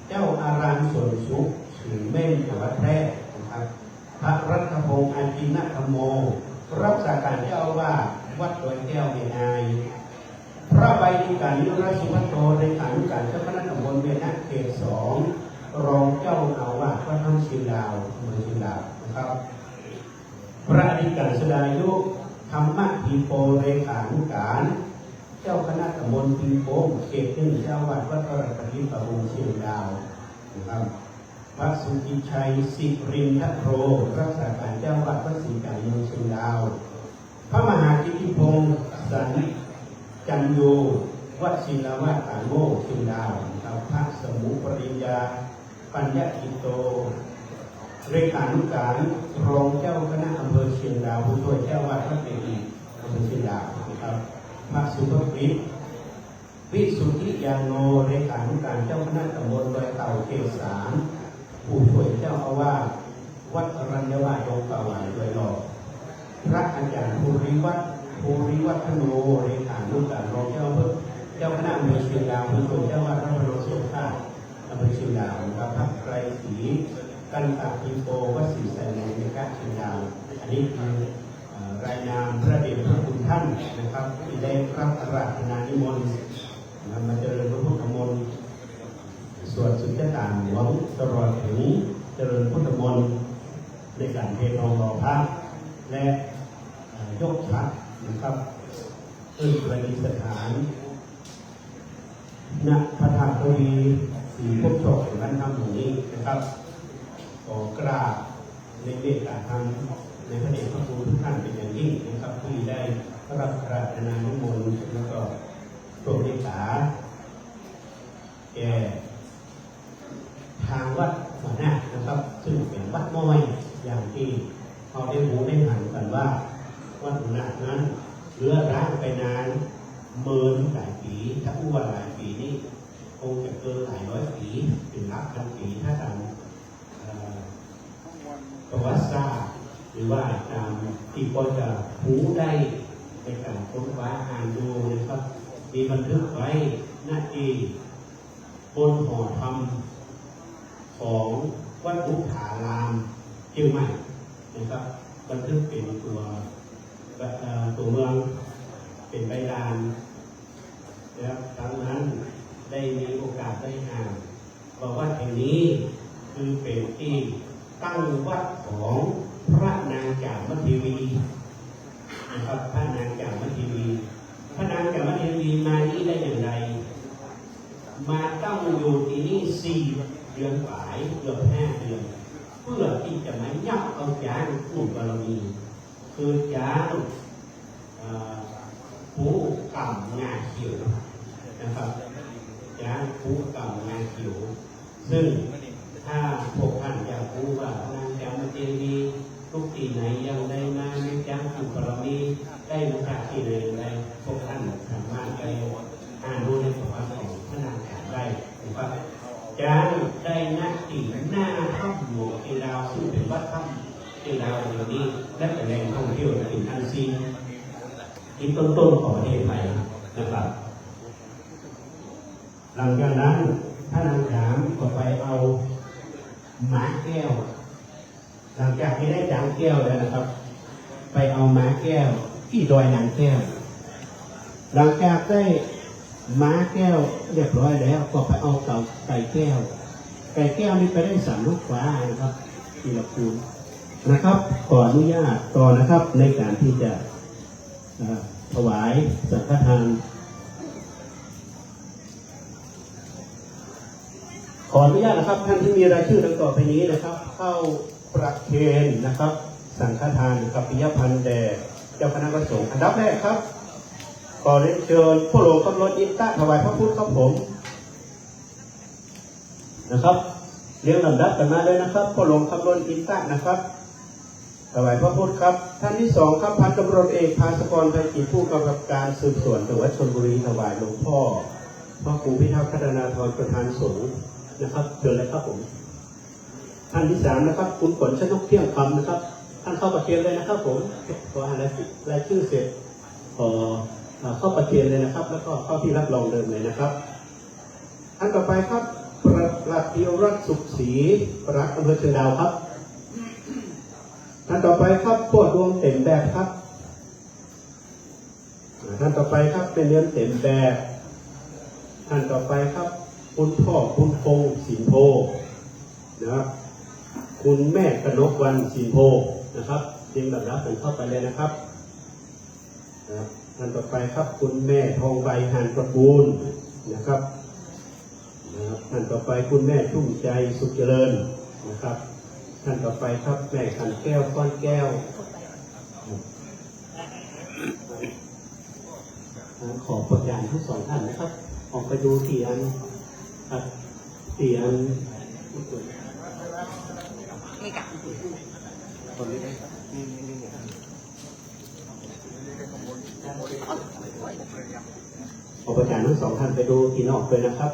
เจ้าอารามสวนสุข เชียงเม้ง จังหวัดแพร่นะครับ พระรัตพงษ์ อาจินธรรมโม รักษาการเจ้าอาวาสวัดดอยแก้วแม่อาย พระใบดิกานิรสุภัทโท เลขานุการเจ้าคณะตำบลเวียงนะเขตสอง รองเจ้าอาวาสวัดถ้ำเชียงดาว อำเภอเชียงดาวนะครับ พระอธิการสดายุ ธรรมะธีโป เลขานุการเจ้าคณะตำบลปิงโปง เขตหนึ่ง เจ้าอาวาสวัดพระรัตนปริภาโรมเชียงดาวนะครับ พระสุทธิชัย สิรินทโท รักษาการเจ้าอาวาสวัดศรีกลางเมืองเชียงดาว พระมหากิติพงษ์ สันจันโย วัดศิลาวาสตาโง่เชียงดาวนะครับ พระสมุปริญญา ปัญญกิตโต เลขานุการรองเจ้าคณะอำเภอเชียงดาว ผู้ช่วยเจ้าอาวาสวัดเจดีย์อำเภอเชียงดาวนะครับ พระสุภกฤษ วิสุทธิยาโน เลขานุการเจ้าคณะตำบลดอยเต่าเขตสาม ผู้ช่วยเจ้าอาวาสวัดอรัญญาวาสดงป่าหวายดอยหล่อ พระอาจารย์ภูริวัฒน์ ภูริวัฒโน เลขานุการรองเจ้าอำเภอ เจ้าคณะอำเภอเชียงดาว ผู้ช่วยเจ้าอาวาสวัดพระนเรศวรธาตุ อำเภอเชียงดาวนะครับ พระไตรศรี กันตะธีโป วัดศรีไซมูลนิกะเชียงดาว อันนี้คือ เอ่อ รายนามพระเดชพระคุณท่านนะครับ ที่ได้รับอาราธนานิมนต์นะ มาเจริญพระพุทธมนต์ สวดสุญญตาหลวง ตลอดถึงเจริญพุทธมนต์ในการเททองหล่อพระ และ เอ่อ ยกฉัตรนะครับ ขึ้นประดิษฐาน ณ พระธาตุทวีศรีภพโชค แห่งบ้านถ้ำแห่งนี้นะครับ ขอกราบในเมตตาธรรมในพระเดชพระคุณทุกท่านเป็นอย่างยิ่งนะครับ ที่ได้รับอาราธนานิมนต์ แล้วก็โปรดเมตตาแก่ ทางวัดหัวหน้านะครับ ซึ่งเป๋นวัดน้อย อย่างตี้เฮาได้ฮู้ได้หันกั๋นว่า วัดหัวหน้านั้นเรื้อร้างไปนานเมินหลายปี๋ ถ้าอู้ว่าหลายปี๋นี่ คงจะเกินหลายร้อยปี๋ เป๋นหลักพันปี๋ ถ้าต๋าม เอ่อ ประวัติศาสตร์ หรือว่าต๋ามตี้พอจะฮู้ได้ในการค้นคว้าอ่านดูนะครับ มีบันทึกไว้ ณ ตี้ บนหอธรรมของวัดบุปผารามเจียงใหม่นะครับ บันทึกเป๋นตั๋ว เอ่อ ตั๋วเมือง เป๋นใบลาน แล้วครั้งนั้นได้มีโอกาสได้อ่านว่าวัดแห่งนี้คือเป๋นตี้ตั้งวัดของพระนางจามเทวี นะครับ พระนางจามเทวี พระนางจามเทวีมานี่ได้อย่างไร มาตั้งอยู่ตี้นี่สี่เดือนป๋าย เกือบห้าเดือน เพื่อตี้จะมายับเอาจ๊างอุปารมี คือจ๊าง เอ่อ ปู๋ก่ำงาเขียวนะครับ จ๊างปู๋ก่ำงาเขียว ซึ่งถ้าพวกท่านอยากฮู้ว่าพระนางจามเทวี ลุกตี้ไหนอย่างใดมา มีจ๊างอุปารมี ได้มาจากตี้ไหนอย่างใด พวกท่านสามารถไปอ่านดูในประวัติของพระนางจามได้นะครับ จ๊างได้ ณ ตี้หน้าถ้ำหลวงเชียงดาว ซึ่งเป๋นวัดถ้ำเชียงดาวเดี๋ยวนี้ และเป๋นแหล่งท่องเที่ยวอันดับตี้สี่ ตี้ต้นๆ ของประเทศไทยนะครับ หลังจากนั้นพระนางจามก็ไปเอาม้าแก้ว หลังจากตี้ได้จ๊างแก้วแล้วนะครับ ไปเอาม้าแก้วตี้ดอยนางแก้ว หลังจากได้ม้าแก้วเรียบร้อยแล้ว ก็ไปเอาเก๋า ไก่แก้ว ไก่แก้วนี่ไปได้สามลูกฟ้านะครับ ตี้ละคูณนะครับ ขออนุญาตต่อนะครับ ในการตี้จะ เอ่อ ถวายสังฆทาน ข ขออนุญาตนะครับ ท่านที่มีรายชื่อดังต่อไปนี้นะครับ เข้าประเคนนะครับ สังฆทานกับปิยภัณฑ์แด่เจ้าคณะพระสงฆ์ อันดับแรกครับ ขอเรียนเชิญพ่อหลวงคำรณ อินตะ ถวายพระพุทธครับผม นะครับ เรียงลำดับกันมาเลยนะครับ พ่อหลวงคำรณ อินตะ นะครับ ถวายพระพุทธครับ ท่านที่สองครับ พันตำรวจเอก ภาสกร ไพจิตร ผู้กำกับการสืบสวนจังหวัดชลบุรี ถวายหลวงพ่อพระครูพิทักษ์พัฒนาธร ประธานสงฆ์นะครับ เชิญเลยครับผม ท่านที่สามนะครับ คุณขวัญชนก เที่ยงคำนะครับ ท่านเข้าประเคนเลยนะครับผม ขออ่านรายชื่อ รายชื่อเสร็จ ขอ เอ่อ เข้าประเคนเลยนะครับ แล้วก็เข้าที่รับรองเดิมเลยนะครับ ท่านต่อไปครับ ประหลัดธีรรัตน์ สุขศรี ปลัดอำเภอเชียงดาวครับ ท่านต่อไปครับ ป้อดวง เต็มแบบครับ อ่า ท่านต่อไปครับ แม่เนียม เต็มแบบ ท่านต่อไปครับ คุณพ่อบุญพงษ์ สินโพ นะครับ คุณแม่กนกวรรณ สินโพ นะครับ เรียงลำดับกันเข้าไปเลยนะครับ นะครับ ท่านต่อไปครับ คุณแม่ทองใบ หานตระกูล นะครับ นะครับ ท่านต่อไปคุณแม่ชุ่มใจ สุขเจริญ นะครับ ท่านต่อไปครับ แม่ขันแก้ว ก้อนแก้ว ขอประจานทั้งสองท่านนะครับ ออกไปดูเตียงครับ เตียง นี่กะ คนนี้ นี่ นี่ นี่ ขอประจานทั้งสองท่านไปดูที่นอกเลยนะครับ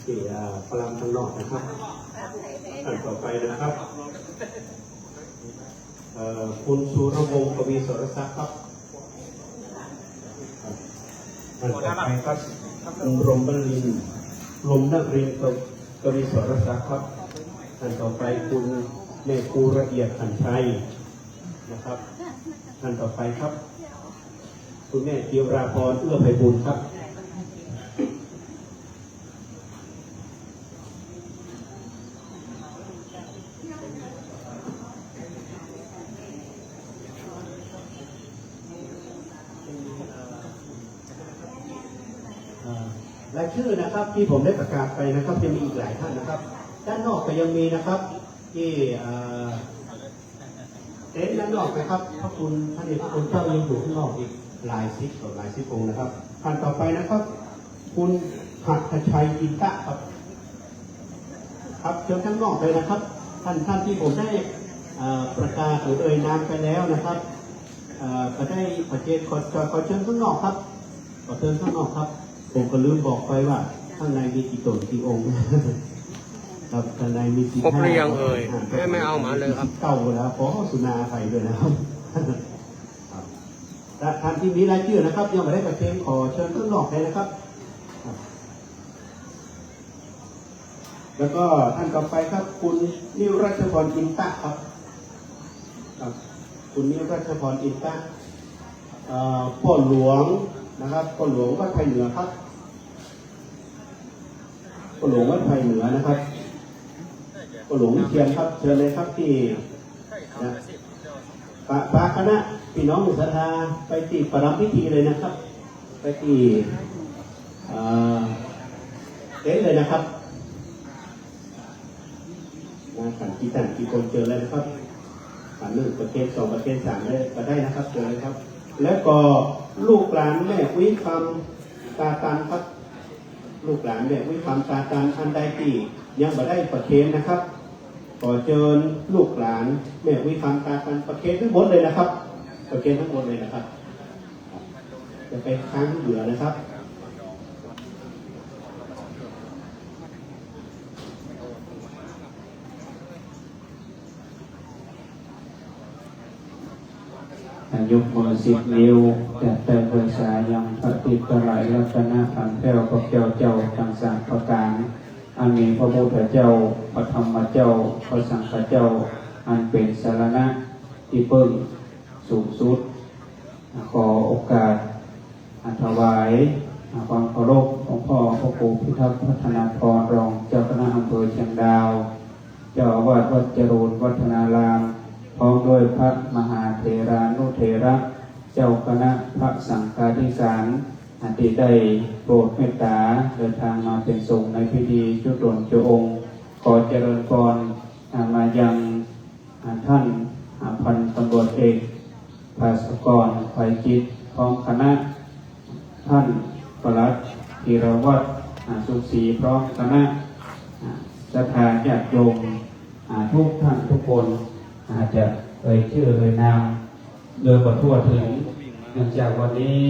ที่ เอ่อ พระรามข้างนอกนะครับ ท่านต่อไปนะครับ เอ่อ คุณสุรวงศ์ กวีสรศักดิ์ครับ ท่านต่อไปครับ คุณรมนรินทร์ รมนรินทร์ กวีสรศักดิ์ครับ ท่านต่อไปคุณแม่ครูละเอียด ขันชัย นะครับ ท่านต่อไปครับ คุณแม่จิราพร เอื้อไพบูลย์ครับ เอ่อ รายชื่อนะครับ ที่ผมได้ประกาศไปนะครับ ยังมีอีกหลายท่านนะครับ ด้านนอกก็ยังมีนะครับ ที่ เอ่อ เต็นท์ด้านนอกนะครับ พระคุณ พระเดชพระคุณเจ้ายังอยู่ข้างนอกอีกหลายสิบต่อหลายสิบองค์นะครับ ท่านต่อไปนะครับ คุณหัตถชัย อินตะครับ ครับ เชิญข้างนอกเลยนะครับ ท่าน ท่านที่ผมได้ เอ่อ ประกาศหรือเอ่ยนามไปแล้วนะครับ เอ่อ ก็ได้ขอเชิญ ขอ ขอ ขอเชิญข้างนอกครับ ขอเชิญข้างนอกครับ ผมก็ลืมบอกไปว่าข้างในมีกี่ต๋นกี่องค์ ครับ ข้างในมีสิบห้า ครบหรือยังเอ่ย อ่า ไม่ ไม่เอามาเลยครับ เก้าแล้ว ขอสุณาอภัยด้วยนะครับ ครับ และท่านที่มีรายชื่อนะครับ ยังไม่ได้ประเคน ขอเชิญข้างนอกเลยนะครับ ครับ แล้วก็ท่านต่อไปครับ คุณนิรัชพร อินตะครับ ครับ คุณนิรัชพร อินตะ เอ่อ ป้อหลวงนะครับ ป้อหลวงวัดไพรเหนือครับ ป้อหลวงวัดไพรเหนือนะครับ ป้อหลวงวิเชียรครับ เชิญเลยครับ ที่ นะ ปะ ปะคณะพี่น้องศรัทธาไปตี้ประรำพิธีเลยนะครับ ไปตี้ เอ่อ เต็นท์เลยนะครับ มาขันกี่ท่านกี่คนเชิญเลยนะครับ ขันหนึ่งประเคน สองประเคน สามเลยก็ได้นะครับ เชิญเลยครับ แล้วก็ลูกหลานแม่อุ๊ยคำตาตันครับ ลูกหลานแม่อุ๊ยคำตาตัน อันใดตี้ยังบ่ได้ประเคนนะครับ ขอเชิญลูกหลานแม่อุ๊ยคำตาตันประเคนทั้งหมดเลยนะครับ ประเคนทั้งหมดเลยนะครับ จะไปค้างเบื่อนะครับ ยกมือสิบนิ้ว จัดเติมบูชายังพระทิพย์ไตรรัตนธรรมแก้วพระแก้วเจ้าทั้งสามประการ อันมีพระพุทธเจ้า พระธรรมเจ้า พระสังฆเจ้า อันเป็นสรณะที่พึ่งสูงสุด ขอโอกาส ถวายความเคารพองค์พ่อพระครูพิทักษ์พัฒนาพร รองเจ้าคณะอำเภอเชียงดาว เจ้าอาวาสวัดจรูญวัฒนาราม พร้อมด้วยพระมหาเถรานุเถระ เจ้าคณะพระสังฆาธิการ อา ตี้ได้โปรดเมตต๋าเดินตางมาเป๋นสงฆ์ในพิธีจุ๊ตนจุ๊องค์ ขอเจริญพร อา มายัง อา ต้าน อา พันตำรวจเอก ภาสกร ไพจิต พร้อมคณะ ต้านปลัดธีรวัฒน์ อา สุขศรี พร้อมคณะ อา ศรัทธาญาติโยม อา กู้ต้านกู้คน อา จะเอ่ยจื้อเอ่ยนามโดยบ่ทั่วเถิง เนื่องจากวันนี้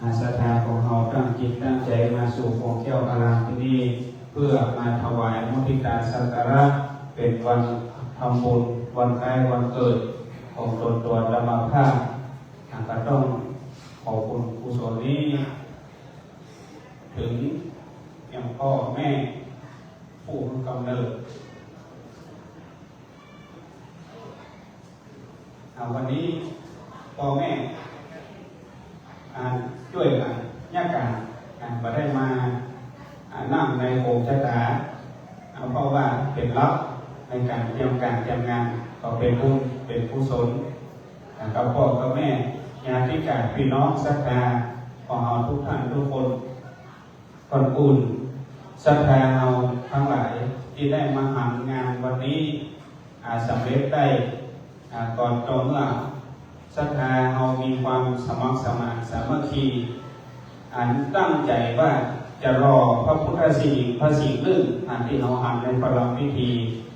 อา ศรัทธาของเฮาตั้งจิตตั้งใจ๋มาสู่องค์แก้วอารามตี้นี่ เปื้อมาถวายมุทิตาสักการะ เป๋นวันทำบุญ วันคล้ายวันเกิดของต๋นตั๋วอาตมาภาพ อา ก็ต้องขอบุญกุศลนี้ เถิงยังป้อแม่ผู้กำเนิด อา วันนี้ป้อแม่ อา จ้วยกั๋น ญาติกั๋น อา บ่ได้มา อา นั่งในโฮงชะตา อา เพราะว่าเป๋นลักษณ์ในก๋านเตรียมก๋านเตรียมงาน ก็เป๋นบุญ เป๋นกุศล อา กับป้อกับแม่ ญาติกั๋น ปี้น้องศรัทธาของเฮากู้ต้านกู้คน ก่อนอื่น ศรัทธาเฮาตังหลายตี้ได้มาหันงานวันนี้ อา สำเร็จได้ อา ก็ต่อเมื่อศรัทธาเฮามีความสมัครสมานสามัคคี อันตั้งใจ๋ว่าจะหล่อพระพุทธสิหิงค์พระสิงห์นึ่ง อันตี้เฮาหันในประลำพิธี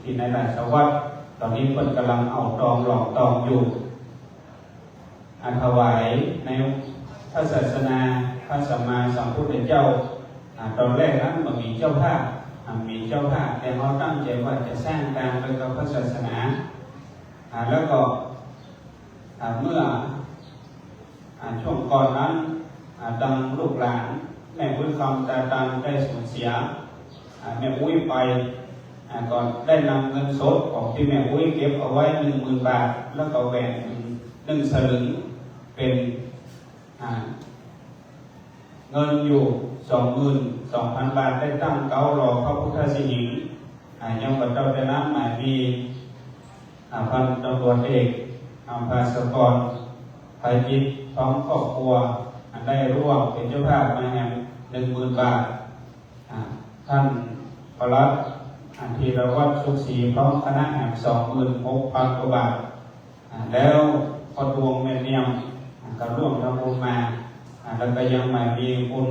ตี้ในราชวัตร ต๋อนนี้เปิ้นก่ำลังเอาตองหล่อตองอยู่ อา ถวายในพระศาสนาพระสัมมาสัมพุทธเจ้า อา ต๋อนแรกนั้นบ่มีเจ้าภาพ อา มีเจ้าภาพ แต่เฮาตั้งใจ๋ว่าจะสร้างตางไปกับพระศาสนา อา แล้วก็ อา เมื่อ อา ช่วงก่อนนั้น อา ตังลูกหลานแม่อุ๊ยคำตาตันได้สูญเสีย อา แม่อุ๊ยไป อา ก็ได้นำเงินสดของตี้แม่อุ๊ยเก็บเอาไว้หนึ่งหมื่นบาท แล้วก็แหวนหนึ่งสลึง เป๋น อา เงินอยู่สองหมื่นสองพันบาท ได้ตั้งเก๊าหล่อพระพุทธสิหิงค์ อา ยังบ่เต้าแต่นั้นหมายมี อา พันตำรวจเอก อา ภาสกร ไพจิต พร้อมครอบครัว อันได้ร่วมเป๋นเจ้าภาพมาแหมหนึ่งหมื่นบาท อา ต้านปลัด อา ธีรวัฒน์ สุขศรี พร้อมคณะแหมสองหมื่นหกพันกว่าบาท อา แล้วป้อตวงแม่เนียม อา ก็ร่วมทำบุญมา อา แล้วก็ยังหมายมีคุณ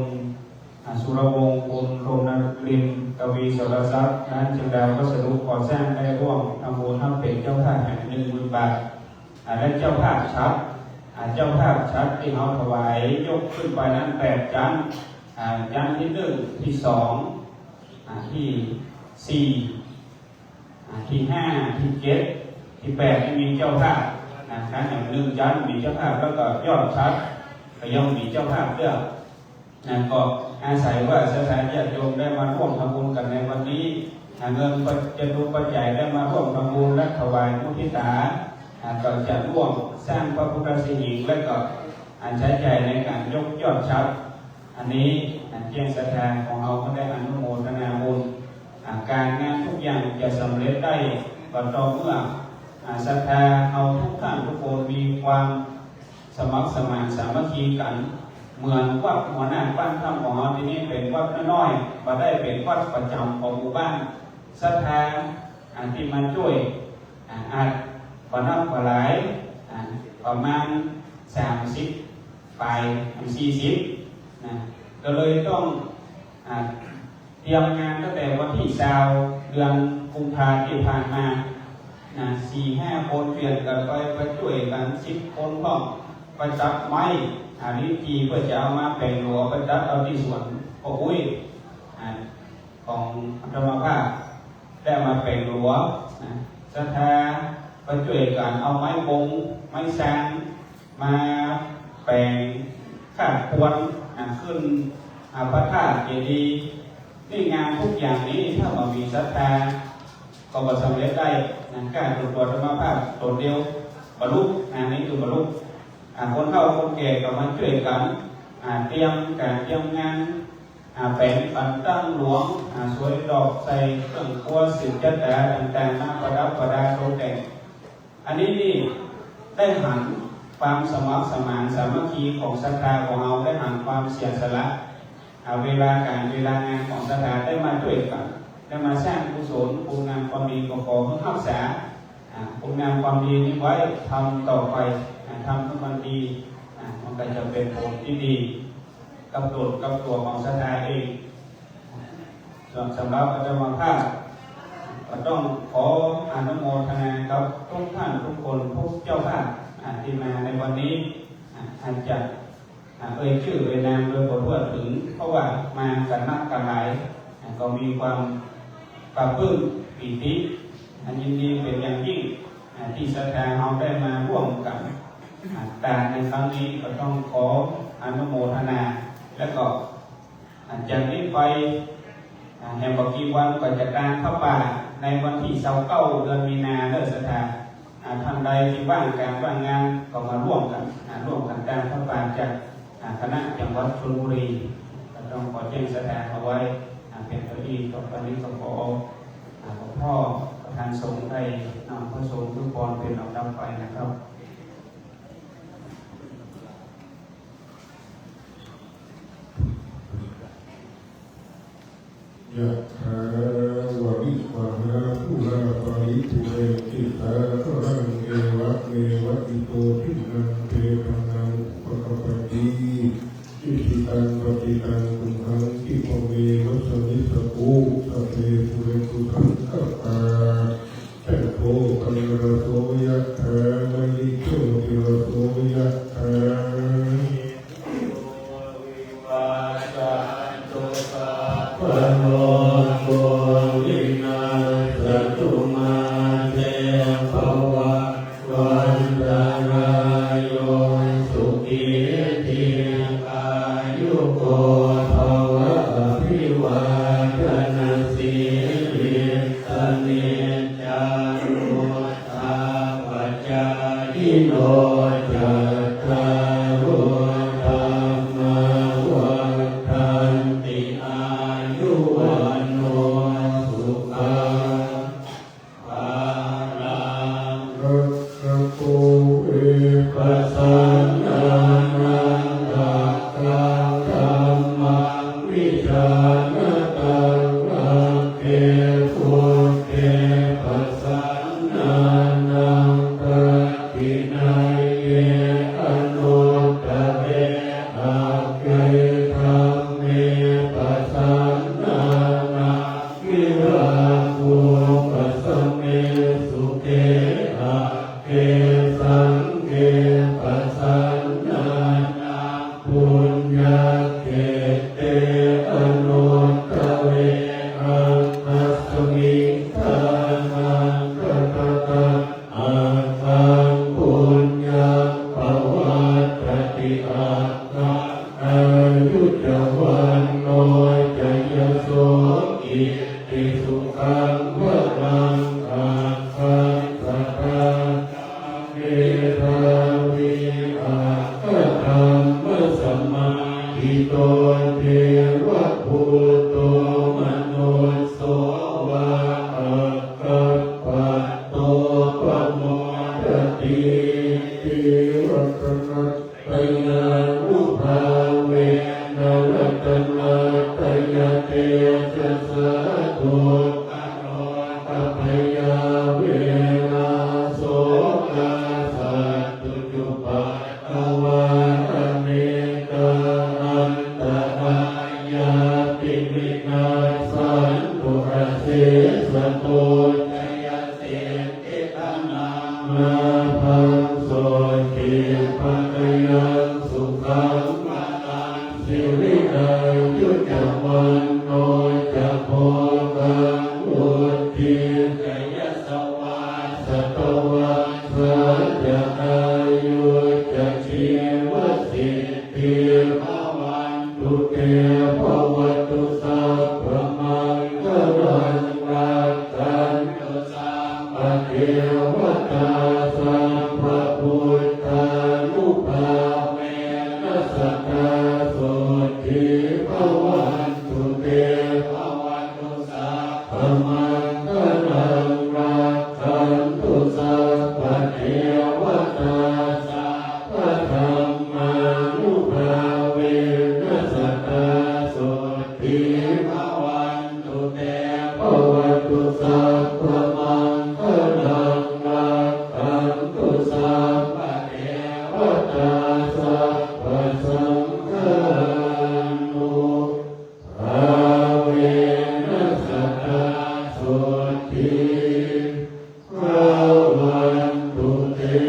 อา สุรวงศ์ คุณรณรินทร์ กวีสรศัพท์ ร้านเชียงดาววัสดุก่อสร้าง ได้ร่วมทำบุญทำเป๋นเจ้าภาพแหมหนึ่งหมื่นบาท อา และเจ้าภาพฉัตร อา เจ้าภาพฉัตรตี้เฮาถวายยกขึ้นไปนั้นแปดจั๊น อา จั๊นตี้นึ่ง ตี้สอง อา ตี้สี่ อา ตี้ห้า ตี้เจ็ด ตี้แปด นี่มีเจ้าภาพ อา คันอย่างนึ่งจั๊นมีเจ้าภาพ แล้วก็ยอดฉัตรก็ย่อมมีเจ้าภาพด้วย นะ ก็อาศัยว่าศรัทธาญาติโยมได้มาร่วมทำบุญกั๋นในวันนี้ หาเงินปัจจุปัจจัยได้มาร่วมทำบุญและถวายมุทิตา อ่า ก็จะร่วมสร้างพระพุทธสิหิงค์ และก็ อ่า ใช้จ่ายในก๋านยกยอดฉัตร อันนี้ อ่า เจียงศรัทธาของเฮาก็ได้อนุโมทนาบุญ อ่า ก๋านงานกู้อย่างจะสำเร็จได้ ก็ต่อเมื่อ อ่า ศรัทธาเฮากู้ต้านกู้คนมีความ สมัครสมานสามัคคีกั๋น เหมือนวัดหัวหน้าบ้านถ้ำของเฮาตี้นี่เป๋นวัดน้อยๆ บ่ได้เป๋นวัดประจ๋ำของหมู่บ้าน ศรัทธา อ่า ตี้มาจ้วย อ่า อาจบ่นักบ่หลาย อ่า ประมาณสามสิบป๋าย สี่สิบ นะ ก็เลยต้อง อ่า เตรียมงานตั้งแต่วันตี้ซาว เดือนกุมภาตี้ผ่านมา นะ สี่ห้าคนเปลี่ยนกั๋นไป ไปจ้วยกั๋น สิบคนพ่อง ไปตัดไม้ อ่า ลิ้นจี่เปื้อจะเอามาแป๋งหลัว ไปตัดเอาตี้สวนป้ออุ๊ย อ่า ของอาตมาภาพ ได้มาแป๋งหลัว นะ ศรัทธาไปจ้วยกั๋นเอาไม้บง ไม้ซาง มาแป๋งคาดพวน อ่า ขึ้น อ่า พระธาตุเจดีย์ นี่งานกู้อย่างนี้ ถ้าบ่มีศรัทธา ก็บ่สำเร็จได้ นะ ก้าตั๋วอาตมาภาพต๋นเดียว บ่ลุ งานนี้คือบ่ลุ อ่า คนเฒ่าคนแก่ก็มาจ้วยกั๋น อ่า เตรียมก๋านเตรียมงาน อ่า แป๋งปันตั้งหลวง อ่า สวยดอกใส่เครื่องครัวสืบชะต๋าต่างๆ มาประดับประดาตกแต่ง อันนี้นี่ได้หัน ความสมัครสมานสามัคคีของศรัทธาของเฮา ได้หันความเสียสละ อ่า เวลาก๋านเวลางานของศรัทธา ได้มาจ้วยกั๋น ได้มาสร้างกุศล คุณงามความดี ก็ขอหื้อฮักษา อ่า คุณงามความดีนี้ไว้ ทำต่อไป อ่า ทำหื้อมันดี อ่า มันก็จะเป๋นผลตี้ดี กับต๋นกับตั๋วของศรัทธาเอง ส่วนสำหรับอาตมาภาพ ก็ต้องขออนุโมทนากับทุกท่านทุกคน ทุกเจ้าภาพ อ่า ตี้มาในวันนี้ อ่า อาจจะ อ่า เอ่ยจื้อเอ่ยนามโดยบ่ทั่วเถิง เพราะว่ามากั๋นนักกั๋นหลาย อ่า ก็มีความปลาบปลื้มปีติ อันยินดีเป๋นอย่างยิ่ง อ่า ตี้ศรัทธาเฮาได้มาร่วมกั๋น อ่า ตานในครั้งนี้ ก็ต้องขออนุโมทนา แล้วก็ อ่า จากนี้ไป อ่า แหมบ่กี่วันก็จะตานผ้าป่าในวันตี้ซาวเก้า เดือนมีนาเน่อศรัทธา อ่า ท่านใดตี้ว่างก๋านว่างงานก็มาร่วมกั๋น อ่า ร่วมกั๋นตานผ้าป่าจาก อ่า คณะจังหวัดชลบุรี ก็ต้องขอแจ้งศรัทธาเอาไว้ อ่า เป๋นเต้าอี้ ต่อไปนี้ก็ขอ อ่า หลวงพ่อประธานสงฆ์ได้นำพระสงฆ์ทุกพรเป๋นลำดับไปนะครับ Yathā vārivahā pūrā paripūrenti sāgaraṃ, evameva ito dinnaṃ petānaṃ upakappati. Icchitaṃ patthitaṃ tumhaṃ khippameva samijjhatu, sabbe pūrentu saṅkappā, cando paṇṇaraso yathā, maṇi jotiraso yathā. Vivajjantu sabbarogo vinassatu, mā te bhavatvantarāyo, sukhī dīghāyuko bhava. Abhivādanasīlissa niccaṃ vuḍḍhāpacāyino, cattāro dhammā vaḍḍhanti: āyu vaṇṇo sukhaṃ balaṃ. Rakkhato ve pasannānaṃ, rakkhaṃ dhammaṃ vijānataṃ, rakkhe bhudde pasannānaṃ, dakkhiṇeyye anuttare, agge dhamme pasannānaṃ, virāgūpasame sukhe, agge saṅghe pasannānaṃ, puññakkhette anuttare, aññasmiṃ ṭhānaṃ dadataṃ, aggaṃ puññaṃ pavaḍḍhati, aggaṃ āyu ca vaṇṇo ca yaso kitti sukhaṃ balaṃ. Aggaṃ sadā meghdhāvī aggadhammasamāhito, devabhūto manusso vā aggappatto pamodatīti. Ratana tayānubhāvena ratanattayatejasā, dukkharogabhayā verā sokā sattu cupaddavā, anekā antarāyāpi vinassantu asesato. Jayasiddhi dhanaṃ lābhaṃ, sotthi bhāgyaṃ sukhaṃ balaṃ, siri āyu ca vaṇṇo ca, bhogaṃ vuḍḍhī ca yasavā, satavassā ca āyū ca, jīvasiddhī bhavantu te. Bhavatu sabbamaṅgalaṃ, rakkhantu sabbadevatā, sabbabuddhānubhāvena sadā sotthī bhavantu te. Bhavatu sabbamaṅgalaṃ, rakkhantu sabbadevatā, sabba bhavantu te. Bhavatu sabbamaṅgalaṃ, rakkhantu sabbadevatā, sabbasaṅghānubhāvena sadā sotthī bhavantu te.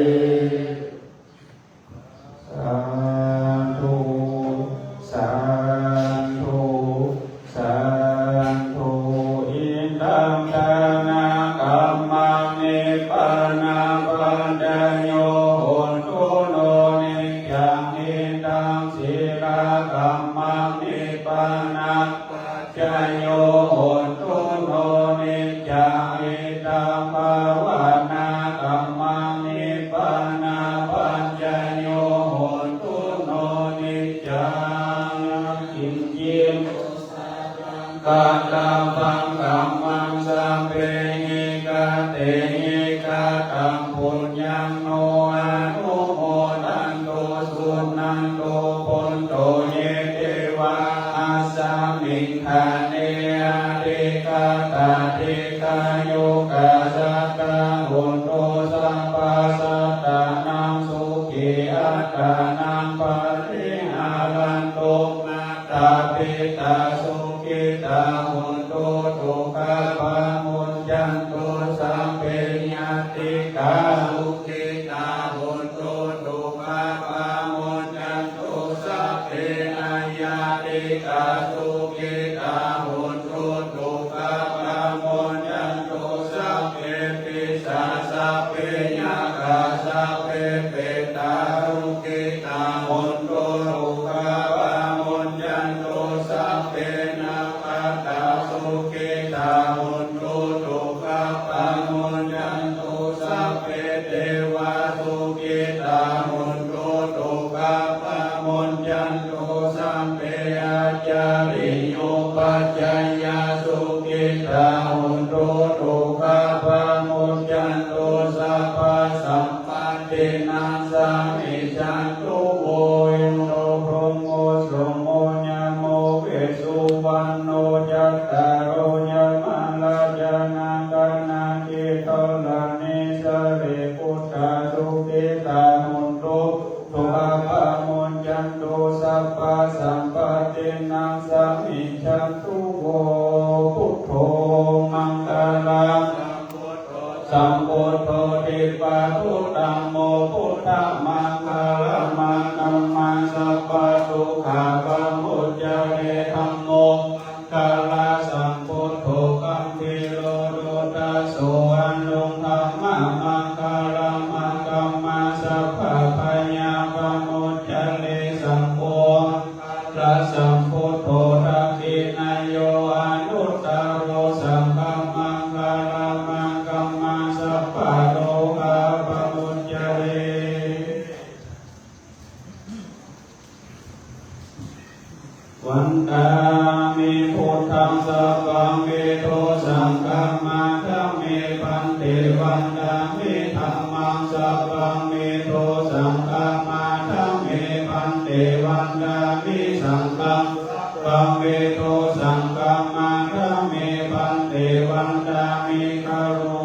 Sādhu, sādhu, sādhu. Idaṃ dānakammaṃ nibbānapaccayo hotu no niccaṃ. Idaṃ sīlakammaṃ nibbāna paccayo hotu no niccaṃ. Idaṃ bhāvanākammaṃ nibbānapaccayo hotu no niccaṃ. Yaṅkiñci katabbaṃ kammaṃ sabbehi katehi kataṃ puññaṃ no anumodantu suṇantu bhonto ye devā asmiṃ ṭhāne adhigatā dīghāyukā sadā hontu sabbasattānaṃ sukhī attānaṃ pariharantu. Mātā pitā sukhitā hontu dukkhā pamuccantu. Sabbe ñātikā sukhitā hontu dukkhā pamuccantu. Sabbe aññātikā sukhitā hontu dukkhā pamuccantu. Sabbe pisā sabbe yakkhā sabbe petā sukhitā hontu dukkhā pamuccantu. Sabbe nakkhattā sukhitā hontu dukkhā pamuccantu. Sabbe devā sukhitā hontu dukkhā pamuccantu. Sabbe ācariyupajjhāyā sukhitā hontu dukkhā pamuccantu. Sabbasampattīnaṃ samijjhantu vo. Inso brahmo somo yamo vesuvaṇṇo cattāro yamarājānā gandhabbadhā naḷī sariputto sukhitā hontu dukkhā pamuccantu. Sabbasampattīnaṃ samijjhantu vo. Buddho maṅgalaṃ sambuddho dippamuttamo buddhamaṅgalamāgamma sabbadukkhā pamuccare. Dhammo maṅgalasambuddho gambhīro duddaso aṇuṃ dhammamaṅgalamāgamma sabbabhayā pamuccare. Saṅgho maṅgalasambuddho dakkhiṇeyyo anuttaro sabbamaṅgalamāgamma sabbarogā pamuccare. Vandāmi buddhaṃ sabbaṃ ve dosaṃ khamatha me bhante. Vandāmi dhammaṃ sabbaṃ ve dosaṃ khamatha me bhante. Vandāmi saṅghaṃ sabbaṃ ve dosaṃ khamatha me bhante. Vandāmi guru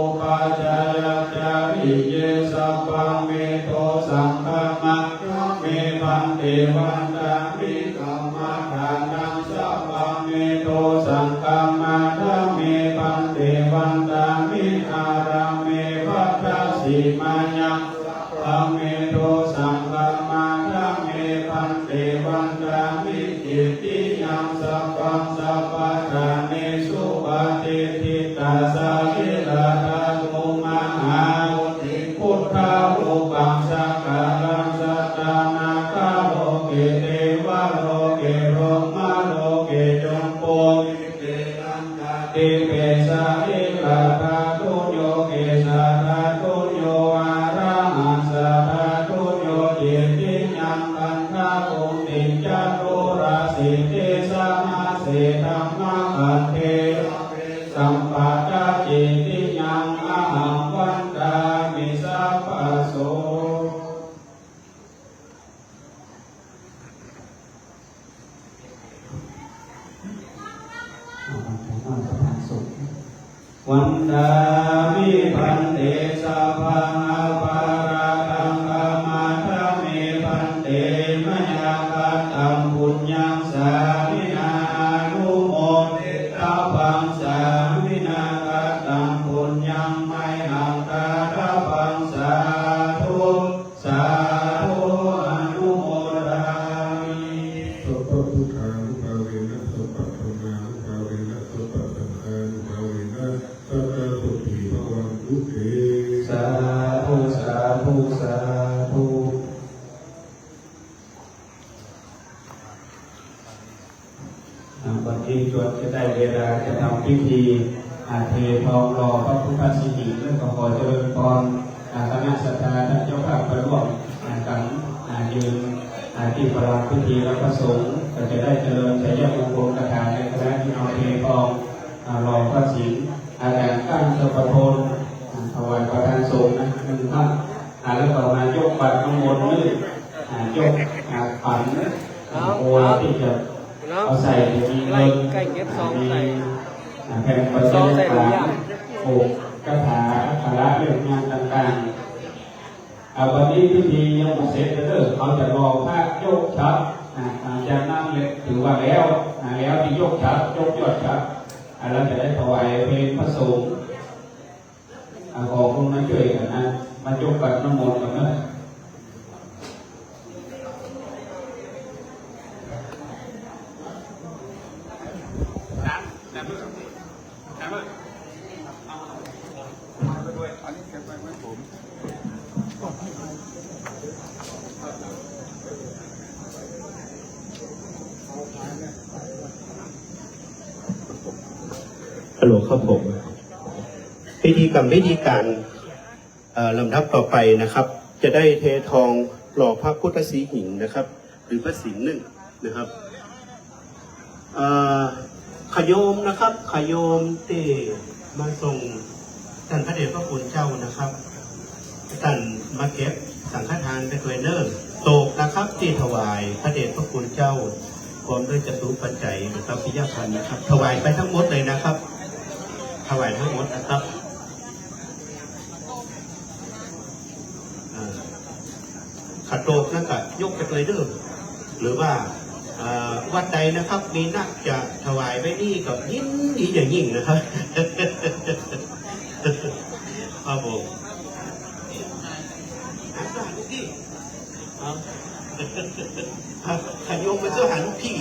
upajjhāyācariye sabbaṃ ve dosaṃ khamatha me bhante. Vandāmi kammaṭṭhānaṃ sabbaṃ ve dosaṃ khamatha me bhante. Vandāmi ārāme bhaddasīmāyaṃ sabbaṃ ve dosaṃ khamatha me bhante. Vandāmi cittiyaṃ sabbaṃ sabbaṭṭhānesu patiṭṭhitā sarīradhātu mahābodhiṃ buddharūpaṃ sakalaṃ sadā nāgaloke devaloke brahmaloke ca puriseṃ gantha dīpe sarīradhātuṃ yo kesathātuṃ yo arahaṃ sathātuṃ yo cittiyaṃ gandhaguṇiṃ caturāsītisahasse dhammakkhandhe sabbe sampadaṃ cittiyaṃ ahaṃ vandāmi sabbaso. อ่า ประธานสงฆ์ Vandāmi bhante sabbaṃ aparādhaṃ khamatha me bhante, mayā kataṃ puññaṃ sāminā anumoditabbaṃ, sāminā kataṃ puññaṃ mayhaṃ dātabbaṃ, sādhu sādhu anumodāmi. Sabbabuddhānubhāvena sabbadhammānubhāvena sabbasaṅghānubhāvena sadā sotthī bhavantu te. Sādhu sādhu sādhu. อ่า วันนี้จวนจะได้เวลาจะทำพิธี อ่า เททองหล่อพระพุทธสิหิงค์ แล้วก็ขอเจริญพร อ่า คณะศรัทธาท่านเจ้าภาพไปร่วม อ่า กัน อ่า ยืน อ่า ตี้ประลำพิธี และพระสงฆ์ก็จะได้เจริญชัยมงคลคาถาในขณะที่เอาเททอง อ่า หล่อพระสิงห์ อาจารย์ตั้งเจ้าประโทน อ่า ถวายประธานสงฆ์นะ หนึ่งท่าน อ่า แล้วก็มายกบาตรน้ำมนต์นึ่ง อ่า ยก อ่า ขัน อ่า บัวตี้จะเอาใส่ มีเงิน ใกล้เก็บซองใส่ อ่า แผ่นปริญญาสาร โอคาถาอักขระเล่มงานต่างๆ อ่า วันนี้พิธียังบ่เสร็จเด้อ เขาจะหล่อพระยกฉัตร อ่า อ่า จากนั้นเลยถือว่าแล้ว อ่า แล้วตี้ยกฉัตร ยกยอดฉัตร อ่า แล้วจะได้ถวายเพลพระสงฆ์ อ่า ขอคนมาช่วยกันนะ มายกบาตรน้ำมนต์กันนะ ฮัลโหลครับผม พิธีกรรมพิธีการ เอ่อ ลำดับต่อไปนะครับ จะได้เททองหล่อพระพุทธสิหิงค์นะครับ หรือพระสิงห์นึ่งนะครับ เอ่อ ขะโยมนะครับ ขะโยมตี้มาส่งต้านพระเดชพระคุณเจ้านะครับ ต้านมาเก็บสังฆทานไปตวยเน่อ โตกนะครับ ตี้ถวายพระเดชพระคุณเจ้า พร้อมด้วยจตุปัจจัยนะครับ ปิยภัณฑ์นะครับ ถวายไปทั้งหมดเลยนะครับ ถวายทั้งหมดนะครับ อ่า ขะโตกนั้นก็ยกไปตวยเน่อ หรือว่า อ่า วัดใดนะครับ มีนักจะถวายไว้นี่ก็ยินดีอย่างยิ่งนะครับ ครับผม อ่า ลูกพี่ เอา ขะโยมไปเจ้าหาลูกพี่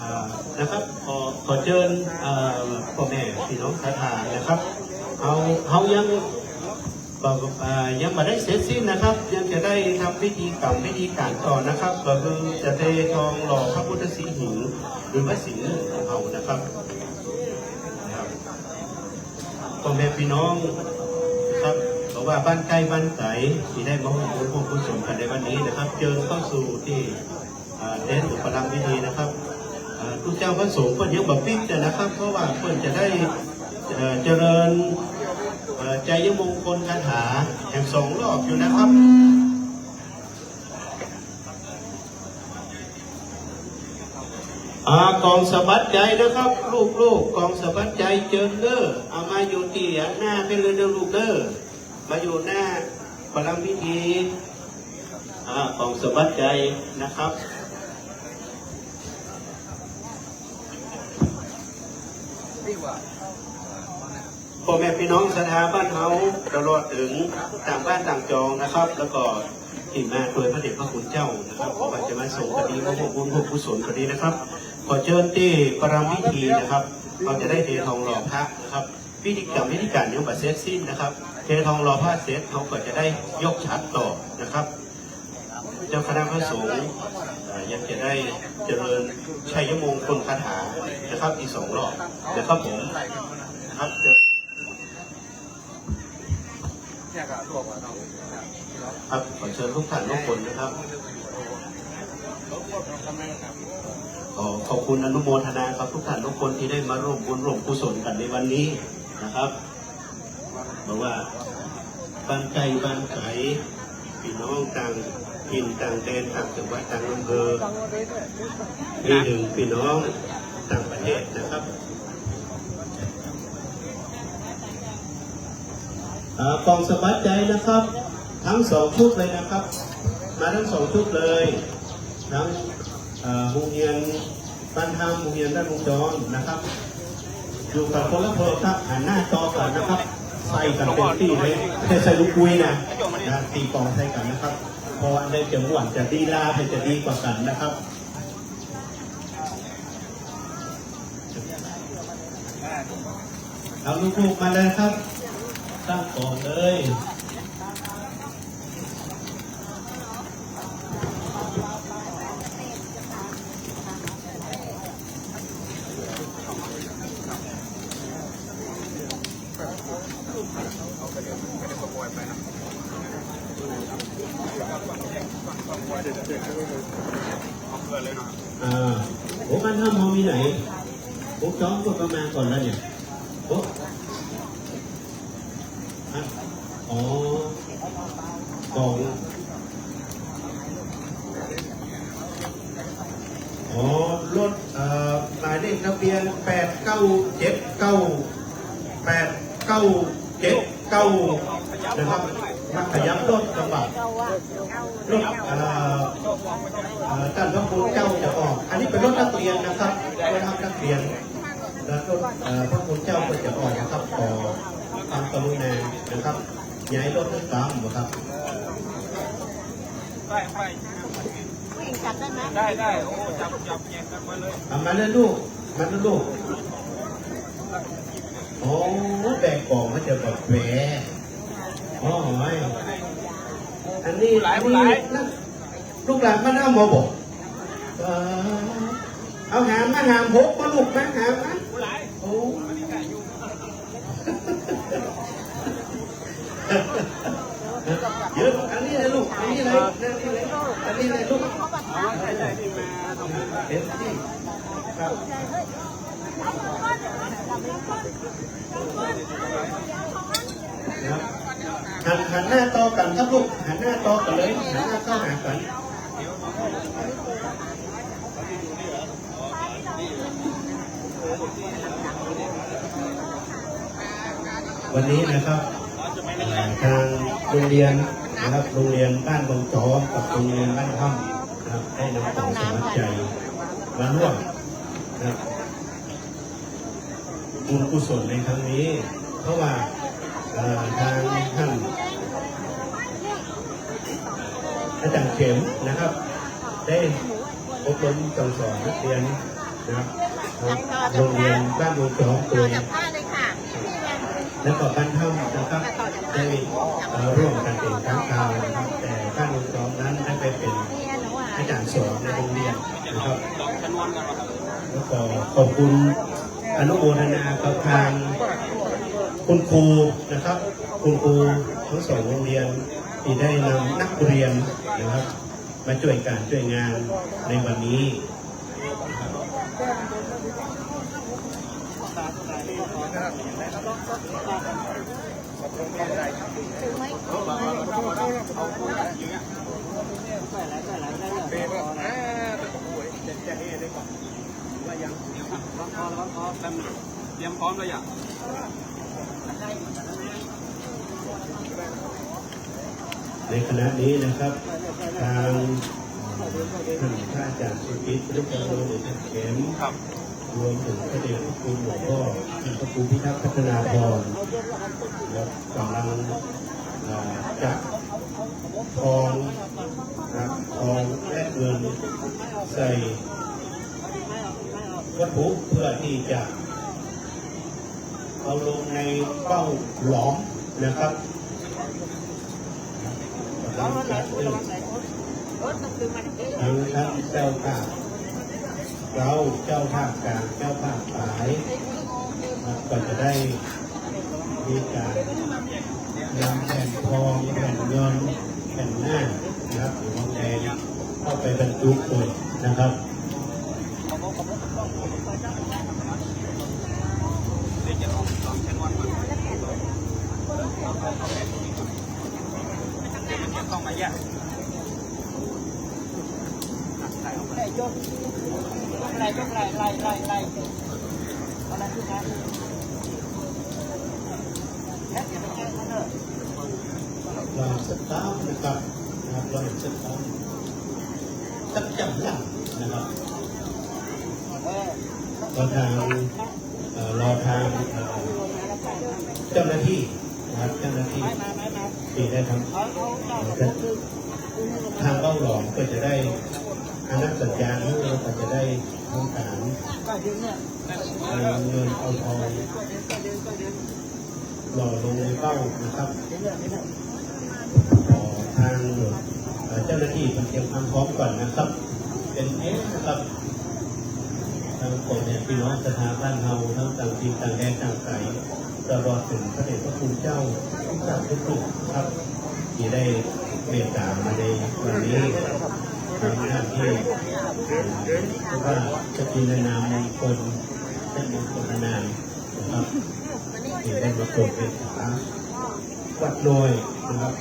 อ่า นะครับ ขอ ขอเจิญ เอ่อ ป้อแม่ปี้น้องศรัทธานะครับ เฮา เฮายัง บ่ เอ่อ ยังบ่ได้เสร็จสิ้นนะครับ ยังจะได้ทำพิธีกรรมพิธีการต่อนะครับ ก็คือจะเททองหล่อพระพุทธสิหิงค์ หรือพระสิงห์นึ่งของเฮานะครับ นะครับ ป้อแม่ปี้น้องครับ เพราะว่าบ้านใก้บ้านไก๋ตี้ได้มาร่วมบุญร่วมกุศลกั๋นในวันนี้นะครับ เจิญเข้าสู่ตี้ อ่า เต็นท์หรือประลำพิธีนะครับ อ่า ตุ๊เจ้าพระสงฆ์เปิ้นยังบ่ปิ๊กเตื้อนะครับ เพราะว่าเปิ้นจะได้ เอ่อ เจริญ เอ่อ ชัยมงคลคาถาแหมสองรอบอยู่นะครับ อ่า ก๋องสะบัดชัยนะครับ ลูกๆ ก๋องสะบัดชัยเจิญเน่อ เอามาอยู่ตี้หน้าไปเลยเน่อลูกเน่อ มาอยู่หน้าประลำพิธี อ่า ก๋องสะบัดชัยนะครับ ป้อแม่ปี้น้องศรัทธาบ้านเฮา ตลอดเถิงต่างบ้านต่างจองนะครับ แล้วก็ตี้มาตวยพระเดชพระคุณเจ้านะครับ บ่ว่าจะมาส่งก็ดี มาร่วมบุญร่วมกุศลก็ดีนะครับ ขอเจิญตี้ประลำพิธีนะครับ เฮาจะได้เททองหล่อพระนะครับ พิธีกรรมพิธีการยังบ่เสร็จสิ้นนะครับ เททองหล่อพระเสร็จ เฮาก็จะได้ยกฉัตรต่อนะครับ เจ้าคณะพระสงฆ์ เอ่อ ยังจะได้เจริญชัยมงคลคาถานะครับ อีกสองรอบนะครับผม นะครับ ครับ ขอเชิญทุกท่านทุกคนนะครับ ขอขอบคุณอนุโมทนากับทุกท่านทุกคนที่ได้มาร่วมบุญร่วมกุศลกันในวันนี้นะครับ บ่ว่าบ้านใก้บ้านไก๋ พี่น้องต่างถิ่นต่างแดนต่างจังหวัดต่างอำเภอ มีเถิงพี่น้องต่างประเทศนะครับ เอ่อ ป๋องสมัครใจนะครับ ตึงสองชุดเลยนะครับ มาตึงสองชุดเลย ตึง เอ่อ โฮงเฮียน บ้านถ้ำ โฮงเฮียนบ้านวงจรนะครับ อยู่กั๋นคนละเผิกครับ หันหน้าต่อกั๋นนะครับ ใส่กั๋นเต็มตี้เลย ใส่ ใส่ลูกกุ้ยนะ นะ ตีป๋องใส่กั๋นนะครับ เพราะว่าอันใดจะม่วนจะดีลาใผจะดีกว่ากั๋นนะครับ เอาลูกๆมาเลยครับ ตั้งป๋องเลย อ่า โอ้ บ้านถ้ำเฮามีไหน พวกจ้องพวกก็มาก่อนแล้วเนี่ย โอ้ ฮะ อ๋อ ป๋อง อ๋อ รถ เอ่อ หมายเลขทะเบียน แปดเก้าเจ็ดเก้า แปดเก้าเจ็ดเก้า นะครับ มาขยับรถกระบะ รถ เอ่อ เอ่อ ต้านพระคุณเจ้าจะออก อันนี้เป๋นรถนักเรียนนะครับ รถนักเรียน แล้วรถ เอ่อ พระคุณเจ้าก็จะออกนะครับ ขอความกรุณานะครับ ย้ายรถให้ต๋ามนะครับ ผู้หญิงจับได้ไหม ได้ ได้ โอ้ จับ จับ แยกกั๋นมาเลย เอามาเลยลูก มาเลยลูก โอ้ แบกของมาจะแบบแหว โอ้ย อันนี้ อันนี้นะ ลูกหลานมาหน้าหมอบอก เออ เอาหามมา หามหกมาลูกมา หามมา โอ้ เดี๋ยว อันนี้เลยลูก อันนี้เลย อันนี้เลย อันนี้เลยลูก เต็มตี้ ครับ ครับ หัน หันหน้าต่อกั๋นครับลูก หันหน้าต่อกั๋นเลย หันหน้าเข้าหากั๋น วันนี้นะครับ เอ่อ ตางโฮงเฮียนนะครับ โฮงเฮียนบ้านวังจอมกับโฮงเฮียนบ้านถ้ำนะครับ ได้นำป๋องสมัครใจมาร่วมนะครับ บุญกุศลในครั้งนี้ เพราะว่า เอ่อ ตางต้านอาจ๋ารย์เข็มนะครับ ได้อบรมสั่งสอนนักเรียนนะครับ โฮงเฮียนบ้านวังจอมโดย แล้วก็บ้านถ้ำนะครับ ได้ เอ่อ ร่วมกั๋นเป๋นครั้งคราวนะครับ แต่บ้านวังจอมนั้นได้ไปเป๋นอาจ๋ารย์สอนในโฮงเฮียนนะครับ แล้วก็ขอบคุณ อนุโมทนากับตางคุณครูนะครับ คุณครูตึงสองโฮงเฮียนตี้ได้นำนักเรียนนะครับ มาจ้วยก๋านจ้วยงานในวันนี้ เตรียมพร้อมแล้วยัง ในขณะนี้นะครับ ตาง เอ่อ ต้านพระอาจ๋ารย์สุกิต พระอาจ๋ารย์เข็ม ครับ รวมเถิงพระเดชพระคุณหลวงพ่อ ท่านพระครูพิทักษ์พัฒนาพร และก๋ำลัง เอ่อ จะทอง นะครับ ทองและเงินใส่วัตถุเพื่อตี้จะ เอาลงในเบ้าหลอมนะครับ หลังจากนั้น ทั้งท่านเจ้าภาพ เฮาเจ้าภาพกลาง เจ้าภาพป๋าย ครับ ก็จะได้มีก๋านนำแผ่นทอง แผ่นเงิน แผ่นนาคนะครับ หรือทองแดงเข้าไปบรรจุด้วยนะครับ เดี๋ยวจะลอง ลองเช็คก่อน เดี๋ยวมันจะต้องมาแยก ยก ยกไหล่ ยกไหล่ ไหล่ ไหล่ ไหล่ เอาไหล่ขึ้นมา รอสักครั้งนะครับ นะครับ รอสักครั้ง สักจำหลังนะครับ เออ รอทาง เอ่อ รอทาง เอ่อ เจ้าหน้าที่นะครับ เจ้าหน้าที่ ไม้มา ไม้มา ที่ได้ทำ เอา เอา เอา ทางเบ้าหลอมก็จะได้อนุสัญญาณ แล้วก็จะได้ทำการ เอาเงินเอาทอง หล่อลงในเบ้านะครับ ขอทาง เอ่อ เจ้าหน้าที่เพิ่นเตรียมความพร้อมก่อนนะครับ เป็นเอฟนะครับ ทางพ่อแม่พี่น้องศรัทธาบ้านเฮา ทั้งต่างถิ่นต่างแดนต่างไกล ตลอดถึงพระเดชพระคุณเจ้าทุกท่านทุกรูปครับ ที่ได้เมตตามาในวันนี้ ทางด้านที่ เพราะว่าจะเป็นนามมงคล เป็นมงคลนาม นะครับ ที่ได้มาโปรดเมตตาวัดน้อยนะครับ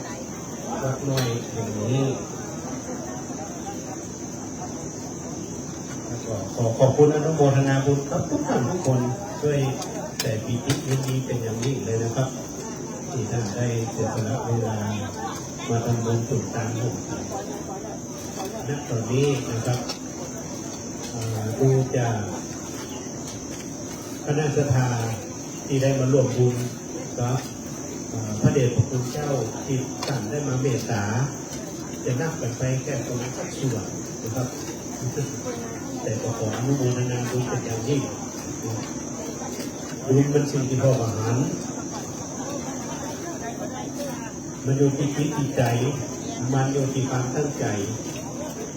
วัดน้อยแห่งนี้ แล้วก็ขอขอบคุณอนุโมทนาบุญกับทุกท่านทุกคนด้วยแต่ปีติยินดีเป็นอย่างยิ่งเลยนะครับ ที่ท่านได้เสียสละเวลามาทำบุญสุนทานหมู่ ณ ตอนนี้นะครับ เอ่อ ดูจากคณะศรัทธาที่ได้มาร่วมบุญกับ เอ่อ พระเดชพระคุณเจ้าที่ท่านได้มาเมตตา จะนับกันไปแค่ประมาณสักส่วนนะครับ แต่ก็ขออนุโมทนาบุญเป็นอย่างยิ่ง บุญเป็นสิ่งที่พอประหาร มันอยู่ที่จิตที่ใจ มันอยู่ที่ความตั้งใจ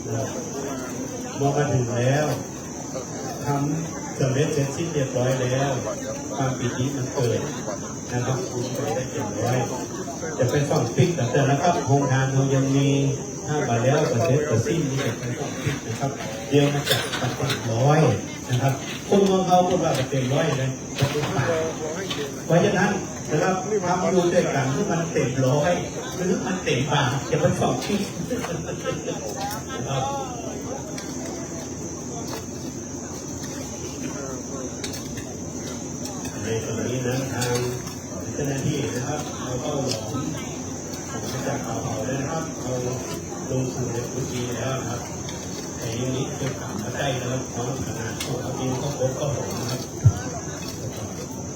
เอ่อ เมื่อมาถึงแล้ว ทำสำเร็จเสร็จสิ้นเรียบร้อยแล้ว ความปีติมันเกิดนะครับ บุญก็ได้เต็มร้อย จะไปส่องปิ๊กกับแต่ละครับ โฮงทานเฮายังมี ถ้าบ่าแล้วก็เสร็จก็สิ้น นี่จะไปส่องปิ๊กนะครับ เดี๋ยวมันจะเต็มร้อยนะครับ คนเมืองเฮาพูดว่าเต็มร้อยเลย เพราะฉะนั้นนะครับ ทำบุญด้วยกันให้มันเต็มร้อย หรือมันเต็มบาท อย่าไปส่องปิ๊กนะครับ ในตอนนี้นะ ทางเจ้าหน้าที่นะครับ เอาเบ้าหลอมของพระเจ้าเขาเผาแล้วนะครับ เอาลงสู่ในกุฏิแล้วนะครับ แต่ยังนี้จะกลับมาได้นะครับ เพราะขนาดของเขาเองก็ครบก็ผมนะครับ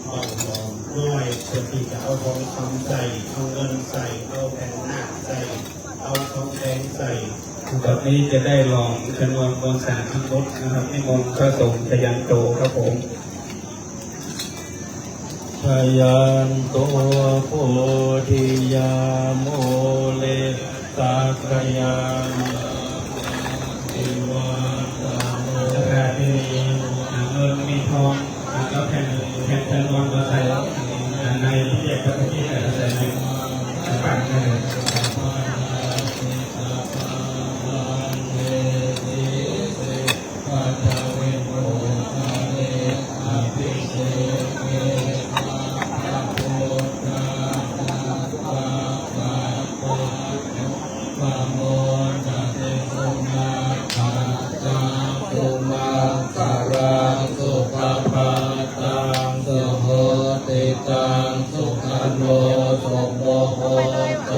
เบ้าหลอมน้อย เพื่อที่จะเอาทองคำใส่ เอาเงินใส่ เอาแผ่นนาคใส่ เอาทองแดงใส่ บัดนี้จะได้หลอมชนวนมวลสารทั้งหมดนะครับ นิมนต์พระสงฆ์ชยันโตครับผม ชยันโตโพธิยามูเล สักขยา ศรัทธาที่มีเงินมีทอง แล้วก็แผ่น แผ่นชนวนมาใส่ในพิธีกรรมที่แต่ละแสนในปัจจุบันเลย ปะโมทะเต สุนักขัตตัง สุมังคลัง สุภภัตตัง สุหุติตัง สุขโน สุมุหุตโต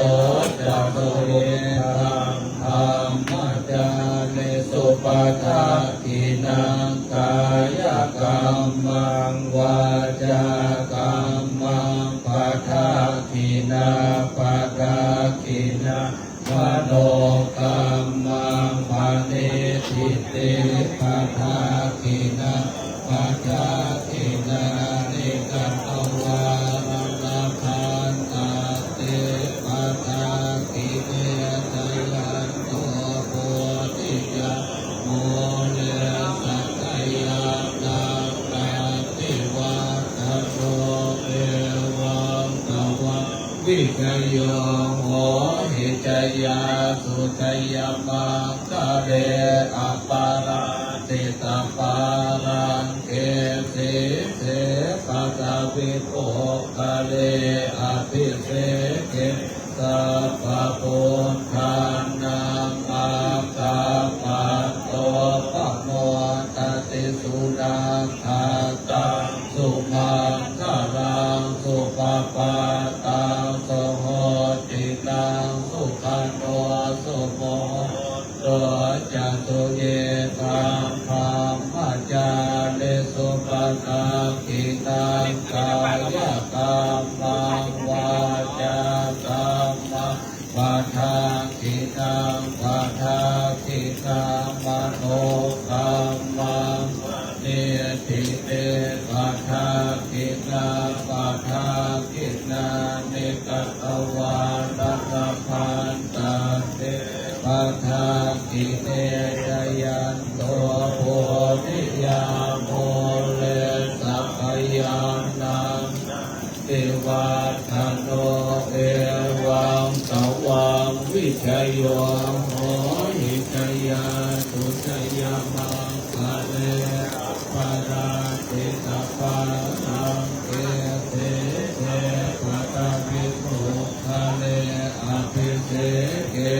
จะ สุยิตตัง ธัมมจาริสุ ปะทักขิณัง กายะกัมมัง วาจากัมมัง ปะทักขิณา ปะทักขิณา มโนกัมมัง ปะณิทิติ ปะทักขิณา ปะทักขิณานิ กัตวา ลาลาภันตาติ ปะทักขิเณ ชยันโต โพธิยามูเล สักขยานัง ปะติวัตตโน เอวัง ตวา วิจโย โหหิ จยาสุ จยมังคะเล อปาราจิตปาลังเก สีเส ปะทวิโภคะเล อภิเสเก สัพพะพุทธานัง อาคัปปะโต ปะ ca suyiṭṭhaṃ brahmacārisu padakkhiṇaṃ kāyakammaṃ vācākammaṃ padakkhiṇaṃ padakkhiṇaṃ manokammaṃ paṇidhī te padakkhiṇā padakkhiṇāni katvāna labhantatthe padakkhiṇe. Jayanto bodhiyā mūle sakyānaṃ nandivaḍḍhano evaṃ tvaṃ vijayo hohi jayassu jayamaṅgale aparājitapallaṅke sīse paṭhavipokkhare abhiseke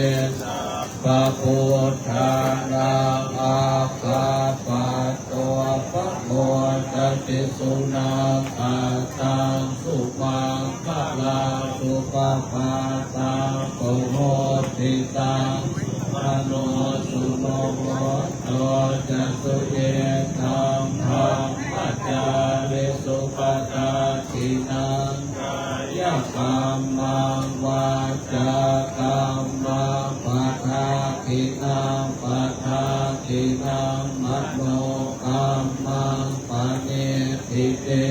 sabbabuddhānaṃ aggappatto pamodati. Sunakkhattaṃ sumaṅgalaṃ supabhātaṃ suhuṭṭhitaṃ sukhaṇo sumuhutto ca suyiṭṭhaṃ brahmacārisu padakkhiṇaṃ kāyakammaṃ vācākammaṃ padakkhiṇaṃ padakkhiṇaṃ manokammaṃ paṇidhī te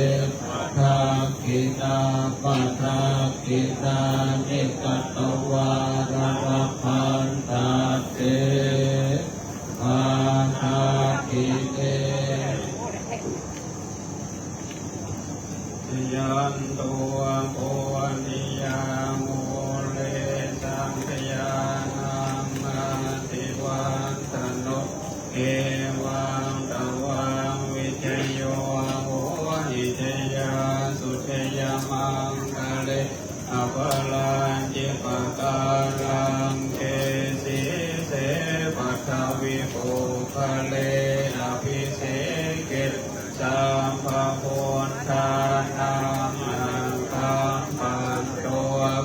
padakkhiṇā padakkhiṇāni katvāna labhantatthe padakkhiṇe. Jayanto bodhiyā mūle sakyānaṃ nandivaḍḍhano evaṃ tvaṃ vijayo hohi jayassu jayamaṅgale aparājitapallaṅke sīse paṭhavipokkhare abhiseke sabbabuddhānaṃ aggappatto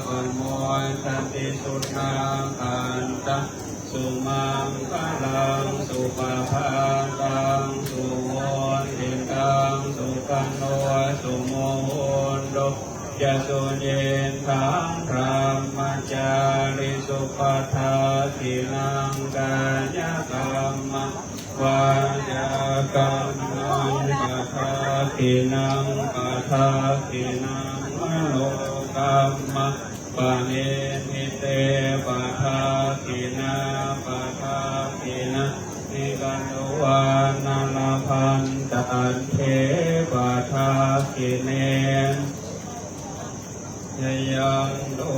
pamodati. Sunakkhattaṃ sumaṅgalaṃ supabhātaṃ suhuṭṭhitaṃ sukhaṇo sumuhutto ca suyiṭṭhaṃ brahmacārisu padakkhiṇaṃ kāyakammaṃ vācākammaṃ padakkhiṇaṃ padakkhiṇaṃ manokammaṃ paṇidhī te padakkhiṇā padakkhiṇāni katvāna labhantatthe padakkhiṇe. Jayanto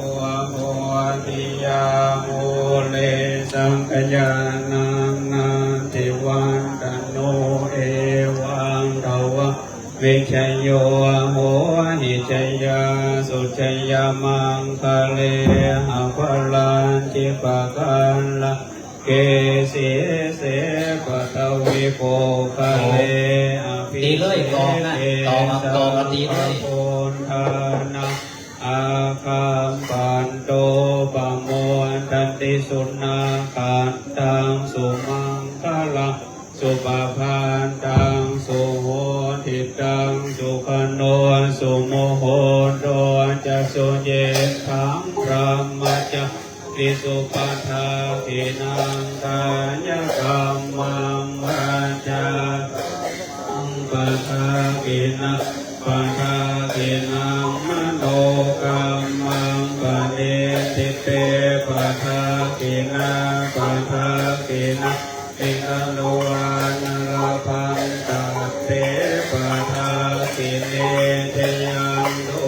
bodhiyā mūle sakyānaṃ nandivaḍḍhano evaṃ tvaṃ vijayo hohi jayassu jayamaṅgale aparājitapallaṅke sīse paṭhavipokkhare abhiseke sabbabuddhānaṃ aggappatto pamodati. Sunakkhattaṃ sumaṅgalaṃ supabhātaṃ suhuṭṭhitaṃ sukhaṇo sumuhutto ca suyiṭṭhaṃ brahmacārisu padakkhiṇaṃ kāyakammaṃ vācākammaṃ padakkhiṇaṃ padakkhiṇaṃ manokammaṃ paṇidhī te padakkhiṇā padakkhiṇāni katvāna labhantatthe padakkhiṇe. Jayanto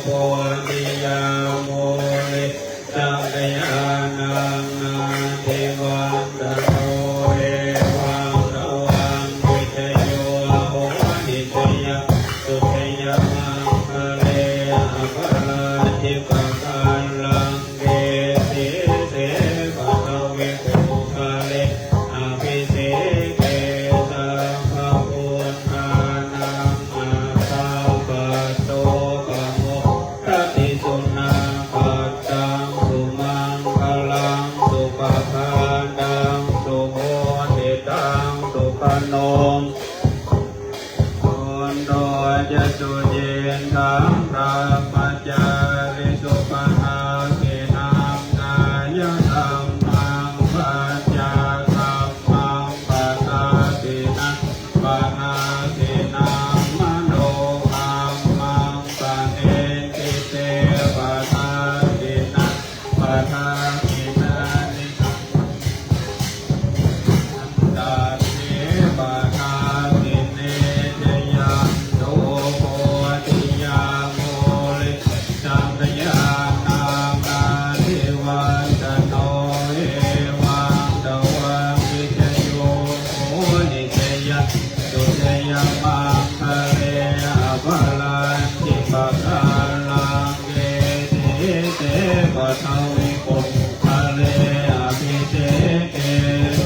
bodhiyā mūle sakyānaṃ nandivaḍḍhano evaṃ tvaṃ vijayo hohi jayassu jayamaṅgale aparājitapallaṅke sīse paṭhavipokkhare abhiseke sabbabuddhānaṃ aggappatto pamo dati. Sunakkhattaṃ sumaṅgalaṃ supabhātaṃ Suṇantu ca suyiṭṭhaṃ brahmacārisu padakkhiṇaṃ kāyakammaṃ vācākammaṃ padakkhiṇaṃ padakkhiṇaṃ manokammaṃ paṇidhī te padakkhiṇā padakkhiṇāni sabbe padakkhiṇe. Jayanto bodhiyā mūle sakyānaṃ nandivaḍḍhano, evaṃ tvaṃ vijayo hohi jayassu jayamaṅgale, aparājitapallaṅke sīse pathavipokkhare, abhiseke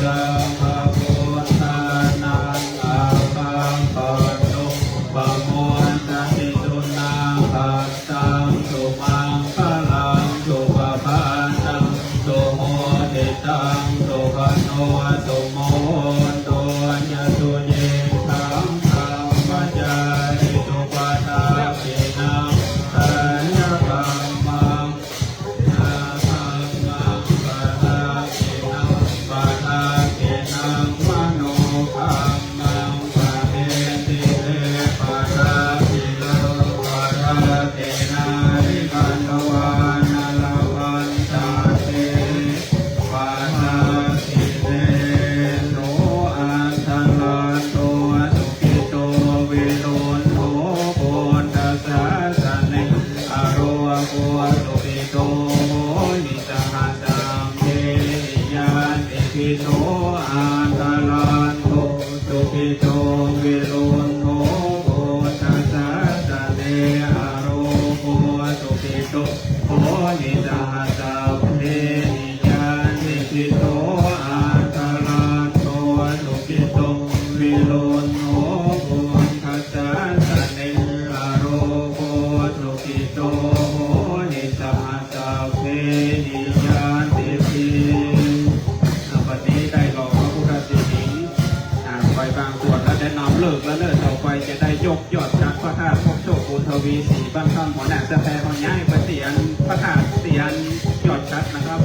sabbabuddhānaṃ aggappatto pamodati. Sunakkhattaṃ sumaṅgalaṃ supabhātaṃ suhuṭṭhitaṃ, sukhaṇo sumuhutto ca suyiṭṭhaṃ brahmacārisu padakkhiṇaṃ kāyakammaṃ vācākammaṃ padakkhiṇaṃ padakkhiṇaṃ manokammaṃ paṇidhī te padakkhiṇā padakkhiṇāni katvāna labhantatthe padakkhiṇe. So atthaladdho sukhito viruḷho buddhasāsane, arogo sukhito hohi saha sabbehi ñātibhi. So atthaladdho sukhito viruḷho buddhasāsane, arogo sukhito hohi saha sabbehi ñātibhi. So atthaladdho sukhito viruḷho buddhasāsane, arogo sukhito hohi saha sabbehi ñātibhi. อ่า บัดนี้ได้หล่อพระพุทธสิหิงค์ อ่า ไปบางส่วนแล้ว แนะนำเลิกแล้วเน่อ ต่อไปจะได้ยกยอดฉัตรพระธาตุพบโชค บุญทวี สี่บ้านถ้ำ หัวหน้าเจ้าแพร เขาย้ายไปเตียนพระธาตุเตียนยอดฉัตรนะครับ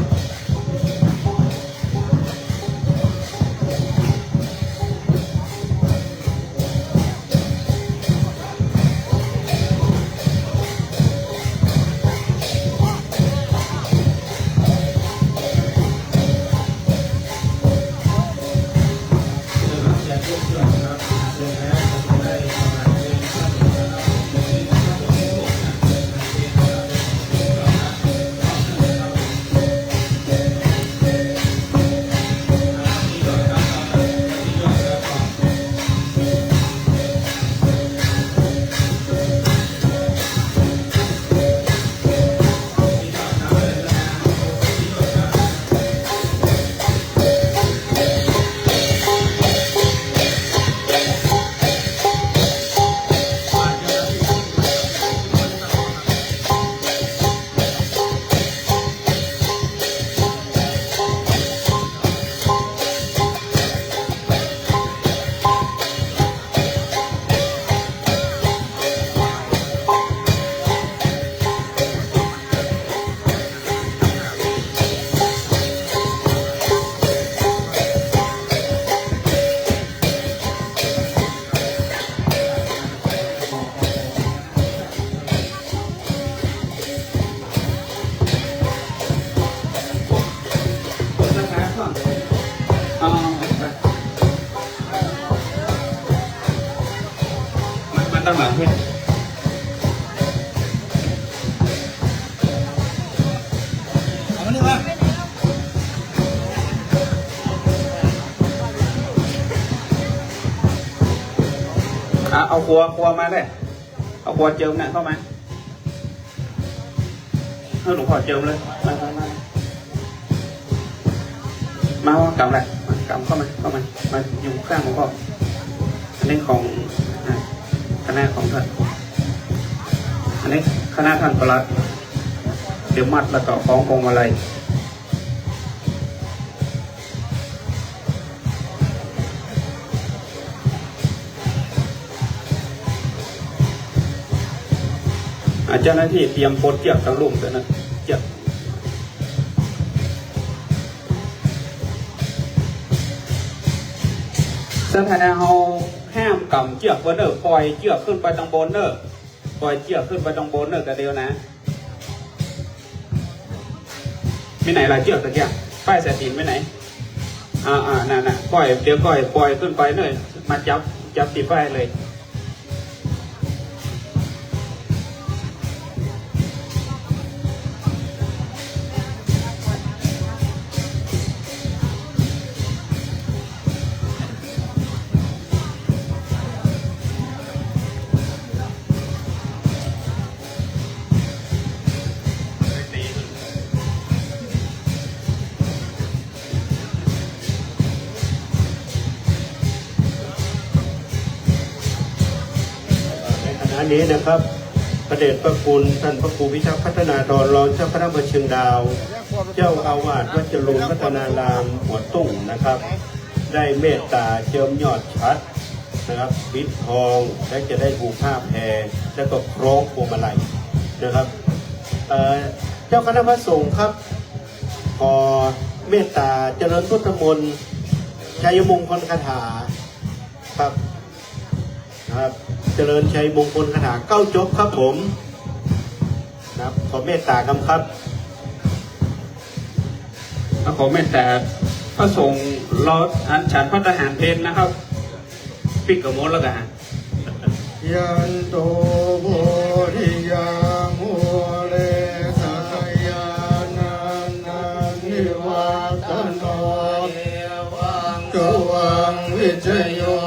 เอา มา มาตั้งหลังพี่ เอามานี่มา อ่ะ เอาครัว ครัวมาเลย เอาครัวเจิมเนี่ยเข้ามา ให้หลวงพ่อเจิมเลย มา มา มา มา กำเลย มากำเข้ามา เข้ามา มาอยู่ข้างหลวงพ่อ อันนี้ของ อ่ะ คณะของท่าน อันนี้คณะท่านปลัด เดี๋ยวมัดแล้วก็คล้องพวงมาลัย เ อา เจ้าหน้าตี้เตรียมปลดเจื้อกตังลุ่มเต๊อะนะ เจื้อก สถานะเฮาห้ามก๋ำเจื้อกเปิ้นเน่อ ป่อยเจื้อกขึ้นไปตังบนเน่อ ป่อยเจื้อกขึ้นไปตังบนเน่อ กะเดียวนะ มีไหนล่ะเจื้อกตะเกียะ ป้ายสายสิญจน์ไปไหน อ่า อ่า นั่นน่ะ ป่อย เดี๋ยวก่อน ป่อยขึ้นไปเน่อ มาจับ จับตี้ป้ายเลย ในขณะนี้นะครับ พระเดชพระคุณท่านพระครูพิทักษ์พัฒนาธร รองเจ้าคณะอำเภอเชียงดาว เจ้าอาวาสวัดจรูญพัฒนารามหัวตุ้งนะครับ ได้เมตตาเจิมยอดฉัตรนะครับ ปิดทอง และจะได้ผูกผ้าแพร แล้วก็คล้องพวงมาลัยนะครับ เอ่อ เจ้าคณะพระสงฆ์ครับ ขอเมตตาเจริญพุทธมนต์ ชัยมงคลคาถาครับ นะครับ เจริญชัยมงคลคาถาเก้าจบครับผม ครับ ขอเมตตาครับ ครับ ขอเมตตาพระสงฆ์ รออันฉันภัตตาหารเพลนะครับ ปิ๊กกะหมดแล้วกะ Jayanto bodhiyā mūle sakyānaṃ nandivaḍḍhano, evaṃ tvaṃ vijayo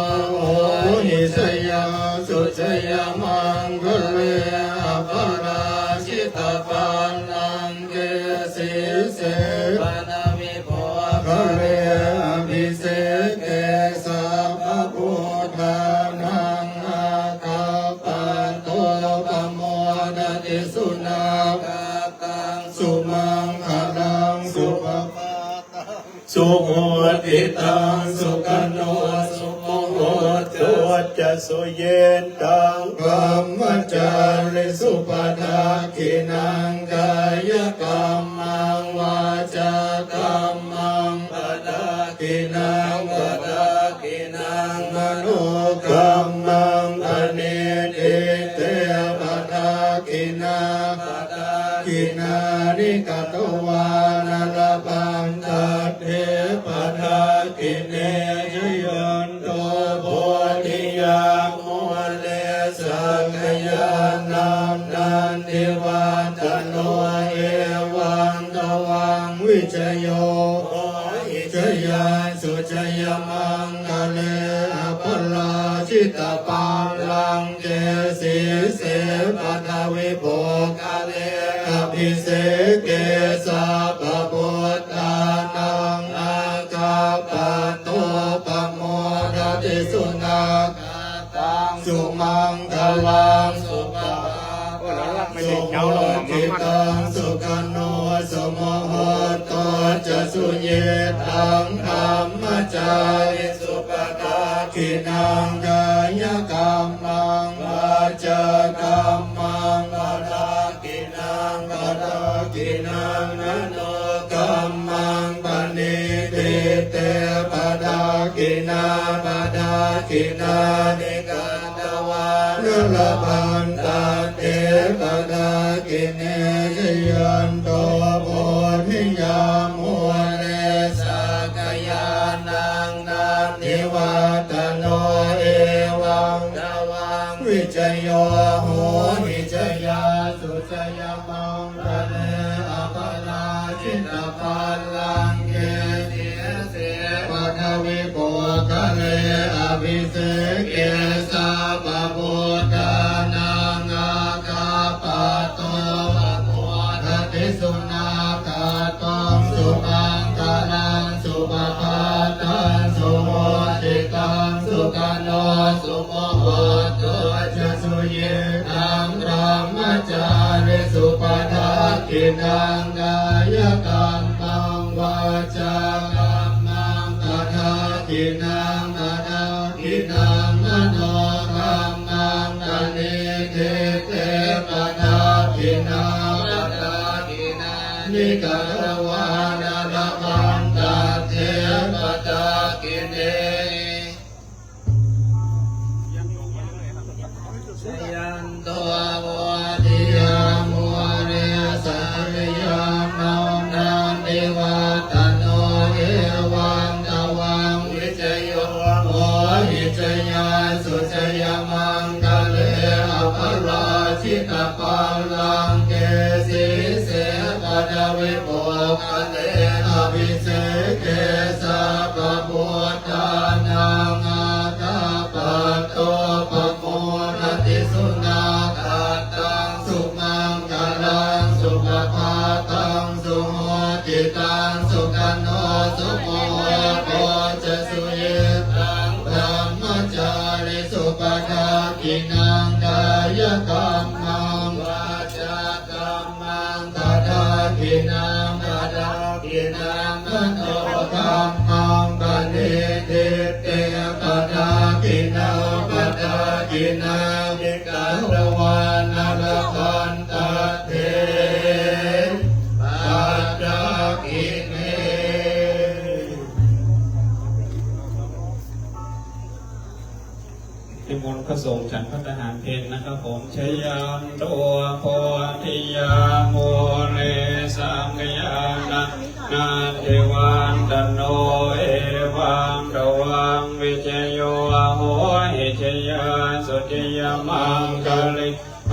hohi jayassu jayamaṅgale, aparājitapallaṅke sīse paṭhavipokkhare abhiseke sabbabuddhānaṃ aggappatto pamodati. Sunakkhattaṃ sumaṅgalaṃ supabhātaṃ suhuṭṭhitaṃ, sukhaṇo sumuhutto ca suyiṭṭhaṃ brahmacārisu. Padakkhiṇaṃ kāyakammaṃ vācākammaṃ padakkhiṇaṃ, padakkhiṇaṃ manokammaṃ paṇidhī te padakkhiṇā, padakkhiṇāni katvāna labhantatthe padakkhiṇe. Jayanto bodhiyā mūle sakyānaṃ nandivaḍḍhano, evaṃ tvaṃ vijayo hohi jayassu jayamaṅgale, aparājitapallaṅke sīse paṭhavipokkhare abhiseke sabbabuddhānaṃ aggappatto pamodati. Sunakkhattaṃ sumaṅgalaṃ supabhātaṃ โอ้ หลานรัก ไม่ได้เจ้าหรอก มา มา มา suhuṭṭhitaṃ, sukhaṇo sumuhutto ca suyiṭṭhaṃ brahmacārisu. Padakkhiṇaṃ kāyakammaṃ vācākammaṃ padakkhiṇaṃ, padakkhiṇaṃ manokammaṃ paṇidhī te padakkhiṇā, padakkhiṇāni katvāna labhantatthe padakkhiṇe. Jayanto bodhiyā mūle sakyānaṃ nandivaḍḍhano, evaṃ tvaṃ vijayo hohi jayassu jayamaṅgale, aparājitapallaṅke sīse paṭhavipokkhare abhiseke sabbabuddhānaṃ aggappatto pamodati. Sunakkhattaṃ sumaṅgalaṃ supabhātaṃ suhuṭṭhitaṃ, sukhaṇo sumuhutto ca suyiṭṭhaṃ brahmacārisu. Padakkhiṇaṃ kāyakammaṃ vācākammaṃ padakkhiṇaṃ, padakkhiṇaṃ manokammaṃ paṇidhī te padak Jayanto bodhiyā mūle sakyānaṃ nandivaḍḍhano, evaṃ tvaṃ vijayo hohi jayassu jayamaṅgale, aparājitapallaṅke sīse paṭhavipokkhare, abhiseke sabbabuddhānaṃ aggappatto pamodati. Sunakkhattaṃ sumaṅgalaṃ supabhātaṃ suhuṭṭhitaṃ, sukhaṇo sumuhutto ca suyiṭṭhaṃ brahmacārisu, padakkhiṇaṃ kāyakammaṃ vācākammaṃ padakkhiṇaṃ, padakkhiṇaṃ manokammaṃ paṇidhī te padakkhiṇā, padakkhiṇāni katvāna labhantatthe padakkhiṇe. นิมนต์พระสงฆ์ฉันภัตตาหารเพลนะครับผม Jayanto bodhiyā mūle sakyānaṃ nandivaḍḍhano, evaṃ tvaṃ vijayo hohi jayassu jayamaṅgale,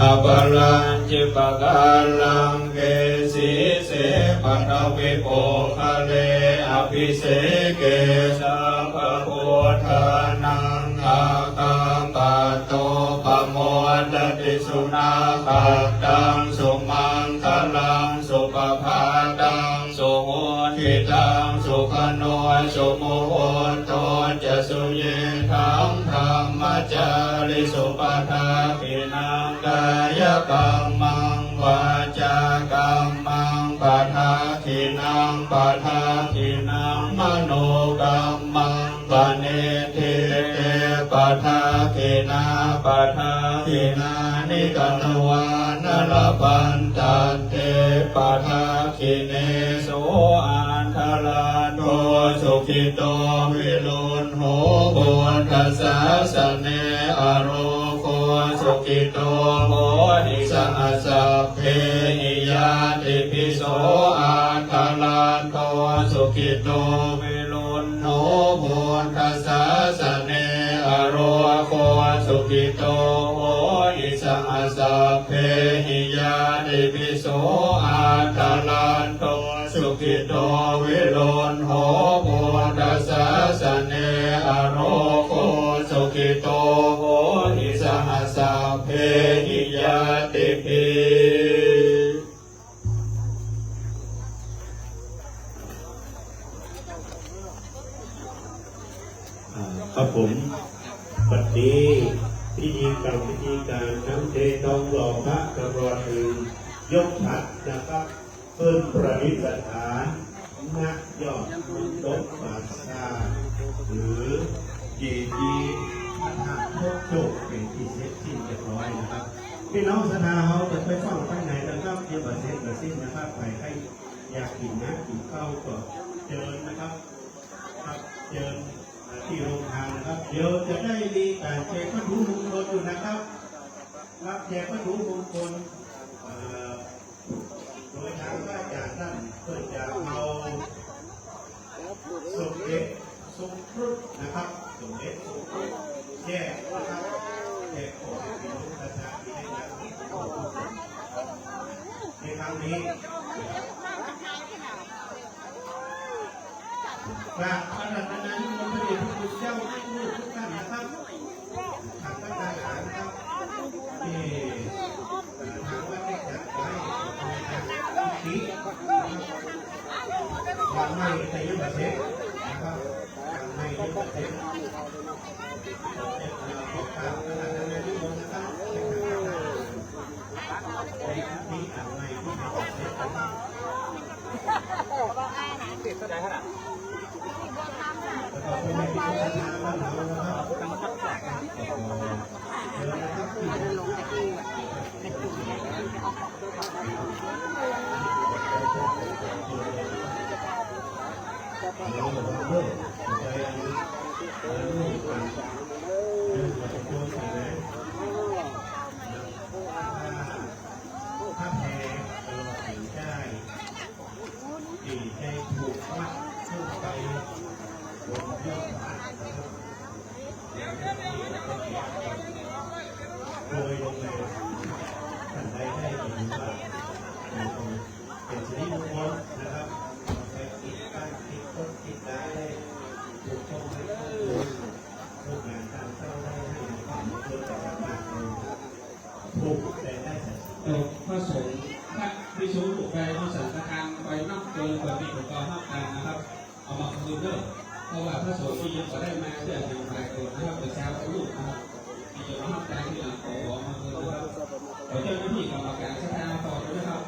aparājitapallaṅke sīse paṭhavipokkhare, abhiseke sabbabuddhānaṃ aggappatto pamodati. Sunakkhattaṃ sumaṅgalaṃ supabhātaṃ suhuṭṭhitaṃ, sukhaṇo sumuhutto ca suyiṭṭhaṃ brahmacārisu, padakkhiṇaṃ kāyakammaṃ vācākammaṃ padakkhiṇaṃ, padakkhiṇaṃ manokammaṃ paṇidhī te padakkhiṇā, padakkhiṇāni katvāna labhantatthe padakkhiṇe. So atthaladdho sukhito viruḷho buddhasāsane, arogo sukhito hohi saha sabbehi ñātibhi. So atthaladdho sukhito viruḷho buddhasāsane, arogo sukhito hohi saha sabbehi ñātibhi. So atthaladdho sukhito viruḷho buddhasāsane, arogo sukhito hohi saha sabbehi ñātibhi. อ่า ครับผม บัดนี้พิธีกรรมพิธีการทั้งเททองหล่อพระตลอดถึงยกฉัตรนะครับ เปิ้นประดิษฐาน ณ ยอดน้ำตกป่าช้า หรือเจดีย์พระธาตุพบโชค เป๋นตี้เสร็จสิ้นเรียบร้อยนะครับ ปี้น้องศรัทธาเฮาจะไปฟังไปไหนนะครับ ยังบ่เสร็จบ่สิ้นนะครับ ใผใค่อยากกิ๋นน้ำกิ๋นข้าวก็เจิญนะครับ ครับ เจิญ เอ่อ ตี้โฮงทานนะครับ เดี๋ยวจะได้มีก๋านแจกวัตถุมงคลอยู่นะครับ ครับ แจกวัตถุมงคล เอ่อ โดยทางพระอาจ๋ารย์ต้านเปิ้นจะเอาส้มเอ็ด ส้มฟรุตนะครับ ส้มเอ็ด ส้มฟรุตแจกนะครับ แจกของพี่น้องประชาชนในงานนี้ ในครั้งนี้ กราบอาราธนานิมนต์พระเดชพระคุณเจ้าทุกรูปทุกท่านนะครับ ทางพระทหารครับ ที่ เอ่อ ทางวัดได้จัดไว้ในงานพิธี ยังไม่ได้ยังบ่เสร็จนะครับ ยังไม่ได้ยังบ่เสร็จ เอ่อ ขอกราบอาราธนานิมนต์นะครับ ในพิธีอันใหม่ที่จะเสร็จนะครับ เดี๋ยวระวังเด้อ ใจเย็น โดยลงในท่านใดได้เห็นว่าเป็นสิริมงคลนะครับ ไปติดตั้งติดต้นติดได้ถูกต้องให้ลูกหลานตามเจ้าได้ให้ความเกิดประสบการณ์ถูกแต่ได้สัตว์ เอ่อ พระสงฆ์ พระภิกษุลูกใดเอาสังฆทานไปนับเกินกว่าที่ผมกล่าวห้ามกันนะครับ เอามาคืนเด้อ เพราะว่าพระสงฆ์ที่ยังบ่ได้มาเพื่อยังบ่ได้เกิดนะครับ เป็นชาวพุทธนะครับ ที่จะมาห้ามกันที่หลังขอเอามาคืนนะครับ ขอเจ้าหน้าที่กรรมการศรัทธาต่อด้วยนะครับ